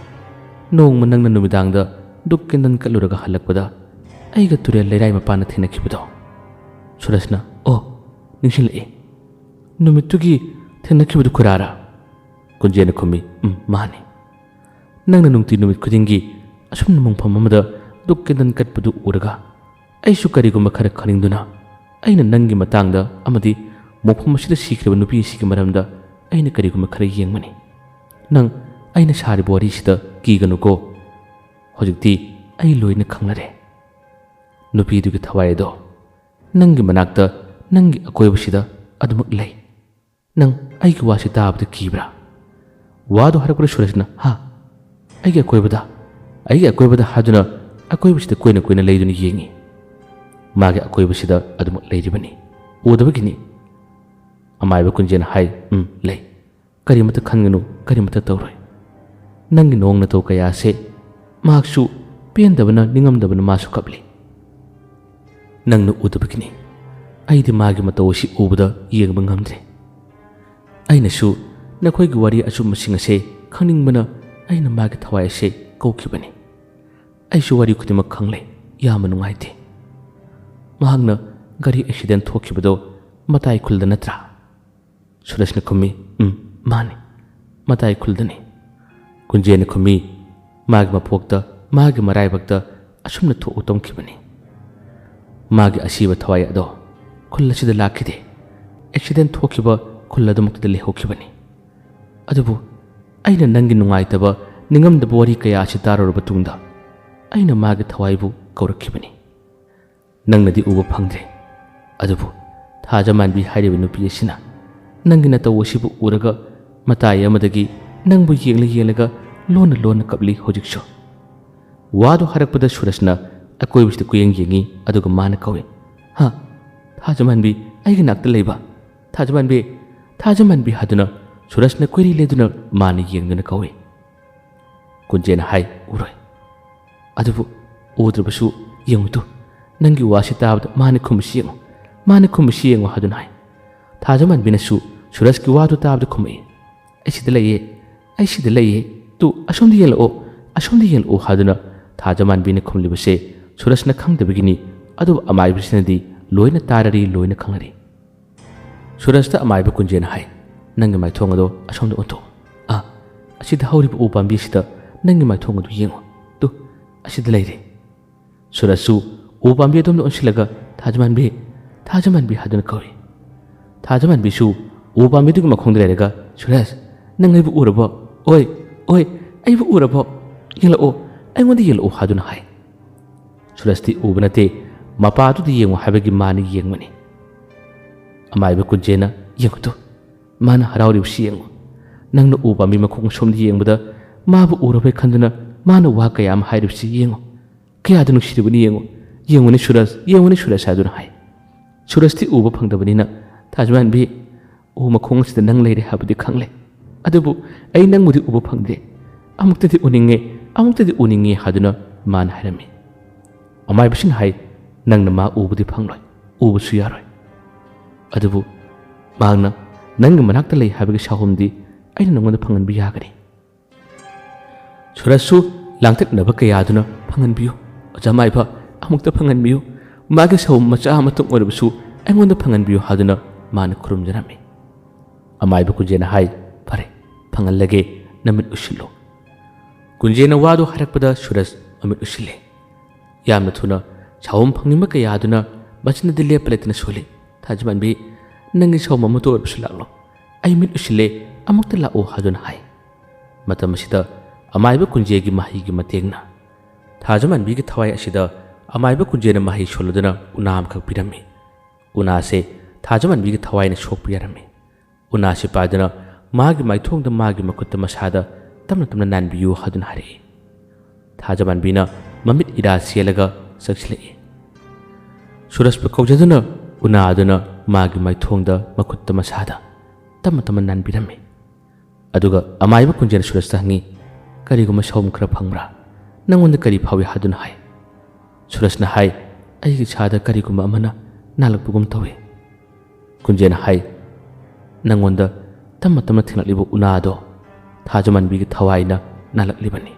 ꯅꯣꯡꯃ ꯅꯪꯅ ꯅꯨꯃꯤꯗꯥꯡꯗ ꯗꯨꯛ ꯀꯦꯟꯗꯜ ꯀꯠꯂꯨꯔꯒ ꯍꯜꯂꯛꯄꯗ ꯑꯩꯒ ꯇꯨꯔꯦꯜ ꯂꯩꯔꯥꯏ ꯃꯄꯥꯟꯗ ꯊꯦꯡꯅꯈꯤꯕꯗꯣ?" ꯁꯨꯔꯖꯅ, "ꯑꯣ, ꯅꯤꯡꯁꯤꯡꯂꯛꯏ꯫ ꯅꯨꯃꯤꯠꯇꯨꯒꯤ ꯊꯦꯡꯅꯈꯤꯕꯗꯨ ꯈꯨꯔꯥꯔꯥ?" ꯀꯨꯟꯖꯦꯅ ꯈꯨꯝꯃꯤ, "ꯎꯝ, ꯃꯥꯅꯤ꯫ ꯅꯪꯅ ꯅꯨꯡꯇꯤ ꯅꯨꯃꯤꯠ ꯈꯨꯗꯤꯡꯒꯤ ꯑꯁꯨꯝꯅ ꯃꯣꯡꯐꯝ ꯑꯃꯗ ꯗꯨꯛ ꯀꯦꯟꯗꯜ ꯀꯠꯄꯗꯨ ꯎꯔꯒ ꯑꯩꯁꯨ ꯀꯔꯤꯒꯨꯝꯕ ꯈꯔ ꯈꯪꯅꯤꯡꯗꯨꯅ ꯑꯩꯅ ꯅꯪꯒꯤ ꯃꯇꯥꯡꯗ ꯑꯃꯗꯤ ꯃꯣꯡꯐꯝ ꯑꯁꯤꯗ ꯁꯤꯈ꯭ꯔꯕ ꯅꯨꯄꯤ ꯑꯁꯤꯒꯤ ꯃꯔꯝꯗ ꯑꯩꯅ ꯀꯔꯤꯒꯨꯝꯕ ꯈꯔ ꯌꯦꯡꯕꯅꯤ꯫ ꯅꯪ ꯑꯩꯅ ꯁꯥꯔꯤꯕ ꯋꯥꯔꯤꯁꯤꯗ ꯀꯤꯒꯅꯨꯀꯣ꯫ ꯍꯧꯖꯤꯛꯇꯤ ꯑꯩ ꯂꯣꯏꯅ ꯈꯪꯂꯔꯦ꯫ ꯅꯨꯄꯤꯗꯨꯒꯤ ꯊꯋꯥꯏ ꯑꯗꯣ ꯅꯪꯒꯤ ꯃꯅꯥꯛꯇ, ꯅꯪꯒꯤ ꯑꯀꯣꯏꯕꯁꯤꯗ ꯑꯗꯨꯃꯛ ꯂꯩ꯫ ꯅꯪ ꯑꯩꯒꯤ ꯋꯥꯁꯤ ꯇꯥꯕꯗ ꯀꯤꯕ꯭ꯔꯥ?" ꯋꯥꯗꯨ ꯍꯥꯏꯔꯛꯄꯗ ꯁꯨꯔꯖꯅ, "ꯍꯥ? ꯑꯩꯒꯤ ꯑꯀꯣꯏꯕꯗ? ꯑꯩꯒꯤ ꯑꯀꯣꯏꯕꯗ?" ꯍꯥꯏꯗꯨꯅ ꯑꯀꯣꯏꯕꯁꯤꯗ ꯀꯣꯏꯅ ꯀꯣꯏꯅ ꯂꯩꯗꯨꯅ ꯌꯦꯡꯉꯤ꯫ ꯃꯥꯒꯤ ꯑꯀꯣꯏꯕꯁꯤꯗ ꯑꯗꯨꯃꯛ ꯂꯩꯔꯤꯕꯅꯤ꯫ ꯎꯗꯕꯒꯤꯅꯤ꯫ ꯑꯃꯥꯏꯕ ꯀꯨꯟꯖꯦꯅ ꯍꯥꯏ, "ꯎꯝ, ꯂꯩ꯫ ꯀꯔꯤꯃꯠꯇ ꯈꯟꯒꯅꯨ, ꯀꯔꯤꯃꯠꯇ ꯇꯧꯔꯣꯏ꯫ ꯅꯪꯒꯤ ꯅꯣꯡ ꯅꯇꯧ ꯀꯌꯥꯁꯦ ꯃꯍꯥꯛꯁꯨ ꯄꯦꯟꯗꯕꯅ, ꯅꯤꯡꯉꯝꯗꯕꯅ ꯃꯥꯁꯨ ꯀꯞꯂꯤ꯫ "ꯅꯪꯅ ꯎꯗꯕꯒꯤꯅꯤ꯫ ꯑꯩꯗꯤ ꯃꯥꯒꯤ ꯃꯇꯧ ꯑꯁꯤ ꯎꯕꯗ ꯌꯦꯡꯕ ꯉꯝꯗ꯭ꯔꯦ꯫ ꯑꯩꯅꯁꯨ ꯅꯈꯣꯏꯒꯤ ꯋꯥꯔꯤ ꯑꯆꯨꯝꯕꯁꯤꯡ ꯑꯁꯦ ꯈꯪꯅꯤꯡꯕꯅ ꯑꯩꯅ ꯃꯥꯒꯤ ꯊꯋꯥꯏ ꯑꯁꯦ ꯀꯧꯈꯤꯕꯅꯤ꯫ ꯑꯩꯁꯨ ꯋꯥꯔꯤ ꯈꯨꯗꯤꯡꯃꯛ ꯈꯪꯂꯦ꯫ ꯌꯥꯝꯅ ꯅꯨꯡꯉꯥꯏꯇꯦ꯫ ꯃꯍꯥꯛꯅ ꯒꯥꯔꯤ ꯑꯦꯛꯁꯤꯗꯦꯟ ꯊꯣꯛꯈꯤꯕꯗꯣ ꯃꯇꯥꯏ ꯈꯨꯜꯗ ꯅꯠꯇ꯭ꯔꯥ?" ꯁꯨꯔꯖꯅ ꯈꯨꯝꯃꯤ, "ꯎꯝ, ꯃꯥꯅꯤ, ꯃꯇꯥꯏ ꯈꯨꯜꯗꯅꯤ꯫" ꯀꯨꯟꯖꯦꯅ ꯈꯨꯝꯃꯤ, "ꯃꯥꯒꯤ ꯃꯄꯣꯛꯇ, ꯃꯥꯒꯤ ꯃꯔꯥꯏꯕꯛꯇ ꯑꯁꯨꯝꯅ ꯊꯣꯛꯎ ꯇꯝꯈꯤꯕꯅꯤ꯫ ꯃꯥꯒꯤ ꯑꯁꯤꯕ ꯊꯋꯥꯏ ꯑꯗꯣ ꯈꯨꯜ ꯑꯁꯤꯗ ꯂꯥꯛꯈꯤꯗꯦ꯫ ꯑꯦꯛꯁꯤꯗꯦꯟ ꯊꯣꯛꯈꯤꯕ ꯈꯨꯜ ꯑꯗꯨꯃꯛꯇꯗ ꯂꯩꯍꯧꯈꯤꯕꯅꯤ꯫ ꯑꯗꯨꯕꯨ ꯑꯩꯅ ꯅꯪꯒꯤ ꯅꯨꯡꯉꯥꯏꯇꯕ, ꯅꯤꯡꯉꯝꯗꯕ ꯋꯥꯔꯤ ꯀꯌꯥ ꯑꯁꯤ ꯇꯥꯔꯨꯔꯕ ꯇꯨꯡꯗ ꯑꯩꯅ ꯃꯥꯒꯤ ꯊꯋꯥꯏꯕꯨ ꯀꯧꯔꯛꯈꯤꯕꯅꯤ꯫ ꯅꯪꯅꯗꯤ ꯎꯕ ꯐꯪꯗ꯭ꯔꯦ꯫ ꯑꯗꯨꯕꯨ ꯊꯥꯖꯃꯥꯟꯕꯤ ꯍꯥꯏꯔꯤꯕ ꯅꯨꯄꯤ ꯑꯁꯤꯅ ꯅꯪꯒꯤ ꯅꯇꯧ ꯑꯁꯤꯕꯨ ꯎꯔꯒ ꯃꯇꯥꯏ ꯑꯃꯗꯒꯤ ꯅꯪꯕꯨ ꯌꯦꯡꯂ ꯌꯦꯡꯂꯒ ꯂꯣꯟꯅ ꯂꯣꯟꯅ ꯀꯞꯂꯤ ꯍꯧꯖꯤꯛꯁꯨ꯫" ꯋꯥꯗꯨ ꯍꯥꯏꯔꯛꯄꯗ ꯁꯨꯔꯖꯅ ꯑꯀꯣꯏꯕꯁꯤꯗ ꯀꯨꯌꯦꯡ ꯌꯦꯡꯉꯤ, ꯑꯗꯨꯒ ꯃꯥꯅ ꯀꯧꯏ, "ꯍꯥ? ꯊꯥꯖꯃꯥꯟꯕꯤ, ꯑꯩꯒꯤ ꯅꯥꯛꯇ ꯂꯩꯕ? ꯊꯥꯖꯃꯥꯟꯕꯤ, ꯊꯥꯖꯃꯥꯟꯕꯤ!" ꯍꯥꯏꯗꯨꯅ ꯁꯨꯔꯖꯅ ꯀꯣꯏꯔꯤ ꯂꯦꯗꯨꯅ ꯃꯥꯅ ꯌꯦꯡꯗꯨꯅ ꯀꯧꯏ꯫ ꯀꯨꯟꯖꯦꯅ ꯍꯥꯏ, "ꯎꯔꯣꯏ꯫ ꯑꯗꯨꯕꯨ ꯎꯗ꯭ꯔꯕꯁꯨ ꯌꯦꯡꯉꯨ ꯇꯨ, ꯅꯪꯒꯤ ꯋꯥꯁꯤ ꯇꯥꯕꯗ ꯃꯥꯅ ꯈꯨꯝꯕꯁꯤ ꯌꯦꯡꯉꯨ, ꯃꯥꯅ ꯈꯨꯝꯕꯁꯤ ꯌꯦꯡꯉꯨ" ꯍꯥꯏꯗꯨꯅ ꯍꯥꯏ꯫ ꯊꯥꯖꯃꯥꯟꯕꯤꯅꯁꯨ ꯁꯨꯔꯖꯀꯤ ꯋꯥꯗꯨ ꯇꯥꯕꯗ ꯈꯨꯝꯃꯛꯏ, "ꯑꯩ ꯁꯤꯗ ꯂꯩꯌꯦ, ꯑꯩ ꯁꯤꯗ ꯂꯩꯌꯦ, ꯇꯨ ꯑꯁꯣꯝꯗ ꯌꯦꯡꯂꯛꯑꯣ, ꯑꯁꯣꯝꯗ ꯌꯦꯡꯂꯛꯑꯣ" ꯍꯥꯏꯗꯨꯅ ꯊꯥꯖꯃꯥꯟꯕꯤꯅ ꯈꯨꯝꯂꯤꯕꯁꯦ ꯁꯨꯔꯖꯅ ꯈꯪꯗꯕꯒꯤꯅꯤ, ꯑꯗꯨꯕꯨ ꯑꯃꯥꯏꯕꯁꯤꯅꯗꯤ ꯂꯣꯏꯅ ꯇꯥꯔꯔꯤ, ꯂꯣꯏꯅ ꯈꯪꯂꯔꯤ꯫ ꯁꯨꯔꯖꯇ ꯑꯃꯥꯏꯕ ꯀꯨꯟꯖꯦꯅ ꯍꯥꯏ, "ꯅꯪꯒꯤ ꯃꯥꯏꯊꯣꯡ ꯑꯗꯣ ꯑꯁꯣꯝꯗ ꯑꯣꯟꯊꯣꯛꯎ꯫ ꯑꯥ, ꯑꯁꯤꯗ ꯍꯧꯔꯤꯕ ꯎ ꯄꯥꯝꯕꯤ ꯑꯁꯤꯗ ꯅꯪꯒꯤ ꯃꯥꯏꯊꯣꯡ ꯑꯗꯨ ꯌꯦꯡꯉꯨ꯫ ꯇꯨ, ꯑꯁꯤꯗ ꯂꯩꯔꯦ꯫" ꯁꯨꯔꯖꯁꯨ ꯎ ꯄꯥꯝꯕꯤ ꯑꯗꯣꯝꯗ ꯑꯣꯟꯁꯤꯜꯂꯒ, "ꯊꯥꯖꯃꯥꯟꯕꯤ, ꯊꯥꯖꯃꯥꯟꯕꯤ" ꯍꯥꯏꯗꯨꯅ ꯀꯧꯏ꯫ ꯊꯥꯖꯃꯥꯟꯕꯤꯁꯨ ꯎ ꯄꯥꯝꯕꯤꯗꯨꯒꯤ ꯃꯈꯣꯡꯗ ꯂꯩꯔꯒ, "ꯁꯨꯔꯖ, ꯅꯪ ꯑꯩꯕꯨ ꯎꯔꯕꯣ? ꯑꯣꯏ, ꯑꯣꯏ, ꯑꯩꯕꯨ ꯎꯔꯕꯣ? ꯌꯦꯡꯂꯛꯑꯣ, ꯑꯩꯉꯣꯟꯗ ꯌꯦꯡꯂꯛꯑꯣ" ꯍꯥꯏꯗꯨꯅ ꯍꯥꯏ꯫ ꯁꯨꯔꯖꯇꯤ ꯎꯕ ꯅꯠꯇꯦ, ꯃꯄꯥꯗꯨꯗ ꯌꯦꯡꯉꯨ ꯍꯥꯏꯕꯒꯤ ꯃꯥꯅ ꯌꯦꯡꯕꯅꯤ꯫ ꯑꯃꯥꯏꯕ ꯀꯨꯟꯖꯦꯅ, "ꯌꯦꯡꯉꯨ ꯇꯨ, ꯃꯥꯅ ꯍꯔꯥꯎꯔꯤꯕꯁꯤ ꯌꯦꯡꯉꯨ꯫ ꯅꯪꯅ ꯎ ꯄꯥꯝꯕꯤ ꯃꯈꯣꯡ ꯑꯁꯣꯝꯗ ꯌꯦꯡꯕꯗ ꯃꯥꯕꯨ ꯎꯔꯕꯣꯏ ꯈꯟꯗꯨꯅ ꯃꯥꯅ ꯋꯥ ꯀꯌꯥ ꯑꯃ ꯍꯥꯏꯔꯤꯕꯁꯤ ꯌꯦꯡꯉꯨ꯫ ꯀꯌꯥꯗ ꯅꯨꯡꯁꯤꯔꯤꯕꯅꯤ ꯌꯦꯡꯉꯨ꯫ ꯌꯦꯡꯉꯨꯅꯦ ꯁꯨꯔꯖ, ꯌꯦꯡꯉꯨꯅꯦ ꯁꯨꯔꯖ" ꯍꯥꯏꯗꯨꯅ ꯍꯥꯏ꯫ ꯁꯨꯔꯖꯇꯤ ꯎꯕ ꯐꯪꯗꯕꯅꯤꯅ, "ꯊꯥꯖꯃꯥꯟꯕꯤ, ꯎ ꯃꯈꯣꯡ ꯑꯁꯤꯗ ꯅꯪ ꯂꯩꯔꯦ ꯍꯥꯏꯕꯗꯤ ꯈꯪꯂꯦ, ꯑꯗꯨꯕꯨ ꯑꯩ ꯅꯪꯕꯨꯗꯤ ꯎꯕ ꯐꯪꯗꯦ꯫ "ꯑꯃꯨꯛꯇꯗꯤ ꯎꯅꯤꯡꯉꯦ, ꯑꯃꯨꯛꯇꯗꯤ ꯎꯅꯤꯡꯉꯦ" ꯍꯥꯏꯗꯨꯅ ꯃꯥꯅ ꯍꯥꯏꯔꯝꯃꯤ꯫ ꯑꯃꯥꯏꯕꯁꯤꯅ ꯍꯥꯏ, "ꯅꯪꯅ ꯃꯥ ꯎꯕꯗꯤ ꯐꯪꯂꯣꯏ, ꯎꯕꯁꯨ ꯌꯥꯔꯣꯏ꯫ ꯑꯗꯨꯕꯨ ꯃꯍꯥꯛꯅ ꯅꯪꯒꯤ ꯃꯅꯥꯛꯇ ꯂꯩ ꯍꯥꯏꯕꯒꯤ ꯁꯥꯍꯨꯝꯗꯤ ꯑꯩꯅ ꯅꯉꯣꯟꯗ ꯐꯪꯍꯟꯕ ꯌꯥꯒꯅꯤ"꯫ ꯁꯨꯔꯖꯁꯨ ꯂꯥꯡꯇꯛꯅꯕ ꯀꯌꯥꯗꯨꯅ, "ꯐꯪꯍꯟꯕꯤꯌꯨ, ꯑꯣꯖꯥ ꯃꯥꯏꯕ, ꯑꯃꯨꯛꯇ ꯐꯪꯍꯟꯕꯤꯌꯨ꯫ ꯃꯥꯒꯤ ꯁꯥꯍꯨꯝ ꯃꯆꯥ ꯑꯃꯇꯪ ꯑꯣꯏꯔꯕꯁꯨ ꯑꯩꯉꯣꯟꯗ ꯐꯪꯍꯟꯕꯤꯌꯨ" ꯍꯥꯏꯗꯨꯅ ꯃꯥꯅ ꯈꯨꯔꯨꯝꯖꯔꯝꯃꯤ꯫ ꯑꯃꯥꯏꯕ ꯀꯨꯟꯖꯦꯅ ꯍꯥꯏ, "ꯐꯔꯦ, ꯐꯪꯍꯜꯂꯒꯦ, ꯅꯃꯤꯠ ꯎꯏꯁꯤꯜꯂꯨ"꯫ ꯀꯨꯟꯖꯦꯅ ꯋꯥꯗꯨ ꯍꯥꯏꯔꯛꯄꯗ ꯁꯨꯔꯖ ꯃꯃꯤꯠ ꯎꯏꯁꯤꯜꯂꯦ꯫ ꯌꯥꯝꯅ ꯊꯨꯅ ꯁꯥꯍꯨꯝ ꯐꯪꯅꯤꯡꯕ ꯀꯌꯥ ꯑꯗꯨꯅ ꯃꯆꯤꯟꯗꯗꯤ ꯂꯦꯞꯄ ꯂꯩꯇꯅ ꯁꯣꯜꯂꯤ꯫ "ꯊꯥꯖꯃꯥꯟꯕꯤ, ꯅꯪꯒꯤ ꯁꯥꯍꯨꯝ ꯑꯃꯠꯇ ꯑꯣꯏꯔꯕꯁꯨ ꯂꯥꯛꯂꯣ꯫ ꯑꯩ ꯃꯤꯠ ꯎꯏꯁꯤꯜꯂꯦ, ꯑꯃꯨꯛꯇ ꯂꯥꯛꯑꯣ" ꯍꯥꯏꯗꯨꯅ ꯍꯥꯏ꯫ ꯃꯇꯝ ꯑꯁꯤꯗ ꯑꯃꯥꯏꯕ ꯀꯨꯟꯖꯦꯒꯤ ꯃꯍꯩꯒꯤ ꯃꯇꯦꯡꯅ ꯊꯥꯖꯃꯥꯟꯕꯤꯒꯤ ꯊꯋꯥꯏ ꯑꯁꯤꯗ ꯑꯃꯥꯏꯕ ꯀꯨꯟꯖꯦꯅ ꯃꯍꯩ ꯁꯣꯜꯂꯗꯨꯅ ꯎꯅꯥ ꯑꯃꯈꯛ ꯄꯤꯔꯝꯃꯤ꯫ ꯎꯅꯥꯁꯦ ꯊꯥꯖꯃꯥꯟꯕꯤꯒꯤ ꯊꯋꯥꯏꯅ ꯁꯣꯛꯄ ꯌꯥꯔꯝꯃꯤ꯫ ꯎꯅꯥꯁꯤ ꯄꯥꯏꯗꯨꯅ ꯃꯥꯒꯤ ꯃꯥꯏꯊꯣꯡꯗ ꯃꯥꯒꯤ ꯃꯈꯨꯠꯇ ꯃꯁꯥꯗ ꯇꯞꯅ ꯇꯞꯅ ꯅꯥꯟꯕꯤꯌꯨ ꯍꯥꯏꯗꯨꯅ ꯍꯥꯏꯔꯛꯏ꯫ ꯊꯥꯖꯃꯥꯟꯕꯤꯅ ꯃꯃꯤꯠ ꯏꯔꯥ ꯆꯦꯜꯂꯒ ꯆꯪꯁꯤꯜꯂꯛꯏ꯫ ꯁꯨꯔꯖꯄꯨ ꯀꯧꯖꯗꯨꯅ ꯎꯅꯥ ꯑꯗꯨꯅ ꯃꯥꯒꯤ ꯃꯥꯏꯊꯣꯡꯗ ꯃꯈꯨꯠꯇ ꯃꯁꯥꯗ ꯇꯞꯅ ꯇꯞꯅ ꯅꯥꯟꯕꯤꯔꯝꯃꯤ꯫ ꯑꯗꯨꯒ ꯑꯃꯥꯏꯕ ꯀꯨꯟꯖꯦꯟ ꯁꯨꯔꯖꯇ ꯍꯪꯉꯤ, "ꯀꯔꯤꯒꯨꯝꯕ ꯁꯥꯍꯨꯝ ꯈꯔ ꯐꯪꯕ꯭ꯔꯥ? ꯅꯪꯉꯣꯟꯗ ꯀꯔꯤ ꯐꯥꯎꯏ?" ꯍꯥꯏꯗꯨꯅ ꯍꯥꯏ꯫ ꯁꯨꯔꯖꯅ ꯍꯥꯏ, "ꯑꯩꯒꯤ ꯏꯁꯥꯗ ꯀꯔꯤꯒꯨꯝꯕ ꯑꯃꯅ ꯅꯥꯜꯂꯛꯄꯒꯨꯝ ꯇꯧꯏ"꯫ ꯀꯨꯟꯖꯦꯟꯅ ꯍꯥꯏ, "ꯅꯪꯉꯣꯟꯗ ꯇꯞꯅ ꯇꯞꯅ ꯊꯦꯡꯂꯛꯂꯤꯕ ꯎꯅꯥꯗꯣ ꯊꯥꯖꯃꯥꯟꯕꯤꯒꯤ ꯊꯋꯥꯏꯅ ꯅꯥꯜꯂꯛꯂꯤꯕꯅꯤ"꯫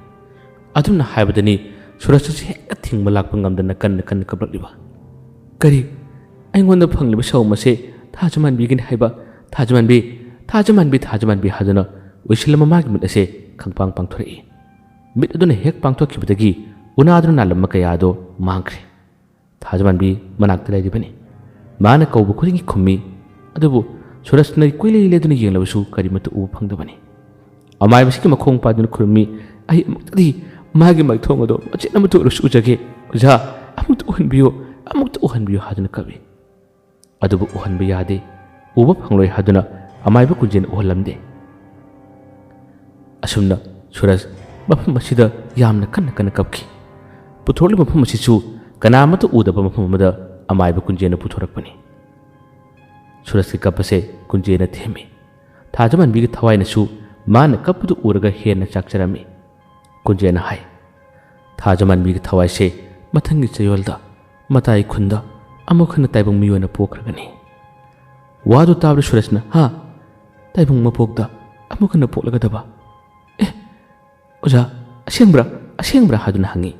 ꯑꯗꯨꯝꯅ ꯍꯥꯏꯕꯗꯅꯤ ꯁꯨꯔꯖ ꯑꯁꯤ ꯍꯦꯛꯇ ꯊꯤꯡꯕ ꯂꯥꯛꯄ ꯉꯝꯗꯅ ꯀꯟꯅ ꯀꯟꯅ ꯀꯞꯂꯛꯂꯤꯕ꯫ "ꯀꯔꯤ? ꯑꯩꯉꯣꯟꯗ ꯐꯪꯂꯤꯕ ꯁꯥꯍꯨꯝ ꯑꯁꯦ ꯊꯥꯖꯃꯥꯟꯕꯤꯒꯤꯅꯤ ꯍꯥꯏꯕ? ꯊꯥꯖꯃꯥꯟꯕꯤ, ꯊꯥꯖꯃꯥꯟꯕꯤ, ꯊꯥꯖꯃꯥꯟꯕꯤ" ꯍꯥꯏꯗꯨꯅ ꯎꯏꯁꯤꯜꯂꯝꯕ ꯃꯥꯒꯤ ꯃꯤꯠ ꯑꯁꯦ ꯈꯪꯄꯥꯡ ꯄꯥꯡꯊꯣꯔꯛꯏ꯫ ꯃꯤꯠ ꯑꯗꯨꯅ ꯍꯦꯛ ꯄꯥꯡꯊꯣꯛꯈꯤꯕꯗꯒꯤ ꯎꯅꯥꯗꯨꯅ ꯅꯥꯜꯂꯝꯕ ꯀꯌꯥ ꯑꯗꯨ ꯃꯥꯡꯈ꯭ꯔꯦ꯫ ꯊꯥꯖꯃꯥꯟꯕꯤ ꯃꯅꯥꯛꯇ ꯂꯩꯔꯤꯕꯅꯤ꯫ ꯃꯥꯅ ꯀꯧꯕ ꯈꯨꯗꯤꯡꯒꯤ ꯈꯨꯝꯃꯤ꯫ ꯑꯗꯨꯕꯨ ꯁꯨꯔꯖꯅ ꯀꯣꯏꯂꯩ ꯂꯩꯗꯨꯅ ꯌꯦꯡꯂꯕꯁꯨ ꯀꯔꯤꯃꯠꯇ ꯎꯕ ꯐꯪꯗꯕꯅꯤ꯫ ꯑꯃꯥꯏꯕꯁꯤꯒꯤ ꯃꯈꯣꯡ ꯄꯥꯏꯗꯨꯅ ꯈꯨꯔꯨꯝꯃꯤ, "ꯑꯩ ꯑꯃꯨꯛꯇꯗꯤ ꯃꯥꯒꯤ ꯃꯥꯏꯊꯣꯡ ꯑꯗꯣ ꯃꯆꯦꯠ ꯑꯃꯠꯇ ꯑꯣꯏꯔꯁꯨ ꯎꯖꯒꯦ꯫ ꯑꯣꯖꯥ, ꯑꯃꯨꯛꯇ ꯎꯍꯟꯕꯤꯌꯨ, ꯑꯃꯨꯛꯇ ꯎꯍꯟꯕꯤꯌꯨ" ꯍꯥꯏꯗꯨꯅ ꯀꯞꯏ꯫ ꯑꯗꯨꯕꯨ ꯎꯍꯟꯕ ꯌꯥꯗꯦ, ꯎꯕ ꯐꯪꯂꯣꯏ ꯍꯥꯏꯗꯨꯅ ꯑꯃꯥꯏꯕ ꯀꯨꯟꯖꯦꯟ ꯎꯍꯜꯂꯝꯗꯦ꯫ ꯑꯁꯨꯝꯅ ꯁꯨꯔꯖ ꯃꯐꯝ ꯑꯁꯤꯗ ꯌꯥꯝꯅ ꯀꯟꯅ ꯀꯟꯅ ꯀꯞꯈꯤ꯫ ꯄꯨꯊꯣꯔꯛꯂꯤꯕ ꯃꯐꯝ ꯑꯁꯤꯁꯨ ꯀꯅꯥꯃꯠꯇ ꯎꯗꯕ ꯃꯐꯝ ꯑꯃꯗ ꯑꯃꯥꯏꯕ ꯀꯨꯟꯖꯦꯟꯅ ꯄꯨꯊꯣꯔꯛꯄꯅꯤ꯫ ꯁꯨꯔꯖꯀꯤ ꯀꯞ ꯑꯁꯦ ꯀꯨꯟꯖꯦꯟꯅ ꯊꯦꯝꯃꯤ꯫ ꯊꯥꯖꯃꯥꯟꯕꯤꯒꯤ ꯊꯋꯥꯏꯅꯁꯨ ꯃꯥꯅ ꯀꯞꯄꯗꯨ ꯎꯔꯒ ꯍꯦꯟꯅ ꯆꯥꯛꯆꯔꯝꯃꯤ꯫ ꯀꯨꯟꯖꯦꯅ ꯍꯥꯏ, "ꯊꯥꯖꯃꯥꯟꯕꯤꯒꯤ ꯊꯋꯥꯏꯁꯦ ꯃꯊꯪꯒꯤ ꯆꯌꯣꯜꯗ ꯃꯇꯥꯏ ꯈꯨꯟꯗ ꯑꯃꯨꯛ ꯍꯟꯅ ꯇꯥꯏꯕꯪ ꯃꯤ ꯑꯣꯏꯅ ꯄꯣꯛꯈ꯭ꯔꯒꯅꯤ꯫" ꯋꯥꯗꯨ ꯇꯥꯕꯗ ꯁꯨꯔꯖꯅ, "ꯍꯥ? ꯇꯥꯏꯕꯪ ꯃꯄꯣꯛꯇ ꯑꯃꯨꯛ ꯍꯟꯅ ꯄꯣꯛꯂꯒꯗꯕ? ꯑꯦ, ꯑꯣꯖꯥ, ꯑꯁꯦꯡꯕ꯭ꯔꯥ? ꯑꯁꯦꯡꯕ꯭ꯔꯥ?" ꯍꯥꯏꯗꯨꯅ ꯍꯪꯉꯤ꯫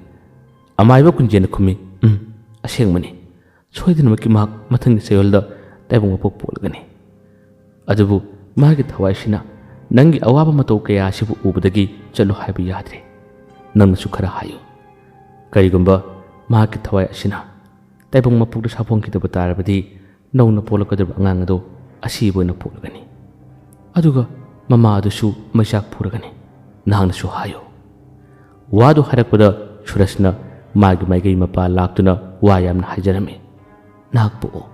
ꯑꯃꯥꯏꯕ ꯀꯨꯟꯖꯦꯅ ꯈꯨꯝꯃꯤ, "ꯎꯝ, ꯑꯁꯦꯡꯕꯅꯤ꯫ ꯁꯣꯏꯗꯅꯃꯛꯀꯤ ꯃꯍꯥꯛ ꯃꯊꯪꯒꯤ ꯆꯌꯣꯜꯗ ꯇꯥꯏꯕꯪ ꯃꯄꯣꯛ ꯄꯣꯛꯂꯒꯅꯤ꯫ ꯑꯗꯨꯕꯨ ꯃꯥꯒꯤ ꯊꯋꯥꯏꯁꯤꯅ ꯅꯪꯒꯤ ꯑꯋꯥꯕ ꯃꯇꯧ ꯀꯌꯥ ꯑꯁꯤꯕꯨ ꯎꯕꯗꯒꯤ ꯆꯠꯂꯨ ꯍꯥꯏꯕ ꯌꯥꯗ꯭ꯔꯦ꯫ ꯅꯪꯅꯁꯨ ꯈꯔ ꯍꯥꯏꯌꯨ꯫ ꯀꯔꯤꯒꯨꯝꯕ ꯃꯍꯥꯛꯀꯤ ꯊꯋꯥꯏ ꯑꯁꯤꯅ ꯇꯥꯏꯕꯪ ꯃꯄꯣꯛꯇ ꯁꯥꯐꯣꯡꯈꯤꯗꯕ ꯇꯥꯔꯕꯗꯤ ꯅꯧꯅ ꯄꯣꯛꯂꯛꯀꯗꯧꯔꯤꯕ ꯑꯉꯥꯡ ꯑꯗꯨ ꯑꯁꯤꯕ ꯑꯣꯏꯅ ꯄꯣꯛꯂꯒꯅꯤ꯫ ꯑꯗꯨꯒ ꯃꯃꯥ ꯑꯗꯨꯁꯨ ꯃꯩꯆꯥꯛ ꯐꯨꯔꯒꯅꯤ꯫ ꯅꯍꯥꯛꯅꯁꯨ ꯍꯥꯏꯌꯨ꯫" ꯋꯥꯗꯨ ꯍꯥꯏꯔꯛꯄꯗ ꯁꯨꯔꯖꯅ ꯃꯥꯒꯤ ꯃꯥꯏꯀꯩ ꯃꯄꯥ ꯂꯥꯛꯇꯨꯅ ꯋꯥ ꯌꯥꯝꯅ ꯍꯥꯏꯖꯔꯝꯃꯤ꯫ "ꯅꯍꯥꯛ ꯄꯣꯛꯑꯣ,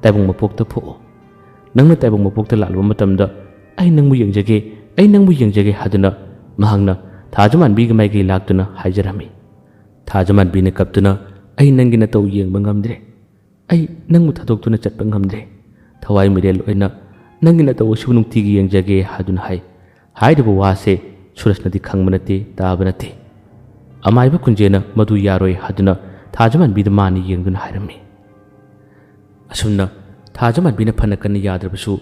ꯇꯥꯏꯕꯪ ꯃꯄꯣꯛꯇ ꯄꯣꯛꯑꯣ꯫ ꯅꯪꯅ ꯇꯥꯏꯕꯪ ꯃꯄꯣꯛꯇ ꯂꯥꯛꯂꯨꯕ ꯃꯇꯝꯗ ꯑꯩ ꯅꯪꯕꯨ ꯌꯦꯡꯖꯒꯦ, ꯑꯩ ꯅꯪꯕꯨ ꯌꯦꯡꯖꯒꯦ" ꯍꯥꯏꯗꯨꯅ ꯃꯍꯥꯛꯅ ꯊꯥꯖꯃꯥꯟꯕꯤꯒꯤ ꯃꯥꯏꯀꯩ ꯂꯥꯛꯇꯨꯅ ꯍꯥꯏꯖꯔꯝꯃꯤ꯫ ꯊꯥꯖꯃꯥꯟꯕꯤꯅ ꯀꯞꯇꯨꯅ, "ꯑꯩ ꯅꯪꯒꯤ ꯅꯇꯧ ꯌꯦꯡꯕ ꯉꯝꯗ꯭ꯔꯦ꯫ ꯑꯩ ꯅꯪꯕꯨ ꯊꯥꯗꯣꯛꯇꯨꯅ ꯆꯠꯄ ꯉꯝꯗ꯭ꯔꯦ꯫ ꯊꯋꯥꯏ ꯃꯤꯔꯦꯜ ꯑꯣꯏꯅ ꯅꯪꯒꯤ ꯅꯇꯧ ꯑꯁꯤꯕꯨ ꯅꯨꯡꯇꯤꯒꯤ ꯌꯦꯡꯖꯒꯦ" ꯍꯥꯏꯗꯨꯅ ꯍꯥꯏ꯫ ꯍꯥꯏꯔꯤꯕ ꯋꯥꯁꯦ ꯁꯨꯔꯖꯅꯗꯤ ꯈꯪꯕ ꯅꯠꯇꯦ, ꯇꯥꯕ ꯅꯠꯇꯦ꯫ ꯑꯃꯥꯏꯕ ꯀꯨꯟꯖꯦꯅ ꯃꯗꯨ ꯌꯥꯔꯣꯏ ꯍꯥꯏꯗꯨꯅ ꯊꯥꯖꯃꯥꯟꯕꯤꯗ ꯃꯥꯅ ꯌꯦꯡꯗꯨꯅ ꯍꯥꯏꯔꯝꯃꯤ꯫ ꯑꯁꯨꯝꯅ ꯊꯥꯖꯃꯥꯟꯕꯤꯅ ꯐꯅ ꯀꯟꯅ ꯌꯥꯗ꯭ꯔꯕꯁꯨ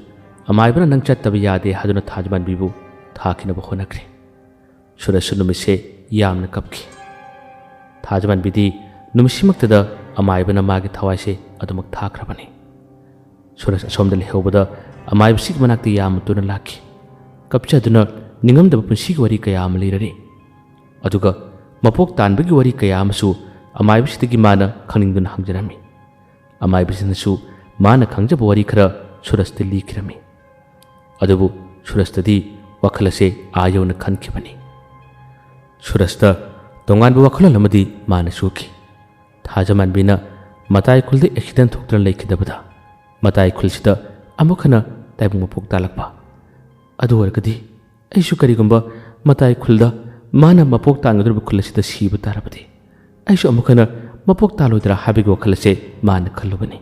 ꯑꯃꯥꯏꯕꯅ "ꯅꯪ ꯆꯠꯇꯕ ꯌꯥꯗꯦ" ꯍꯥꯏꯗꯨꯅ ꯊꯥꯖꯃꯥꯟꯕꯤꯕꯨ ꯊꯥꯈꯤꯅꯕ ꯍꯣꯠꯅꯈ꯭ꯔꯦ꯫ ꯁꯨꯔꯖꯁꯨ ꯅꯨꯃꯤꯠꯁꯦ ꯌꯥꯝꯅ ꯀꯞꯈꯤ꯫ ꯊꯥꯖꯃꯥꯟꯕꯤꯗꯤ ꯅꯨꯃꯤꯠꯁꯤꯃꯛꯇꯗ ꯑꯃꯥꯏꯕꯅ ꯃꯥꯒꯤ ꯊꯋꯥꯏꯁꯦ ꯑꯗꯨꯃꯛ ꯊꯥꯈ꯭ꯔꯕꯅꯤ꯫ ꯁꯨꯔꯖ ꯑꯁꯣꯝꯗ ꯂꯩꯍꯧꯕꯗ ꯑꯃꯥꯏꯕꯁꯤꯒꯤ ꯃꯅꯥꯛꯇ ꯌꯥꯝꯅ ꯇꯣꯏꯅ ꯂꯥꯛꯈꯤ꯫ ꯀꯞꯆꯗꯨꯅ ꯅꯤꯡꯉꯝꯗꯕ ꯄꯨꯟꯁꯤꯒꯤ ꯋꯥꯔꯤ ꯀꯌꯥ ꯑꯃ ꯂꯤꯔꯔꯤ꯫ ꯑꯗꯨꯒ ꯃꯄꯣꯛ ꯇꯥꯟꯕꯒꯤ ꯋꯥꯔꯤ ꯀꯌꯥ ꯑꯃꯁꯨ ꯑꯃꯥꯏꯕꯁꯤꯗꯒꯤ ꯃꯥꯅ ꯈꯪꯅꯤꯡꯗꯨꯅ ꯍꯪꯖꯔꯝꯃꯤ꯫ ꯑꯃꯥꯏꯕꯁꯤꯅꯁꯨ ꯃꯥꯅ ꯈꯪꯖꯕ ꯋꯥꯔꯤ ꯈꯔ ꯁꯨꯔꯖꯇ ꯂꯤꯈꯤꯔꯝꯃꯤ꯫ ꯑꯗꯨꯕꯨ ꯁꯨꯔꯖꯇꯗꯤ ꯋꯥꯈꯜ ꯑꯁꯦ ꯑꯥ ꯌꯧꯅ ꯈꯟꯈꯤꯕꯅꯤ꯫ ꯁꯨꯔꯖꯇ ꯇꯣꯉꯥꯟꯕ ꯋꯥꯈꯜꯂꯣꯟ ꯑꯃꯗꯤ ꯃꯥꯅ ꯁꯣꯛꯈꯤ꯫ ꯊꯥꯖꯃꯥꯟꯕꯤꯅ ꯃꯇꯥꯏ ꯈꯨꯜꯗ ꯑꯦꯛꯁꯤꯗꯦꯟ ꯊꯣꯛꯇꯨꯅ ꯂꯩꯈꯤꯗꯕꯗ ꯃꯇꯥꯏ ꯈꯨꯜꯁꯤꯗ ꯑꯃꯨꯛ ꯍꯟꯅ ꯇꯥꯏꯕꯪ ꯃꯄꯣꯛ ꯇꯥꯜꯂꯛꯄ꯫ ꯑꯗꯨ ꯑꯣꯏꯔꯒꯗꯤ ꯑꯩꯁꯨ ꯀꯔꯤꯒꯨꯝꯕ ꯃꯇꯥꯏ ꯈꯨꯜꯗ ꯃꯥꯅ ꯃꯄꯣꯛ ꯇꯥꯟꯒꯗꯧꯔꯤꯕ ꯈꯨꯜ ꯑꯁꯤꯗ ꯁꯤꯕ ꯇꯥꯔꯕꯗꯤ ꯑꯩꯁꯨ ꯑꯃꯨꯛ ꯍꯟꯅ ꯃꯄꯣꯛ ꯇꯥꯜꯂꯣꯏꯗ꯭ꯔꯥ ꯍꯥꯏꯕꯒꯤ ꯋꯥꯈꯜ ꯑꯁꯦ ꯃꯥꯅ ꯈꯜꯂꯨꯕꯅꯤ꯫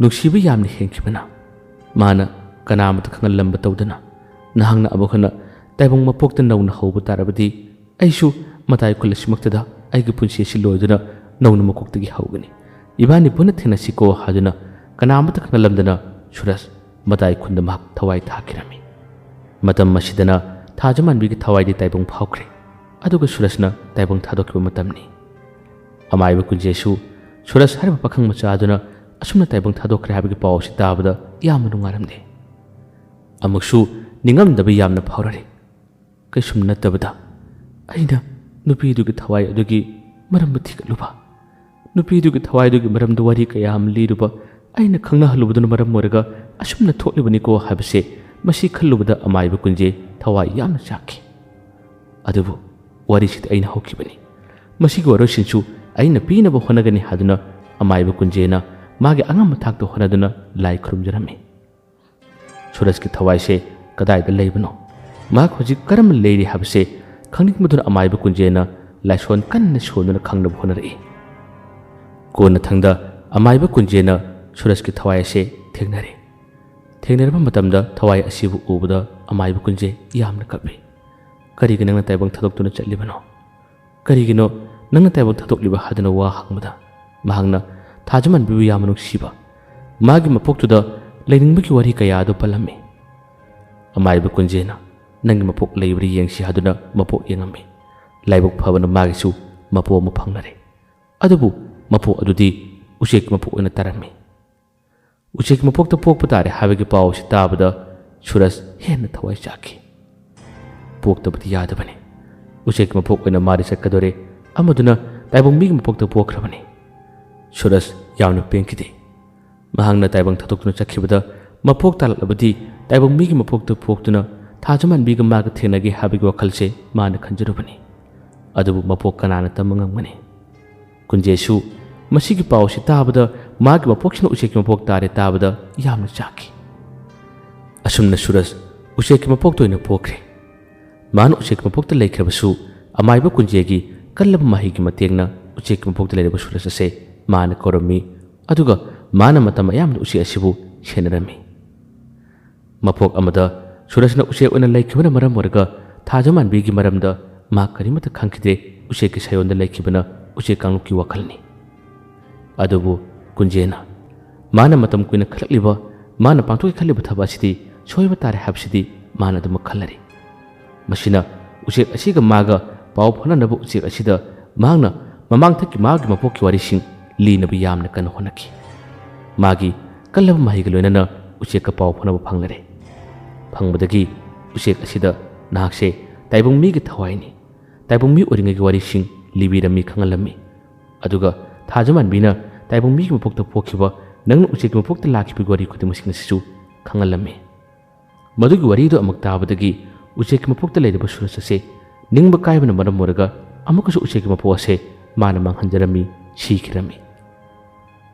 ꯅꯨꯡꯁꯤꯕ ꯌꯥꯝꯅ ꯍꯦꯟꯈꯤꯕꯅ ꯃꯥꯅ ꯀꯅꯥꯃꯠꯇ ꯈꯪꯍꯜꯂꯝꯕ ꯇꯧꯗꯅ ꯅꯍꯥꯛꯅ ꯑꯃꯨꯛ ꯍꯟꯅ ꯇꯥꯏꯕꯪ ꯃꯄꯣꯛꯇ ꯅꯧꯅ ꯍꯧꯕ ꯇꯥꯔꯕꯗꯤ, ꯑꯩꯁꯨ ꯃꯇꯥꯏ ꯈꯨꯜ ꯑꯁꯤꯃꯛꯇꯗ ꯑꯩꯒꯤ ꯄꯨꯟꯁꯤ ꯑꯁꯤ ꯂꯣꯏꯗꯨꯅ ꯅꯧꯅ ꯃꯀꯣꯛꯇꯒꯤ ꯍꯧꯒꯅꯤ꯫ ꯏꯕꯥꯅꯤ ꯄꯨꯟꯅ ꯊꯦꯡꯅꯁꯤꯀꯣ" ꯍꯥꯏꯗꯨꯅ ꯀꯅꯥ ꯑꯃꯠꯇ ꯈꯪꯍꯜꯂꯝꯗꯅ ꯁꯨꯔꯖ ꯃꯇꯥꯏ ꯈꯨꯟꯗ ꯃꯍꯥꯛ ꯊꯋꯥꯏ ꯊꯥꯈꯤꯔꯝꯃꯤ꯫ ꯃꯇꯝ ꯑꯁꯤꯗꯅ ꯊꯥꯖꯃꯥꯟꯕꯤꯒꯤ ꯊꯋꯥꯏꯗꯤ ꯇꯥꯏꯕꯪ ꯐꯥꯎꯈ꯭ꯔꯦ꯫ ꯑꯗꯨꯒ ꯁꯨꯔꯖꯅ ꯇꯥꯏꯕꯪ ꯊꯥꯗꯣꯛꯈꯤꯕ ꯃꯇꯝꯅꯤ꯫ ꯑꯃꯥꯏꯕ ꯀꯨꯟꯖꯦꯁꯨ ꯁꯨꯔꯖ ꯍꯥꯏꯔꯤꯕ ꯄꯥꯈꯪ ꯃꯆꯥ ꯑꯗꯨꯅ ꯑꯁꯨꯝꯅ ꯇꯥꯏꯕꯪ ꯊꯥꯗꯣꯛꯈ꯭ꯔꯦ ꯍꯥꯏꯕꯒꯤ ꯄꯥꯎ ꯑꯁꯤ ꯇꯥꯕꯗ ꯌꯥꯝꯅ ꯅꯨꯡꯉꯥꯏꯔꯝꯗꯦ꯫ ꯑꯃꯨꯛꯁꯨ ꯅꯤꯡꯉꯝꯗꯕ ꯌꯥꯝꯅ ꯐꯥꯎꯔꯔꯦ꯫ ꯀꯩꯁꯨꯝ ꯅꯠꯇꯕꯗ ꯑꯩꯅ ꯅꯨꯄꯤꯗꯨꯒꯤ ꯊꯋꯥꯏ ꯑꯗꯨꯒꯤ ꯃꯔꯝꯕꯨ ꯊꯤꯒꯠꯂꯨꯕ, ꯅꯨꯄꯤꯗꯨꯒꯤ ꯊꯋꯥꯏꯗꯨꯒꯤ ꯃꯔꯝꯗ ꯋꯥꯔꯤ ꯀꯌꯥ ꯑꯃ ꯂꯤꯔꯨꯕ, ꯑꯩꯅ ꯈꯪꯅꯍꯜꯂꯨꯕꯗꯨꯅ ꯃꯔꯝ ꯑꯣꯏꯔꯒ ꯑꯁꯨꯝꯅ ꯊꯣꯛꯂꯤꯕꯅꯤꯀꯣ ꯍꯥꯏꯕꯁꯦ, ꯃꯁꯤ ꯈꯜꯂꯨꯕꯗ ꯑꯃꯥꯏꯕ ꯀꯨꯟꯖꯦ ꯊꯋꯥꯏ ꯌꯥꯝꯅ ꯆꯥꯛꯈꯤ꯫ ꯑꯗꯨꯕꯨ ꯋꯥꯔꯤꯁꯤꯗꯤ ꯑꯩꯅ ꯍꯧꯈꯤꯕꯅꯤ꯫ ꯃꯁꯤꯒꯤ ꯋꯥꯔꯣꯏꯁꯤꯟꯁꯨ ꯑꯩꯅ ꯄꯤꯅꯕ ꯍꯣꯠꯅꯒꯅꯤ ꯍꯥꯏꯗꯨꯅ ꯑꯃꯥꯏꯕ ꯀꯨꯟꯖꯦꯅ ꯃꯥꯒꯤ ꯑꯉꯝꯕ ꯊꯥꯛꯇ ꯍꯣꯠꯅꯗꯨꯅ ꯂꯥꯏ ꯈꯨꯔꯨꯝꯖꯔꯝꯃꯤ꯫ ꯁꯨꯔꯖꯀꯤ ꯊꯋꯥꯏꯁꯦ ꯀꯗꯥꯏꯗ ꯂꯩꯕꯅꯣ, ꯃꯍꯥꯛ ꯍꯧꯖꯤꯛ ꯀꯔꯝꯅ ꯂꯩꯔꯤ ꯍꯥꯏꯕꯁꯦ ꯈꯪꯅꯤꯡꯕꯗꯨꯅ ꯑꯃꯥꯏꯕ ꯀꯨꯟꯖꯦꯅ ꯂꯥꯏꯁꯣꯟ ꯀꯟꯅ ꯁꯣꯟꯗꯨꯅ ꯈꯪꯅꯕ ꯍꯣꯠꯅꯔꯛꯏ꯫ ꯀꯣꯟꯅꯊꯪꯗ ꯑꯃꯥꯏꯕ ꯀꯨꯟꯖꯦꯅ ꯁꯨꯔꯖꯀꯤ ꯊꯋꯥꯏ ꯑꯁꯦ ꯊꯦꯡꯅꯔꯦ꯫ ꯊꯦꯡꯅꯔꯕ ꯃꯇꯝꯗ ꯊꯋꯥꯏ ꯑꯁꯤꯕꯨ ꯎꯕꯗ ꯑꯃꯥꯏꯕ ꯀꯨꯟꯖꯦ ꯌꯥꯝꯅ ꯀꯞꯄꯤ꯫ "ꯀꯔꯤꯒꯤ ꯅꯪꯅ ꯇꯥꯏꯕꯪ ꯊꯥꯗꯣꯛꯇꯨꯅ ꯆꯠꯂꯤꯕꯅꯣ? ꯀꯔꯤꯒꯤꯅꯣ ꯅꯪꯅ ꯇꯥꯏꯕꯪ ꯊꯥꯗꯣꯛꯂꯤꯕ?" ꯍꯥꯏꯗꯨꯅ ꯋꯥ ꯍꯪꯕꯗ ꯃꯍꯥꯛꯅ ꯊꯥꯖꯃꯟꯕꯤꯕꯨ ꯌꯥꯝꯅ ꯅꯨꯡꯁꯤꯕ, ꯃꯥꯒꯤ ꯃꯄꯣꯛꯇꯨꯗ ꯂꯩꯅꯤꯡꯕꯒꯤ ꯋꯥꯔꯤ ꯀꯌꯥ ꯑꯗꯨ ꯄꯜꯂꯝꯃꯤ꯫ ꯑꯃꯥꯏꯕ ꯀꯨꯟꯖꯦꯅ "ꯅꯪꯒꯤ ꯃꯄꯣꯛ ꯂꯩꯕ꯭ꯔꯥ ꯌꯦꯡꯁꯤ" ꯍꯥꯏꯗꯨꯅ ꯃꯄꯣꯛ ꯌꯦꯡꯉꯝꯃꯤ꯫ ꯂꯥꯏꯕꯛ ꯐꯕꯅ ꯃꯥꯒꯤꯁꯨ ꯃꯄꯣꯛ ꯑꯃ ꯐꯪꯅꯔꯦ꯫ ꯑꯗꯨꯕꯨ ꯃꯄꯣꯛ ꯑꯗꯨꯗꯤ ꯎꯆꯦꯛꯀꯤ ꯃꯄꯣꯛ ꯑꯣꯏꯅ ꯇꯥꯔꯝꯃꯤ꯫ ꯎꯆꯦꯛꯀꯤ ꯃꯄꯣꯛꯇ ꯄꯣꯛꯄ ꯇꯥꯔꯦ ꯍꯥꯏꯕꯒꯤ ꯄꯥꯎ ꯑꯁꯤ ꯇꯥꯕꯗ ꯁꯨꯔꯖ ꯍꯦꯟꯅ ꯊꯋꯥꯏ ꯆꯥꯛꯈꯤ꯫ ꯄꯣꯛꯇꯕꯗꯤ ꯌꯥꯗꯕꯅꯤ꯫ ꯎꯆꯦꯛꯀꯤ ꯃꯄꯣꯛ ꯑꯣꯏꯅ ꯃꯥꯗꯤ ꯆꯠꯀꯗꯣꯔꯦ, ꯑꯃꯗꯨꯅ ꯇꯥꯏꯕꯪ ꯃꯤꯒꯤ ꯃꯄꯣꯛꯇ ꯄꯣꯛꯈ꯭ꯔꯕꯅꯤ꯫ ꯁꯨꯔꯖ ꯌꯥꯝꯅ ꯄꯦꯟꯈꯤꯗꯦ꯫ ꯃꯍꯥꯛꯅ ꯇꯥꯏꯕꯪ ꯊꯥꯗꯣꯛꯇꯨꯅ ꯆꯠꯈꯤꯕꯗ ꯃꯄꯣꯛ ꯇꯥꯔꯛꯂꯕꯗꯤ ꯇꯥꯏꯕꯪ ꯃꯤꯒꯤ ꯃꯄꯣꯛꯇ ꯄꯣꯛꯇꯨꯅ ꯊꯥꯖꯃꯥꯟꯕꯤꯒ ꯃꯥꯒ ꯊꯦꯡꯅꯒꯦ ꯍꯥꯏꯕꯒꯤ ꯋꯥꯈꯜꯁꯦ ꯃꯥꯅ ꯈꯟꯖꯔꯨꯕꯅꯤ꯫ ꯑꯗꯨꯕꯨ ꯃꯄꯣꯛ ꯀꯅꯥꯅ ꯇꯝꯕ ꯉꯝꯒꯅꯤ? ꯀꯨꯟꯖꯦꯁꯨ ꯃꯁꯤꯒꯤ ꯄꯥꯎ ꯑꯁꯤ ꯇꯥꯕꯗ ꯃꯥꯒꯤ ꯃꯄꯣꯛꯁꯤꯅ ꯎꯆꯦꯛꯀꯤ ꯃꯄꯣꯛ ꯇꯥꯔꯦ ꯇꯥꯕꯗ ꯌꯥꯝꯅ ꯆꯥꯛꯈꯤ꯫ ꯑꯁꯨꯝꯅ ꯁꯨꯔꯖ ꯎꯆꯦꯛꯀꯤ ꯃꯄꯣꯛꯇ ꯑꯣꯏꯅ ꯄꯣꯛꯈ꯭ꯔꯦ꯫ ꯃꯥꯅ ꯎꯆꯦꯛꯀꯤ ꯃꯄꯣꯛꯇ ꯂꯩꯈ꯭ꯔꯕꯁꯨ ꯑꯃꯥꯏꯕ ꯀꯨꯟꯖꯦꯒꯤ ꯀꯜꯂꯕ ꯃꯍꯩꯒꯤ ꯃꯇꯦꯡꯅ ꯎꯆꯦꯛꯀꯤ ꯃꯄꯣꯛꯇ ꯂꯩꯔꯕ ꯁꯨꯔꯖ ꯑꯁꯦ ꯃꯥꯅ ꯀꯧꯔꯝꯃꯤ, ꯑꯗꯨꯒ ꯃꯥꯅ ꯃꯇꯝ ꯑꯌꯥꯝꯕꯗ ꯎꯆꯦꯛ ꯑꯁꯤꯕꯨ ꯁꯦꯟꯅꯔꯝꯃꯤ꯫ ꯃꯄꯣꯛ ꯑꯃꯗ ꯁꯨꯔꯖꯅ ꯎꯆꯦꯛ ꯑꯣꯏꯅ ꯂꯩꯈꯤꯕꯅ ꯃꯔꯝ ꯑꯣꯏꯔꯒ ꯊꯥꯖꯃꯥꯟꯕꯤꯒꯤ ꯃꯔꯝꯗ ꯃꯥ ꯀꯔꯤꯃꯠꯇ ꯈꯪꯈꯤꯗ꯭ꯔꯦ꯫ ꯎꯆꯦꯛꯀꯤ ꯁꯥꯌꯣꯟꯗ ꯂꯩꯈꯤꯕꯅ ꯎꯆꯦꯛ ꯀꯥꯡꯂꯨꯞꯀꯤ ꯋꯥꯈꯜꯅꯤ꯫ ꯑꯗꯨꯕꯨ ꯀꯨꯟꯖꯦꯅ ꯃꯥꯅ ꯃꯇꯝ ꯀꯨꯏꯅ ꯈꯜꯂꯛꯂꯤꯕ, ꯃꯥꯅ ꯄꯥꯡꯊꯣꯛꯀꯦ ꯈꯜꯂꯤꯕ ꯊꯕꯛ ꯑꯁꯤꯗꯤ ꯁꯣꯏꯕ ꯇꯥꯔꯦ ꯍꯥꯏꯕꯁꯤꯗꯤ ꯃꯥꯅ ꯑꯗꯨꯃꯛ ꯈꯜꯂꯔꯤ꯫ ꯃꯁꯤꯅ ꯎꯆꯦꯛ ꯑꯁꯤꯒ ꯃꯥꯒ ꯄꯥꯎ ꯐꯥꯎꯅꯅꯕ ꯎꯆꯦꯛ ꯑꯁꯤꯗ ꯃꯍꯥꯛꯅ ꯃꯃꯥꯡꯊꯛꯀꯤ ꯃꯥꯒꯤ ꯃꯄꯣꯛꯀꯤ ꯋꯥꯔꯤꯁꯤꯡ ꯂꯤꯅꯕ ꯌꯥꯝꯅ ꯀꯟꯅ ꯍꯣꯠꯅꯈꯤ꯫ ꯃꯥꯒꯤ ꯀꯜꯂꯕ ꯃꯍꯩꯒ ꯂꯣꯏꯅꯅ ꯎꯆꯦꯛꯀ ꯄꯥꯎ ꯐꯥꯎꯅꯕ ꯐꯪꯂꯔꯦ꯫ ꯐꯪꯕꯗꯒꯤ ꯎꯆꯦꯛ ꯑꯁꯤꯗ ꯅꯍꯥꯛꯁꯦ ꯇꯥꯏꯕꯪ ꯃꯤꯒꯤ ꯊꯋꯥꯏꯅꯤ, ꯇꯥꯏꯕꯪ ꯃꯤ ꯑꯣꯏꯔꯤꯉꯩꯒꯤ ꯋꯥꯔꯤꯁꯤꯡ ꯂꯤꯕꯤꯔꯝꯃꯤ, ꯈꯪꯍꯜꯂꯝꯃꯤ꯫ ꯑꯗꯨꯒ ꯊꯥꯖꯃꯥꯟꯕꯤꯅ ꯇꯥꯏꯕꯪ ꯃꯤꯒꯤ ꯃꯄꯣꯛꯇ ꯄꯣꯛꯈꯤꯕ, ꯅꯪꯅ ꯎꯆꯦꯛꯀꯤ ꯃꯄꯣꯛꯇ ꯂꯥꯛꯈꯤꯕꯒꯤ ꯋꯥꯔꯤ ꯈꯨꯗꯤꯡꯃꯛꯁꯤꯡ ꯑꯁꯤꯁꯨ ꯈꯪꯍꯜꯂꯝꯃꯤ꯫ ꯃꯗꯨꯒꯤ ꯋꯥꯔꯤꯗꯨ ꯑꯃꯨꯛ ꯇꯥꯕꯗꯒꯤ ꯎꯆꯦꯛꯀꯤ ꯃꯄꯣꯛꯇ ꯂꯩꯔꯤꯕ ꯁꯨꯔꯖ ꯑꯁꯦ ꯅꯤꯡꯕ ꯀꯥꯏꯕꯅ ꯃꯔꯝ ꯑꯣꯏꯔꯒ ꯑꯃꯨꯛꯀꯁꯨ ꯎꯆꯦꯛꯀꯤ ꯃꯄꯣꯛ ꯑꯁꯦ ꯃꯥꯅ ꯃꯥꯡꯍꯟꯖꯔꯝꯃꯤ, ꯁꯤꯈꯤꯔꯝꯃꯤ꯫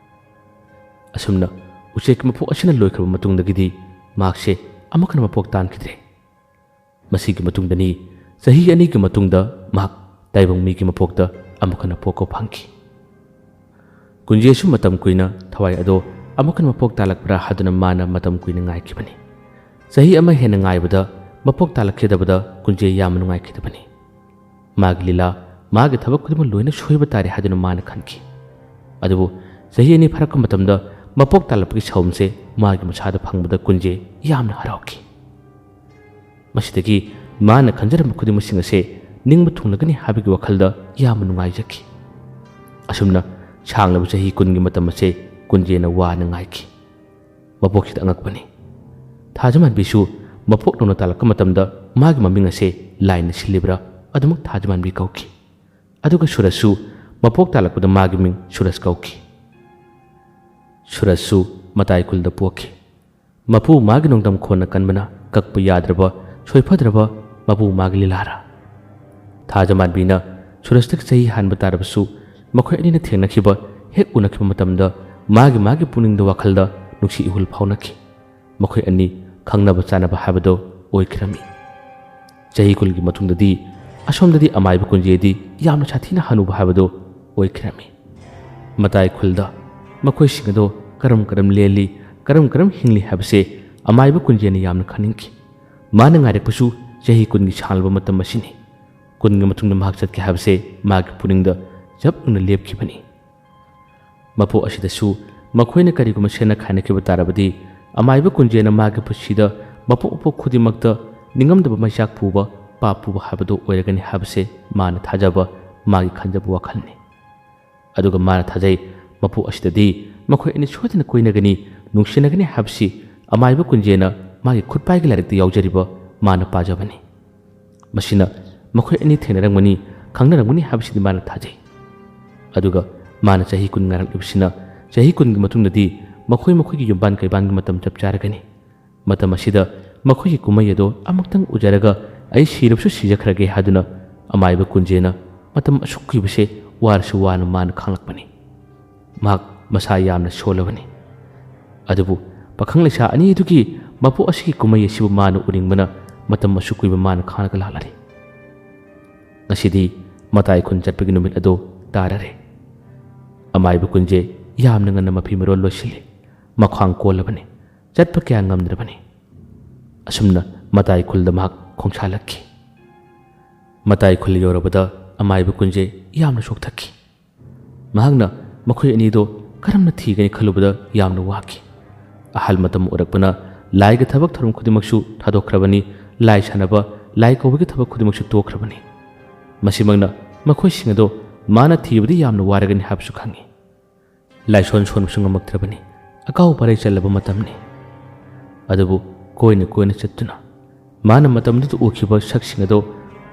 ꯑꯁꯨꯝꯅ ꯎꯆꯦꯛꯀꯤ ꯃꯄꯣꯛ ꯑꯁꯤꯅ ꯂꯣꯏꯈ꯭ꯔꯕ ꯃꯇꯨꯡꯗꯒꯤꯗꯤ ꯃꯍꯥꯛꯁꯦ ꯑꯃꯨꯛ ꯍꯟꯅ ꯃꯄꯣꯛ ꯇꯥꯟꯈꯤꯗ꯭ꯔꯦ꯫ ꯃꯁꯤꯒꯤ ꯃꯇꯨꯡꯗꯅꯤ ꯆꯍꯤ ꯑꯅꯤꯒꯤ ꯃꯇꯨꯡꯗ ꯃꯍꯥꯛ ꯇꯥꯏꯕꯪ ꯃꯤꯒꯤ ꯃꯄꯣꯛꯇ ꯑꯃꯨꯛ ꯍꯟꯅ ꯄꯣꯛꯄ ꯐꯪꯈꯤ꯫ ꯀꯨꯟꯖꯦꯁꯨ ꯃꯇꯝ ꯀꯨꯏꯅ ꯊꯋꯥꯏ ꯑꯗꯣ ꯑꯃꯨꯛ ꯍꯟꯅ ꯃꯄꯣꯛ ꯇꯥꯜꯂꯛꯄ꯭ꯔꯥ ꯍꯥꯏꯗꯨꯅ ꯃꯥꯅ ꯃꯇꯝ ꯀꯨꯏꯅ ꯉꯥꯏꯈꯤꯕꯅꯤ꯫ ꯆꯍꯤ ꯑꯃ ꯍꯦꯟꯅ ꯉꯥꯏꯕꯗ ꯃꯄꯣꯛ ꯇꯥꯜꯂꯛꯈꯤꯗꯕꯗ ꯀꯨꯟꯖꯦ ꯌꯥꯝꯅ ꯅꯨꯡꯉꯥꯏꯈꯤꯗꯕꯅꯤ꯫ ꯃꯥꯒꯤ ꯂꯤꯂꯥ, ꯃꯥꯒꯤ ꯊꯕꯛ ꯈꯨꯗꯤꯡꯃꯛ ꯂꯣꯏꯅ ꯁꯣꯏꯕ ꯇꯥꯔꯦ ꯍꯥꯏꯗꯨꯅ ꯃꯥꯅ ꯈꯟꯈꯤ꯫ ꯑꯗꯨꯕꯨ ꯆꯍꯤ ꯑꯅꯤ ꯐꯥꯔꯛꯄ ꯃꯇꯝꯗ ꯃꯄꯣꯛ ꯇꯥꯜꯂꯛꯄꯒꯤ ꯁꯥꯎꯝꯁꯦ ꯃꯥꯒꯤ ꯃꯁꯥꯗ ꯐꯪꯕꯗ ꯀꯨꯟꯖꯦ ꯌꯥꯝꯅ ꯍꯔꯥꯎꯈꯤ꯫ ꯃꯁꯤꯗꯒꯤ ꯃꯥꯅ ꯈꯟꯖꯔꯝꯕ ꯈꯨꯗꯤꯡꯃꯛꯁꯤꯡ ꯑꯁꯦ ꯅꯤꯡꯕ ꯊꯨꯡꯂꯒꯅꯤ ꯍꯥꯏꯕꯒꯤ ꯋꯥꯈꯜꯗ ꯌꯥꯝꯅ ꯅꯨꯡꯉꯥꯏꯖꯈꯤ꯫ ꯑꯁꯨꯝꯅ ꯁꯥꯡꯂꯕ ꯆꯍꯤ ꯀꯨꯟꯒꯤ ꯃꯇꯝ ꯑꯁꯦ ꯀꯨꯟꯖꯦꯅ ꯋꯥꯅ ꯉꯥꯏꯈꯤ꯫ ꯃꯄꯣꯛꯁꯤꯗ ꯑꯉꯛꯄꯅꯤ꯫ ꯊꯥꯖꯃꯥꯟꯕꯤꯁꯨ ꯃꯄꯣꯛ ꯅꯧꯅ ꯇꯥꯜꯂꯛꯄ ꯃꯇꯝꯗ ꯃꯥꯒꯤ ꯃꯃꯤꯡ ꯑꯁꯦ ꯂꯥꯏꯅ ꯁꯤꯜꯂꯤꯕ꯭ꯔꯥ ꯑꯗꯨꯃꯛ ꯊꯥꯖꯃꯥꯟꯕꯤ ꯀꯧꯈꯤ꯫ ꯑꯗꯨꯒ ꯁꯨꯔꯖꯁꯨ ꯃꯄꯣꯛ ꯇꯥꯜꯂꯛꯄꯗ ꯃꯥꯒꯤ ꯃꯤꯡ ꯁꯨꯔꯖ ꯀꯧꯈꯤ꯫ ꯁꯨꯔꯖꯁꯨ ꯃꯇꯥꯏ ꯈꯨꯜꯗ ꯄꯣꯛꯈꯤ꯫ ꯃꯄꯨ ꯃꯥꯒꯤ ꯅꯣꯡꯗꯝ ꯈꯣꯟꯅ ꯀꯟꯕꯅ ꯀꯛꯄ ꯌꯥꯗ꯭ꯔꯕ, ꯁꯣꯏꯐꯗ꯭ꯔꯕ ꯃꯄꯨ ꯃꯥꯒꯤ ꯂꯤꯂꯥꯔꯥ? ꯊꯥꯖꯃꯥꯟꯕꯤꯅ ꯁꯨꯔꯖꯇꯒꯤ ꯆꯍꯤ ꯍꯥꯟꯕ ꯇꯥꯔꯕꯁꯨ ꯃꯈꯣꯏ ꯑꯅꯤꯅ ꯊꯦꯡꯅꯈꯤꯕ, ꯍꯦꯛ ꯎꯅꯈꯤꯕ ꯃꯇꯝꯗ ꯃꯥꯒꯤ ꯃꯥꯒꯤ ꯄꯨꯛꯅꯤꯡꯗ ꯋꯥꯈꯜꯗ ꯅꯨꯡꯁꯤ ꯏꯍꯨꯜ ꯐꯥꯎꯅꯈꯤ꯫ ꯃꯈꯣꯏ ꯑꯅꯤ ꯈꯪꯅꯕ ꯆꯥꯅꯕ ꯍꯥꯏꯕꯗꯨ ꯑꯣꯏꯈꯤꯔꯝꯃꯤ꯫ ꯆꯍꯤ ꯀꯨꯟꯒꯤ ꯃꯇꯨꯡꯗꯗꯤ ꯑꯁꯣꯝꯗꯗꯤ ꯑꯃꯥꯏꯕ ꯀꯨꯟꯖꯦꯗꯤ ꯌꯥꯝꯅ ꯁꯥꯊꯤꯅ ꯍꯅꯨꯕ ꯍꯥꯏꯕꯗꯨ ꯑꯣꯏꯈꯤꯔꯝꯃꯤ꯫ ꯃꯇꯥꯏ ꯈꯨꯜꯗ ꯃꯈꯣꯏꯁꯤꯡ ꯑꯗꯣ ꯀꯔꯝ ꯀꯔꯝ ꯂꯦꯜꯂꯤ, ꯀꯔꯝ ꯀꯔꯝ ꯍꯤꯡꯂꯤ ꯍꯥꯏꯕꯁꯦ ꯑꯃꯥꯏꯕ ꯀꯨꯟꯖꯦꯅ ꯌꯥꯝꯅ ꯈꯪꯅꯤꯡꯈꯤ꯫ ꯃꯥꯅ ꯉꯥꯏꯔꯛꯄꯁꯨ ꯆꯍꯤ ꯀꯨꯟꯒꯤ ꯁꯥꯡꯂꯕ ꯃꯇꯝ ꯑꯁꯤꯅꯤ꯫ ꯀꯨꯟꯒꯤ ꯃꯇꯨꯡꯗ ꯃꯍꯥꯛ ꯆꯠꯀꯦ ꯍꯥꯏꯕꯁꯦ ꯃꯥꯒꯤ ꯄꯨꯛꯅꯤꯡꯗ ꯆꯞ ꯌꯨꯡꯅ ꯂꯦꯞꯈꯤꯕꯅꯤ꯫ ꯃꯄꯣꯛ ꯑꯁꯤꯗꯁꯨ ꯃꯈꯣꯏꯅ ꯀꯔꯤꯒꯨꯝꯕ ꯁꯦꯠꯅ ꯈꯥꯏꯅꯈꯤꯕ ꯇꯥꯔꯕꯗꯤ, ꯑꯃꯥꯏꯕ ꯀꯨꯟꯖꯦꯅ ꯃꯥꯒꯤ ꯄꯨꯟꯁꯤꯗ ꯃꯄꯣꯛ ꯃꯄꯣꯛ ꯈꯨꯗꯤꯡꯃꯛꯇ ꯅꯤꯡꯉꯝꯗꯕ ꯃꯩꯆꯥꯛ ꯄꯨꯕ, ꯄꯥꯞ ꯄꯨꯕ ꯍꯥꯏꯕꯗꯨ ꯑꯣꯏꯔꯒꯅꯤ ꯍꯥꯏꯕꯁꯦ ꯃꯥꯅ ꯊꯥꯖꯕ, ꯃꯥꯒꯤ ꯈꯟꯖꯕ ꯋꯥꯈꯜꯅꯤ꯫ ꯑꯗꯨꯒ ꯃꯥꯅ ꯊꯥꯖꯩ, ꯃꯄꯣꯛ ꯑꯁꯤꯗꯗꯤ ꯃꯈꯣꯏ ꯑꯅꯤ ꯁꯣꯏꯗꯅ ꯀꯣꯏꯅꯒꯅꯤ, ꯅꯨꯡꯁꯤꯅꯒꯅꯤ ꯍꯥꯏꯕꯁꯤ ꯑꯃꯥꯏꯕ ꯀꯨꯟꯖꯦꯅ ꯃꯥꯒꯤ ꯈꯨꯠꯄꯥꯏꯒꯤ ꯂꯥꯏꯔꯤꯛꯇ ꯌꯥꯎꯖꯔꯤꯕ ꯃꯥꯅ ꯄꯥꯖꯕꯅꯤ꯫ ꯃꯁꯤꯅ ꯃꯈꯣꯏ ꯑꯅꯤ ꯊꯦꯡꯅꯔꯝꯒꯅꯤ, ꯈꯪꯅꯔꯝꯒꯅꯤ ꯍꯥꯏꯕꯁꯤꯗꯤ ꯃꯥꯅ ꯊꯥꯖꯩ꯫ ꯑꯗꯨꯒ ꯃꯥꯅ ꯆꯍꯤ ꯀꯨꯟ ꯉꯥꯏꯔꯛꯂꯤꯕꯁꯤꯅ ꯆꯍꯤ ꯀꯨꯟꯒꯤ ꯃꯇꯨꯡꯗꯗꯤ ꯃꯈꯣꯏ ꯃꯈꯣꯏꯒꯤ ꯌꯨꯝꯕꯥꯟ ꯀꯩꯕꯥꯟꯒꯤ ꯃꯇꯝ ꯆꯞ ꯆꯥꯔꯒꯅꯤ꯫ ꯃꯇꯝ ꯑꯁꯤꯗ ꯃꯈꯣꯏꯒꯤ ꯀꯨꯝꯍꯩ ꯑꯗꯣ ꯑꯃꯨꯛꯇꯪ ꯎꯖꯔꯒ ꯑꯩ ꯁꯤꯔꯕꯁꯨ ꯁꯤꯖꯈ꯭ꯔꯒꯦ ꯍꯥꯏꯗꯨꯅ ꯑꯃꯥꯏꯕ ꯀꯨꯟꯖꯦꯅ ꯃꯇꯝ ꯑꯁꯨꯛ ꯀꯨꯏꯕꯁꯦ ꯋꯥꯔꯁꯨ ꯋꯥꯅ ꯃꯥꯅ ꯈꯥꯡꯂꯛꯄꯅꯤ꯫ ꯃꯍꯥꯛ ꯃꯁꯥ ꯌꯥꯝꯅ ꯁꯣꯜꯂꯕꯅꯤ꯫ ꯑꯗꯨꯕꯨ ꯄꯥꯈꯪ ꯂꯩꯁꯥ ꯑꯅꯤ ꯑꯗꯨꯒꯤ ꯃꯄꯣꯛ ꯑꯁꯤꯒꯤ ꯀꯨꯝꯍꯩ ꯑꯁꯤꯕꯨ ꯃꯥꯅ ꯎꯅꯤꯡꯕꯅ ꯃꯇꯝ ꯑꯁꯨꯛ ꯀꯨꯏꯕ ꯃꯥꯅ ꯈꯥꯡꯂꯒ ꯂꯥꯛꯂꯔꯦ꯫ ꯉꯁꯤꯗꯤ ꯃꯇꯥꯏ ꯈꯨꯟ ꯆꯠꯄꯒꯤ ꯅꯨꯃꯤꯠ ꯑꯗꯨ ꯇꯥꯔꯔꯦ꯫ ꯑꯃꯥꯏꯕ ꯀꯨꯟꯖꯦ ꯌꯥꯝꯅ ꯉꯟꯅ ꯃꯐꯤ ꯃꯔꯣꯜ ꯂꯣꯏꯁꯤꯜꯂꯤ꯫ ꯃꯈ꯭ꯋꯥꯡ ꯀꯣꯜꯂꯕꯅꯤ꯫ ꯆꯠꯄ ꯀꯌꯥ ꯉꯝꯗ꯭ꯔꯕꯅꯤ꯫ ꯑꯁꯨꯝꯅ ꯃꯇꯥꯏ ꯈꯨꯜꯗ ꯃꯍꯥꯛ ꯈꯣꯡꯁꯥꯜꯂꯛꯈꯤ꯫ ꯃꯇꯥꯏ ꯈꯨꯜ ꯌꯧꯔꯕꯗ ꯑꯃꯥꯏꯕ ꯀꯨꯟꯖꯦ ꯌꯥꯝꯅ ꯆꯣꯛꯊꯈꯤ꯫ ꯃꯍꯥꯛꯅ ꯃꯈꯣꯏ ꯑꯅꯤꯗꯣ ꯀꯔꯝꯅ ꯊꯤꯒꯅꯤ ꯈꯜꯂꯨꯕꯗ ꯌꯥꯝꯅ ꯋꯥꯈꯤ꯫ ꯑꯍꯜ ꯃꯇꯝ ꯑꯣꯏꯔꯛꯄꯅ ꯂꯥꯏꯒꯤ ꯊꯕꯛ ꯊꯧꯔꯝ ꯈꯨꯗꯤꯡꯃꯛꯁꯨ ꯊꯥꯗꯣꯛꯈ꯭ꯔꯕꯅꯤ, ꯂꯥꯏ ꯁꯥꯟꯅꯕ, ꯂꯥꯏ ꯀꯧꯕꯒꯤ ꯊꯕꯛ ꯈꯨꯗꯤꯡꯃꯛꯁꯨ ꯇꯣꯛꯈ꯭ꯔꯕꯅꯤ꯫ ꯃꯁꯤꯃꯛꯅ ꯃꯈꯣꯏꯁꯤꯡ ꯑꯗꯣ ꯃꯥꯅ ꯊꯤꯕꯗꯤ ꯌꯥꯝꯅ ꯋꯥꯔꯒꯅꯤ ꯍꯥꯏꯕꯁꯨ ꯈꯪꯏ꯫ ꯂꯥꯏꯁꯣꯟ ꯁꯣꯟꯕꯁꯨ ꯉꯝꯃꯛꯇ꯭ꯔꯕꯅꯤ꯫ ꯑꯀꯥꯎ ꯄꯔꯩ ꯆꯜꯂꯕ ꯃꯇꯝꯅꯤ꯫ ꯑꯗꯨꯕꯨ ꯀꯣꯏꯅ ꯀꯣꯏꯅ ꯆꯠꯇꯨꯅ ꯃꯥꯅ ꯃꯇꯝꯗꯨꯗ ꯎꯈꯤꯕ ꯁꯛꯁꯤꯡ ꯑꯗꯣ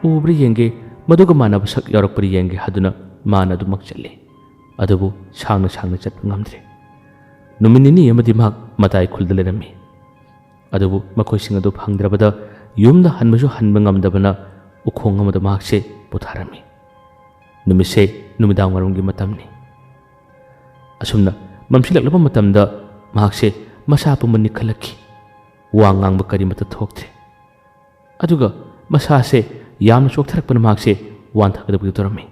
ꯎꯕ꯭ꯔꯥ ꯌꯦꯡꯒꯦ, ꯃꯗꯨꯒ ꯃꯥꯟꯅꯕ ꯁꯛ ꯌꯥꯎꯔꯛꯄ꯭ꯔꯥ ꯌꯦꯡꯒꯦ ꯍꯥꯏꯗꯨꯅ ꯃꯥꯅ ꯑꯗꯨꯃꯛ ꯆꯠꯂꯤ꯫ ꯑꯗꯨꯕꯨ ꯁꯥꯡꯅ ꯁꯥꯡꯅ ꯆꯠꯄ ꯉꯝꯗ꯭ꯔꯦ꯫ ꯅꯨꯃꯤꯠ ꯅꯤꯅꯤ ꯑꯃꯗꯤ ꯃꯍꯥꯛ ꯃꯇꯥꯏ ꯈꯨꯜꯗ ꯂꯩꯔꯝꯃꯤ꯫ ꯑꯗꯨꯕꯨ ꯃꯈꯣꯏꯁꯤꯡ ꯑꯗꯨ ꯐꯪꯗ꯭ꯔꯕꯗ ꯌꯨꯝꯗ ꯍꯟꯕꯁꯨ ꯍꯟꯕ ꯉꯝꯗꯕꯅ ꯎꯈꯣꯡ ꯑꯃꯗ ꯃꯍꯥꯛꯁꯦ ꯄꯣꯊꯥꯔꯝꯃꯤ꯫ ꯅꯨꯃꯤꯠꯁꯦ ꯅꯨꯃꯤꯗꯥꯡ ꯋꯥꯏꯔꯝꯒꯤ ꯃꯇꯝꯅꯤ꯫ ꯑꯁꯨꯝꯅ ꯃꯝꯁꯤꯜꯂꯛꯂꯕ ꯃꯇꯝꯗ ꯃꯍꯥꯛꯁꯦ ꯃꯁꯥ ꯄꯨꯝꯕ ꯅꯤꯛꯈꯠꯂꯛꯈꯤ꯫ ꯋꯥ ꯉꯥꯡꯕ ꯀꯔꯤꯃꯠꯇ ꯊꯣꯛꯇ꯭ꯔꯦ꯫ ꯑꯗꯨꯒ ꯃꯁꯥꯁꯦ ꯌꯥꯝꯅ ꯆꯣꯛꯊꯔꯛꯄꯅ ꯃꯍꯥꯛꯁꯦ ꯋꯥꯟꯊꯒꯗꯕꯒꯤ ꯇꯧꯔꯝꯃꯤ꯫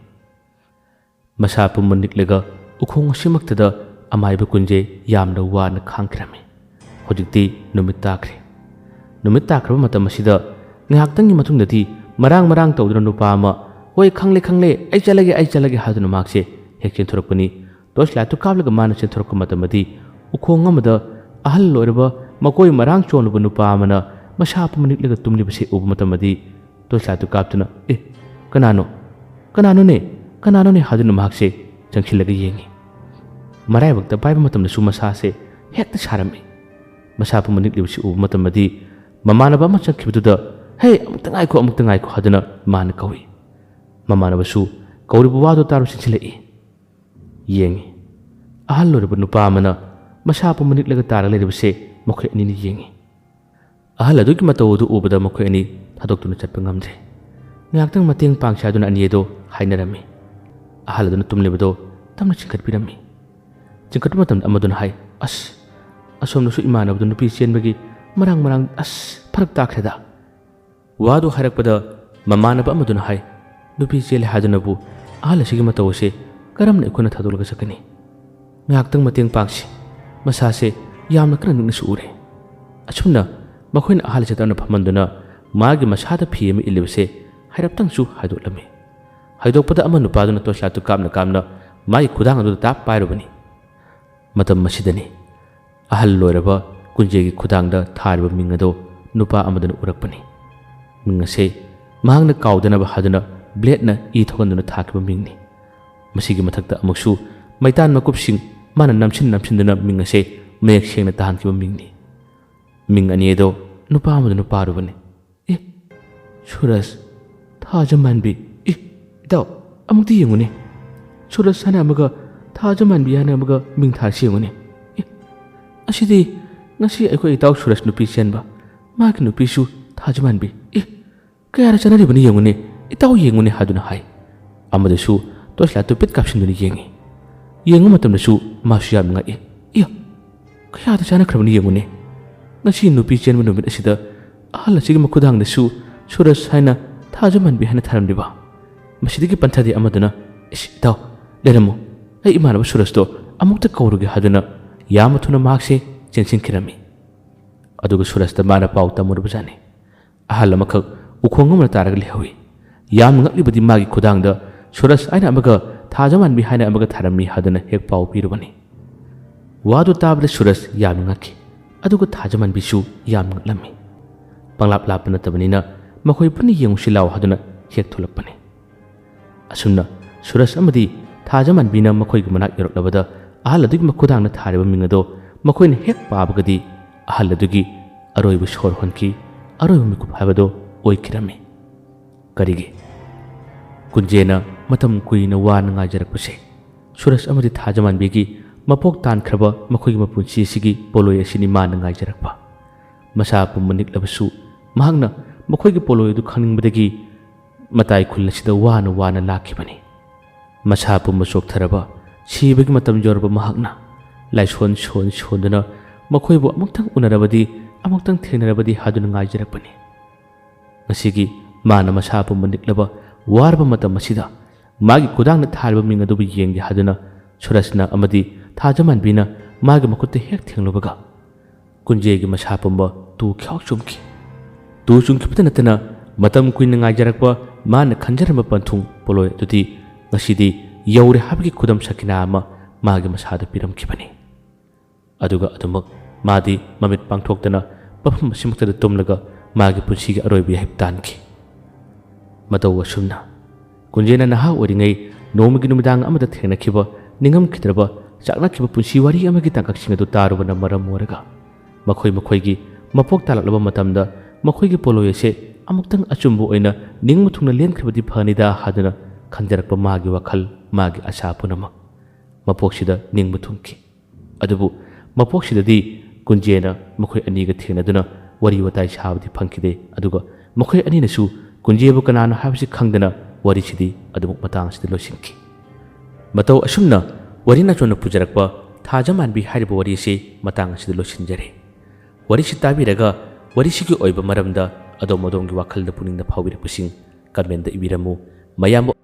ꯃꯁꯥ ꯄꯨꯝꯕ ꯅꯤꯛꯂꯒ ꯎꯈꯣꯡ ꯑꯁꯤꯃꯛꯇꯗ ꯑꯃꯥꯏꯕ ꯀꯨꯟꯖꯦ ꯌꯥꯝꯅ ꯋꯥꯅ ꯈꯥꯡꯈꯤꯔꯝꯃꯤ꯫ ꯍꯧꯖꯤꯛꯇꯤ ꯅꯨꯃꯤꯠ ꯇꯥꯈ꯭ꯔꯦ꯫ ꯅꯨꯃꯤꯠ ꯇꯥꯈ꯭ꯔꯕ ꯃꯇꯝ ꯑꯁꯤꯗ ꯉꯥꯏꯍꯥꯛꯇꯪꯒꯤ ꯃꯇꯨꯡꯗꯗꯤ ꯃꯔꯥꯡ ꯃꯔꯥꯡ ꯇꯧꯗꯨꯅ ꯅꯨꯄꯥ ꯑꯃ, "ꯍꯣꯏ, ꯈꯪꯂꯦ, ꯈꯪꯂꯦ, ꯑꯩ ꯆꯠꯂꯒꯦ, ꯑꯩ ꯆꯠꯂꯒꯦ" ꯍꯥꯏꯗꯨꯅ ꯃꯍꯥꯛꯁꯦ ꯍꯦꯛ ꯆꯦꯟꯊꯣꯔꯛꯄꯅꯤ꯫ ꯇꯣꯔꯆ ꯂꯥꯏꯠꯇꯨ ꯀꯥꯞꯂꯒ ꯃꯥꯅ ꯆꯦꯟꯊꯣꯔꯛꯄ ꯃꯇꯝꯗꯗꯤ ꯎꯈꯣꯡ ꯑꯃꯗ ꯑꯍꯜ ꯑꯣꯏꯔꯕ ꯃꯀꯣꯏ ꯃꯔꯥꯡ ꯆꯣꯟꯂꯕ ꯅꯨꯄꯥ ꯑꯃꯅ ꯃꯁꯥ ꯄꯨꯝꯕ ꯅꯤꯛꯂꯒ ꯇꯨꯝꯂꯤꯕꯁꯤ ꯎꯕ ꯃꯇꯝꯗꯗꯤ ꯇꯣꯔꯆ ꯂꯥꯏꯠꯇꯨ ꯀꯥꯞꯇꯨꯅ, "ꯑꯦ, ꯀꯅꯥꯅꯣ? ꯀꯅꯥꯅꯣꯅꯦ? ꯀꯅꯥꯅꯣꯅꯦ?" ꯍꯥꯏꯗꯨꯅ ꯃꯍꯥꯛꯁꯦ ꯆꯪꯁꯤꯜꯂꯒ ꯌꯦꯡꯉꯤ꯫ ꯃꯔꯥꯏꯕꯛꯇ ꯄꯥꯏꯕ ꯃꯇꯝꯗꯁꯨ ꯃꯁꯥꯁꯦ ꯍꯦꯛꯇ ꯁꯥꯔꯝꯃꯤ꯫ ꯃꯁꯥ ꯄꯨꯝꯕ ꯅꯤꯛꯂꯤꯕꯁꯤ ꯎꯕ ꯃꯇꯝꯗꯗꯤ ꯃꯃꯥꯟꯅꯕ ꯑꯃ ꯆꯪꯈꯤꯕꯗꯨꯗ, "ꯍꯦ, ꯑꯃꯨꯛꯇ ꯉꯥꯏꯈꯣ, ꯑꯃꯨꯛꯇ ꯉꯥꯏꯈꯣ" ꯍꯥꯏꯗꯨꯅ ꯃꯥꯅ ꯀꯧꯏ꯫ ꯃꯃꯥꯟꯅꯕꯁꯨ ꯀꯧꯔꯤꯕ ꯋꯥꯗꯨ ꯇꯥꯔꯨ ꯆꯦꯟꯁꯤꯜꯂꯛꯏ꯫ ꯌꯦꯡꯉꯤ꯫ ꯑꯍꯜ ꯑꯣꯏꯔꯕ ꯅꯨꯄꯥ ꯑꯃꯅ ꯃꯁꯥ ꯄꯨꯝꯕ ꯅꯤꯛꯂꯒ ꯇꯥꯔꯒ ꯂꯩꯔꯤꯕꯁꯦ ꯃꯈꯣꯏ ꯑꯅꯤꯅ ꯌꯦꯡꯉꯤ꯫ ꯑꯍꯜ ꯑꯗꯨꯒꯤ ꯃꯇꯧ ꯑꯗꯨ ꯎꯕꯗ ꯃꯈꯣꯏ ꯑꯅꯤ ꯊꯥꯗꯣꯛꯇꯨꯅ ꯆꯠꯄ ꯉꯝꯗ꯭ꯔꯦ꯫ ꯉꯥꯏꯍꯥꯛꯇꯪ ꯃꯇꯦꯡ ꯄꯥꯡꯁꯤ ꯍꯥꯏꯗꯨꯅ ꯑꯅꯤ ꯑꯗꯣ ꯍꯥꯏꯅꯔꯝꯃꯤ꯫ ꯑꯍꯜ ꯑꯗꯨꯅ ꯇꯨꯝꯂꯤꯕꯗꯣ ꯇꯞꯅ ꯆꯤꯡꯈꯠꯄꯤꯔꯝꯃꯤ꯫ ꯆꯤꯡꯈꯠꯄ ꯃꯇꯝꯗ ꯑꯃꯗꯨꯅ ꯍꯥꯏ, "ꯑꯁ, ꯑꯁꯣꯝꯗꯁꯨ ꯏꯃꯥꯟꯅꯕꯗꯨ ꯅꯨꯄꯤ ꯆꯦꯟꯕꯒꯤ ꯃꯔꯥꯡ ꯃꯔꯥꯡ, ꯑꯁ, ꯐꯔꯛ ꯇꯥꯈ꯭ꯔꯦꯗ"꯫ ꯋꯥꯗꯨ ꯍꯥꯏꯔꯛꯄꯗ ꯃꯃꯥꯟꯅꯕ ꯑꯃꯗꯨꯅ ꯍꯥꯏ, "ꯅꯨꯄꯤ ꯆꯦꯜꯂꯦ ꯍꯥꯏꯗꯨꯅꯕꯨ ꯑꯍꯜ ꯑꯁꯤꯒꯤ ꯃꯇꯧ ꯑꯁꯦ ꯀꯔꯝꯅ ꯑꯩꯈꯣꯏꯅ ꯊꯥꯗꯣꯛꯂꯒ ꯆꯠꯀꯅꯤ? ꯉꯥꯏꯍꯥꯛꯇꯪ ꯃꯇꯦꯡ ꯄꯥꯡꯁꯤ꯫ ꯃꯁꯥꯁꯦ ꯌꯥꯝꯅ ꯀꯟꯅ ꯅꯤꯛꯅꯁꯨ ꯎꯔꯦ"꯫ ꯑꯁꯨꯝꯅ ꯃꯈꯣꯏꯅ ꯑꯍꯜ ꯑꯁꯤ ꯇꯞꯅ ꯐꯝꯍꯟꯗꯨꯅ ꯃꯥꯒꯤ ꯃꯁꯥꯗ ꯐꯤ ꯑꯃ ꯏꯜꯂꯤꯕꯁꯦ ꯍꯥꯏꯔꯞꯇꯪꯁꯨ ꯍꯥꯏꯗꯣꯛꯂꯝꯃꯤ꯫ ꯍꯥꯏꯗꯣꯛꯄꯗ ꯑꯃ ꯅꯨꯄꯥꯗꯨꯅ ꯇꯣꯔꯆ ꯂꯥꯏꯠꯇꯨ ꯀꯥꯞꯅ ꯀꯥꯞꯅ ꯃꯥꯒꯤ ꯈꯨꯗꯥꯡ ꯑꯗꯨꯗ ꯇꯥꯞ ꯄꯥꯏꯔꯨꯕꯅꯤ꯫ ꯃꯇꯝ ꯑꯁꯤꯗꯅꯤ ꯑꯍꯜ ꯑꯣꯏꯔꯕ ꯀꯨꯟꯖꯦꯒꯤ ꯈꯨꯗꯥꯡꯗ ꯊꯥꯔꯤꯕ ꯃꯤꯡ ꯑꯗꯣ ꯅꯨꯄꯥ ꯑꯃꯗꯨꯅ ꯎꯔꯛꯄꯅꯤ꯫ ꯃꯤꯡ ꯑꯁꯦ ꯃꯍꯥꯛꯅ ꯀꯥꯎꯗꯅꯕ ꯍꯥꯏꯗꯨꯅ ꯕ꯭ꯂꯦꯗꯅ ꯏ ꯊꯣꯛꯍꯟꯗꯨꯅ ꯊꯥꯈꯤꯕ ꯃꯤꯡꯅꯤ꯫ ꯃꯁꯤꯒꯤ ꯃꯊꯛꯇ ꯑꯃꯨꯛꯁꯨ ꯃꯩꯇꯥꯟ ꯃꯀꯨꯞꯁꯤꯡ ꯃꯥꯅ ꯅꯝꯁꯤꯟ ꯅꯝꯁꯤꯟꯗꯨꯅ ꯃꯤꯡ ꯑꯁꯦ ꯃꯌꯦꯛ ꯁꯦꯡꯅ ꯇꯥꯍꯟꯈꯤꯕ ꯃꯤꯡꯅꯤ꯫ ꯃꯤꯡ ꯑꯅꯤ ꯑꯗꯣ ꯅꯨꯄꯥ ꯑꯃꯗꯨꯅ ꯄꯥꯔꯨꯕꯅꯤ꯫ "ꯑꯦ, ꯁꯨꯔꯖ, ꯊꯥꯖꯃꯥꯟꯕꯤ꯫ ꯑꯦ, ꯏꯇꯥꯎ, ꯑꯃꯨꯛꯇ ꯌꯦꯡꯉꯨꯅꯦ꯫ ꯁꯨꯔꯖ ꯍꯥꯏꯅ ꯑꯃꯒ, ꯊꯥꯖꯃꯥꯟꯕꯤ ꯍꯥꯏꯅ ꯑꯃꯒ ꯃꯤꯡ ꯊꯥꯔꯤꯁꯤ ꯌꯦꯡꯉꯨꯅꯦ꯫ ꯑꯦ, ꯑꯁꯤꯗꯤ ꯉꯁꯤ ꯑꯩꯈꯣꯏ ꯏꯇꯥꯎ ꯁꯨꯔꯖ ꯅꯨꯄꯤ ꯆꯦꯟꯕ, ꯃꯥꯒꯤ ꯅꯨꯄꯤꯁꯨ ꯊꯥꯖꯃꯥꯟꯕꯤ꯫ ꯑꯦ, ꯀꯌꯥꯗ ꯆꯥꯟꯅꯔꯤꯕꯅꯤ ꯌꯦꯡꯉꯨꯅꯦ, ꯏꯇꯥꯎ ꯌꯦꯡꯉꯨꯅꯦ" ꯍꯥꯏꯗꯨꯅ ꯍꯥꯏ꯫ ꯑꯃꯗꯨꯁꯨ ꯇꯣꯔꯆ ꯂꯥꯏꯠꯇꯨ ꯄꯤꯠ ꯀꯥꯞꯁꯤꯟꯗꯨꯅ ꯌꯦꯡꯉꯤ꯫ ꯌꯦꯡꯕ ꯃꯇꯝꯗꯁꯨ ꯃꯥꯁꯨ ꯌꯥꯝ ꯉꯛꯏ꯫ "ꯏꯌꯥ, ꯀꯌꯥꯗ ꯆꯥꯟꯅꯈ꯭ꯔꯕꯅꯤ ꯌꯦꯡꯉꯨꯅꯦ꯫ ꯉꯁꯤ ꯅꯨꯄꯤ ꯆꯦꯟꯕ ꯅꯨꯃꯤꯠ ꯑꯁꯤꯗ ꯑꯍꯜ ꯑꯁꯤꯒꯤ ꯃꯈꯨꯗꯥꯡꯗꯁꯨ ꯁꯨꯔꯖ ꯍꯥꯏꯅ ꯊꯥꯖꯃꯥꯟꯕꯤ ꯍꯥꯏꯅ ꯊꯥꯔꯝꯂꯤꯕ꯫ ꯃꯁꯤꯗꯒꯤ ꯄꯟꯊꯗꯦ ꯑꯃꯗꯨꯅ, ꯏꯁ, ꯏꯇꯥꯎ, ꯂꯩꯔꯝꯃꯨ, ꯑꯩ ꯏꯃꯥꯟꯅꯕ ꯁꯨꯔꯖꯇꯣ ꯑꯃꯨꯛꯇ ꯀꯧꯔꯨꯒꯦ" ꯍꯥꯏꯗꯨꯅ ꯌꯥꯝꯅ ꯊꯨꯅ ꯃꯍꯥꯛꯁꯦ ꯆꯦꯟꯁꯤꯟꯈꯤꯔꯝꯃꯤ꯫ ꯑꯗꯨꯒ ꯁꯨꯔꯖꯇ ꯃꯥꯅ ꯄꯥꯎ ꯇꯝꯃꯨꯔꯕꯖꯥꯠꯅꯤ꯫ ꯑꯍꯜ ꯑꯃꯈꯛ ꯎꯈꯣꯡ ꯑꯃꯗ ꯇꯥꯔꯒ ꯂꯩꯍꯧꯏ꯫ ꯌꯥꯝꯅ ꯉꯛꯂꯤꯕꯗꯤ ꯃꯥꯒꯤ ꯈꯨꯗꯥꯡꯗ ꯁꯨꯔꯖ ꯍꯥꯏꯅ ꯑꯃꯒ ꯊꯥꯖꯃꯥꯟꯕꯤ ꯍꯥꯏꯅ ꯑꯃꯒ ꯊꯥꯔꯝꯃꯤ ꯍꯥꯏꯗꯨꯅ ꯍꯦꯛ ꯄꯥꯎ ꯄꯤꯔꯨꯕꯅꯤ꯫ ꯋꯥꯗꯨ ꯇꯥꯕꯗ ꯁꯨꯔꯖ ꯌꯥꯝꯅ ꯉꯛꯈꯤ, ꯑꯗꯨꯒ ꯊꯥꯖꯃꯥꯟꯕꯤꯁꯨ ꯌꯥꯝꯅ ꯉꯛꯂꯝꯃꯤ꯫ ꯄꯪꯂꯥꯞ ꯂꯥꯞꯄ ꯅꯠꯇꯕꯅꯤꯅ ꯃꯈꯣꯏ ꯄꯨꯟꯅ ꯌꯦꯡꯉꯨꯁꯤ ꯂꯥꯎ ꯍꯥꯏꯗꯨꯅ ꯍꯦꯛ ꯊꯣꯛꯂꯛꯄꯅꯤ꯫ ꯑꯁꯨꯝꯅ ꯁꯨꯔꯖ ꯑꯃꯗꯤ ꯊꯥꯖꯃꯥꯟꯕꯤꯅ ꯃꯈꯣꯏꯒꯤ ꯃꯅꯥꯛ ꯌꯧꯔꯛꯂꯕꯗ ꯑꯍꯜ ꯑꯗꯨꯒꯤ ꯃꯈꯨꯗꯥꯡꯅ ꯊꯥꯔꯤꯕ ꯃꯤꯡ ꯑꯗꯣ ꯃꯈꯣꯏꯅ ꯍꯦꯛ ꯄꯥꯕꯒꯗꯤ ꯑꯍꯜ ꯑꯗꯨꯒꯤ ꯑꯔꯣꯏꯕ ꯁꯣꯔ ꯍꯣꯟꯈꯤ, ꯑꯔꯣꯏꯕ ꯃꯤꯀꯨꯞ ꯍꯥꯏꯕꯗꯣ ꯑꯣꯏꯈꯤꯔꯝꯃꯤ꯫ ꯀꯔꯤꯒꯤ? ꯀꯨꯟꯖꯦꯅ ꯃꯇꯝ ꯀꯨꯏꯅ ꯋꯥꯅ ꯉꯥꯏꯖꯔꯛꯄꯁꯦ, ꯁꯨꯔꯖ ꯑꯃꯗꯤ ꯊꯥꯖꯃꯥꯟꯕꯤꯒꯤ ꯃꯄꯣꯛ ꯇꯥꯟꯈ꯭ꯔꯕ ꯃꯈꯣꯏꯒꯤ ꯃꯄꯨꯟꯁꯤ ꯑꯁꯤꯒꯤ ꯄꯣꯂꯣꯏ ꯑꯁꯤꯅꯤ ꯃꯥꯅ ꯉꯥꯏꯖꯔꯛꯄ꯫ ꯃꯁꯥ ꯄꯨꯝꯕ ꯅꯤꯛꯂꯕꯁꯨ ꯃꯍꯥꯛꯅ ꯃꯈꯣꯏꯒꯤ ꯄꯣꯂꯣꯏ ꯑꯗꯨ ꯈꯪꯅꯤꯡꯕꯗꯒꯤ ꯃꯇꯥꯏ ꯈꯨꯜ ꯑꯁꯤꯗ ꯋꯥꯅ ꯋꯥꯅ ꯂꯥꯛꯈꯤꯕꯅꯤ꯫ ꯃꯁꯥ ꯄꯨꯝꯕ ꯆꯣꯛꯊꯔꯕ, ꯁꯤꯕꯒꯤ ꯃꯇꯝ ꯌꯧꯔꯕ ꯃꯍꯥꯛꯅ ꯂꯥꯏꯁꯣꯟ ꯁꯣꯟ ꯁꯣꯟꯗꯨꯅ ꯃꯈꯣꯏꯕꯨ ꯑꯃꯨꯛꯇꯪ ꯎꯅꯔꯕꯗꯤ, ꯑꯃꯨꯛꯇꯪ ꯊꯦꯡꯅꯔꯕꯗꯤ ꯍꯥꯏꯗꯨꯅ ꯉꯥꯏꯖꯔꯛꯄꯅꯤ꯫ ꯉꯁꯤꯒꯤ ꯃꯥꯅ ꯃꯁꯥ ꯄꯨꯝꯕ ꯅꯤꯛꯂꯕ ꯋꯥꯔꯕ ꯃꯇꯝ ꯑꯁꯤꯗ ꯃꯥꯒꯤ ꯈꯨꯗꯥꯡꯗ ꯊꯥꯔꯤꯕ ꯃꯤꯡ ꯑꯗꯨꯕꯨ ꯌꯦꯡꯒꯦ ꯍꯥꯏꯗꯨꯅ ꯁꯨꯔꯖꯅ ꯑꯃꯗꯤ ꯊꯥꯖꯃꯥꯟꯕꯤꯅ ꯃꯥꯒꯤ ꯃꯈꯨꯠꯇ ꯍꯦꯛ ꯊꯦꯡꯂꯨꯕꯒ ꯀꯨꯟꯖꯦꯒꯤ ꯃꯁꯥ ꯄꯨꯝꯕ ꯇꯨ ꯈ꯭ꯌꯥꯎ ꯆꯨꯝꯈꯤ꯫ ꯇꯨ ꯆꯨꯝꯈꯤꯕꯇ ꯅꯠꯇꯅ ꯃꯇꯝ ꯀꯨꯏꯅ ꯉꯥꯏꯖꯔꯛꯄ ꯃꯥꯅ ꯈꯟꯖꯔꯝꯕ ꯄꯟꯊꯨꯡ ꯄꯣꯂꯣꯏ ꯑꯗꯨꯗꯤ ꯉꯁꯤꯗꯤ ꯌꯧꯔꯦ ꯍꯥꯏꯕꯒꯤ ꯈꯨꯗꯝ ꯁꯈꯤꯅꯥ ꯑꯃ ꯃꯥꯒꯤ ꯃꯁꯥꯗ ꯄꯤꯔꯝꯈꯤꯕꯅꯤ꯫ ꯑꯗꯨꯒ ꯑꯗꯨꯃꯛ ꯃꯥꯗꯤ ꯃꯃꯤꯠ ꯄꯥꯡꯊꯣꯛꯇꯅ ꯃꯐꯝ ꯑꯁꯤꯃꯛꯇꯗ ꯇꯨꯝꯂꯒ ꯃꯥꯒꯤ ꯄꯨꯟꯁꯤꯒꯤ ꯑꯔꯣꯏꯕ ꯌꯥꯍꯤꯞ ꯇꯥꯟꯈꯤ꯫ ꯃꯇꯧ ꯑꯁꯨꯝꯅ ꯀꯨꯟꯖꯦꯅ ꯅꯍꯥ ꯑꯣꯏꯔꯤꯉꯩ ꯅꯣꯡꯃꯒꯤ ꯅꯨꯃꯤꯗꯥꯡ ꯑꯃꯗ ꯊꯦꯡꯅꯈꯤꯕ ꯅꯤꯡꯉꯝꯈꯤꯗ꯭ꯔꯕ ꯆꯥꯛꯅꯈꯤꯕ ꯄꯨꯟꯁꯤ ꯋꯥꯔꯤ ꯑꯃꯒꯤ ꯇꯥꯡꯀꯛꯁꯤꯡ ꯑꯗꯨ ꯇꯥꯔꯨꯕꯅ ꯃꯔꯝ ꯑꯣꯏꯔꯒ ꯃꯈꯣꯏ ꯃꯈꯣꯏꯒꯤ ꯃꯄꯣꯛ ꯇꯥꯂꯛꯂꯕ ꯃꯇꯝꯗ ꯃꯈꯣꯏꯒꯤ ꯄꯣꯂꯣꯏ ꯑꯁꯦ ꯑꯃꯨꯛꯇꯪ ꯑꯆꯨꯝꯕ ꯑꯣꯏꯅ ꯅꯤꯡꯕ ꯊꯨꯡꯅ ꯂꯦꯟꯈ꯭ꯔꯕꯗꯤ ꯐꯅꯤꯗ ꯍꯥꯏꯗꯨꯅ ꯈꯟꯖꯔꯛꯄ ꯃꯥꯒꯤ ꯋꯥꯈꯜ, ꯃꯥꯒꯤ ꯑꯁꯥ ꯄꯨꯝꯅꯃꯛ ꯃꯄꯣꯛꯁꯤꯗ ꯅꯤꯡꯕ ꯊꯨꯡꯈꯤ꯫ ꯑꯗꯨꯕꯨ ꯃꯄꯣꯛꯁꯤꯗꯗꯤ ꯀꯨꯟꯖꯦꯅ ꯃꯈꯣꯏ ꯑꯅꯤꯒ ꯊꯦꯡꯅꯗꯨꯅ ꯋꯥꯔꯤ ꯋꯥꯇꯥꯏ ꯁꯥꯕꯗꯤ ꯐꯪꯈꯤꯗꯦ꯫ ꯑꯗꯨꯒ ꯃꯈꯣꯏ ꯑꯅꯤꯅꯁꯨ ꯀꯨꯟꯖꯦꯕꯨ ꯀꯅꯥꯅꯣ ꯍꯥꯏꯕꯁꯤ ꯈꯪꯗꯅ ꯋꯥꯔꯤꯁꯤꯗꯤ ꯑꯗꯨꯃꯛ ꯃꯇꯥꯡ ꯑꯁꯤꯗ ꯂꯣꯏꯁꯤꯟꯈꯤ꯫ ꯃꯇꯧ ꯑꯁꯨꯝꯅ ꯋꯥꯔꯤ ꯅꯥꯆꯣꯝꯅ ꯄꯨꯖꯔꯛꯄ ꯊꯥꯖꯃꯥꯟꯕꯤ ꯍꯥꯏꯔꯤꯕ ꯋꯥꯔꯤ ꯑꯁꯤ ꯃꯇꯥꯡ ꯑꯁꯤꯗ ꯂꯣꯏꯁꯤꯟꯖꯔꯦ꯫ ꯋꯥꯔꯤꯁꯤ ꯇꯥꯕꯤꯔꯒ ꯋꯥꯔꯤꯁꯤꯒꯤ ꯑꯣꯏꯕ ꯃꯔꯝꯗ ꯑꯗꯣꯝ ꯑꯗꯣꯝꯒꯤ ꯋꯥꯈꯜꯗ ꯄꯨꯛꯅꯤꯡꯗ ꯐꯥꯎꯕꯤꯔꯛꯄꯁꯤꯡ comment ꯏꯕꯤꯔꯝꯃꯨ꯫ ꯃꯌꯥꯝꯕ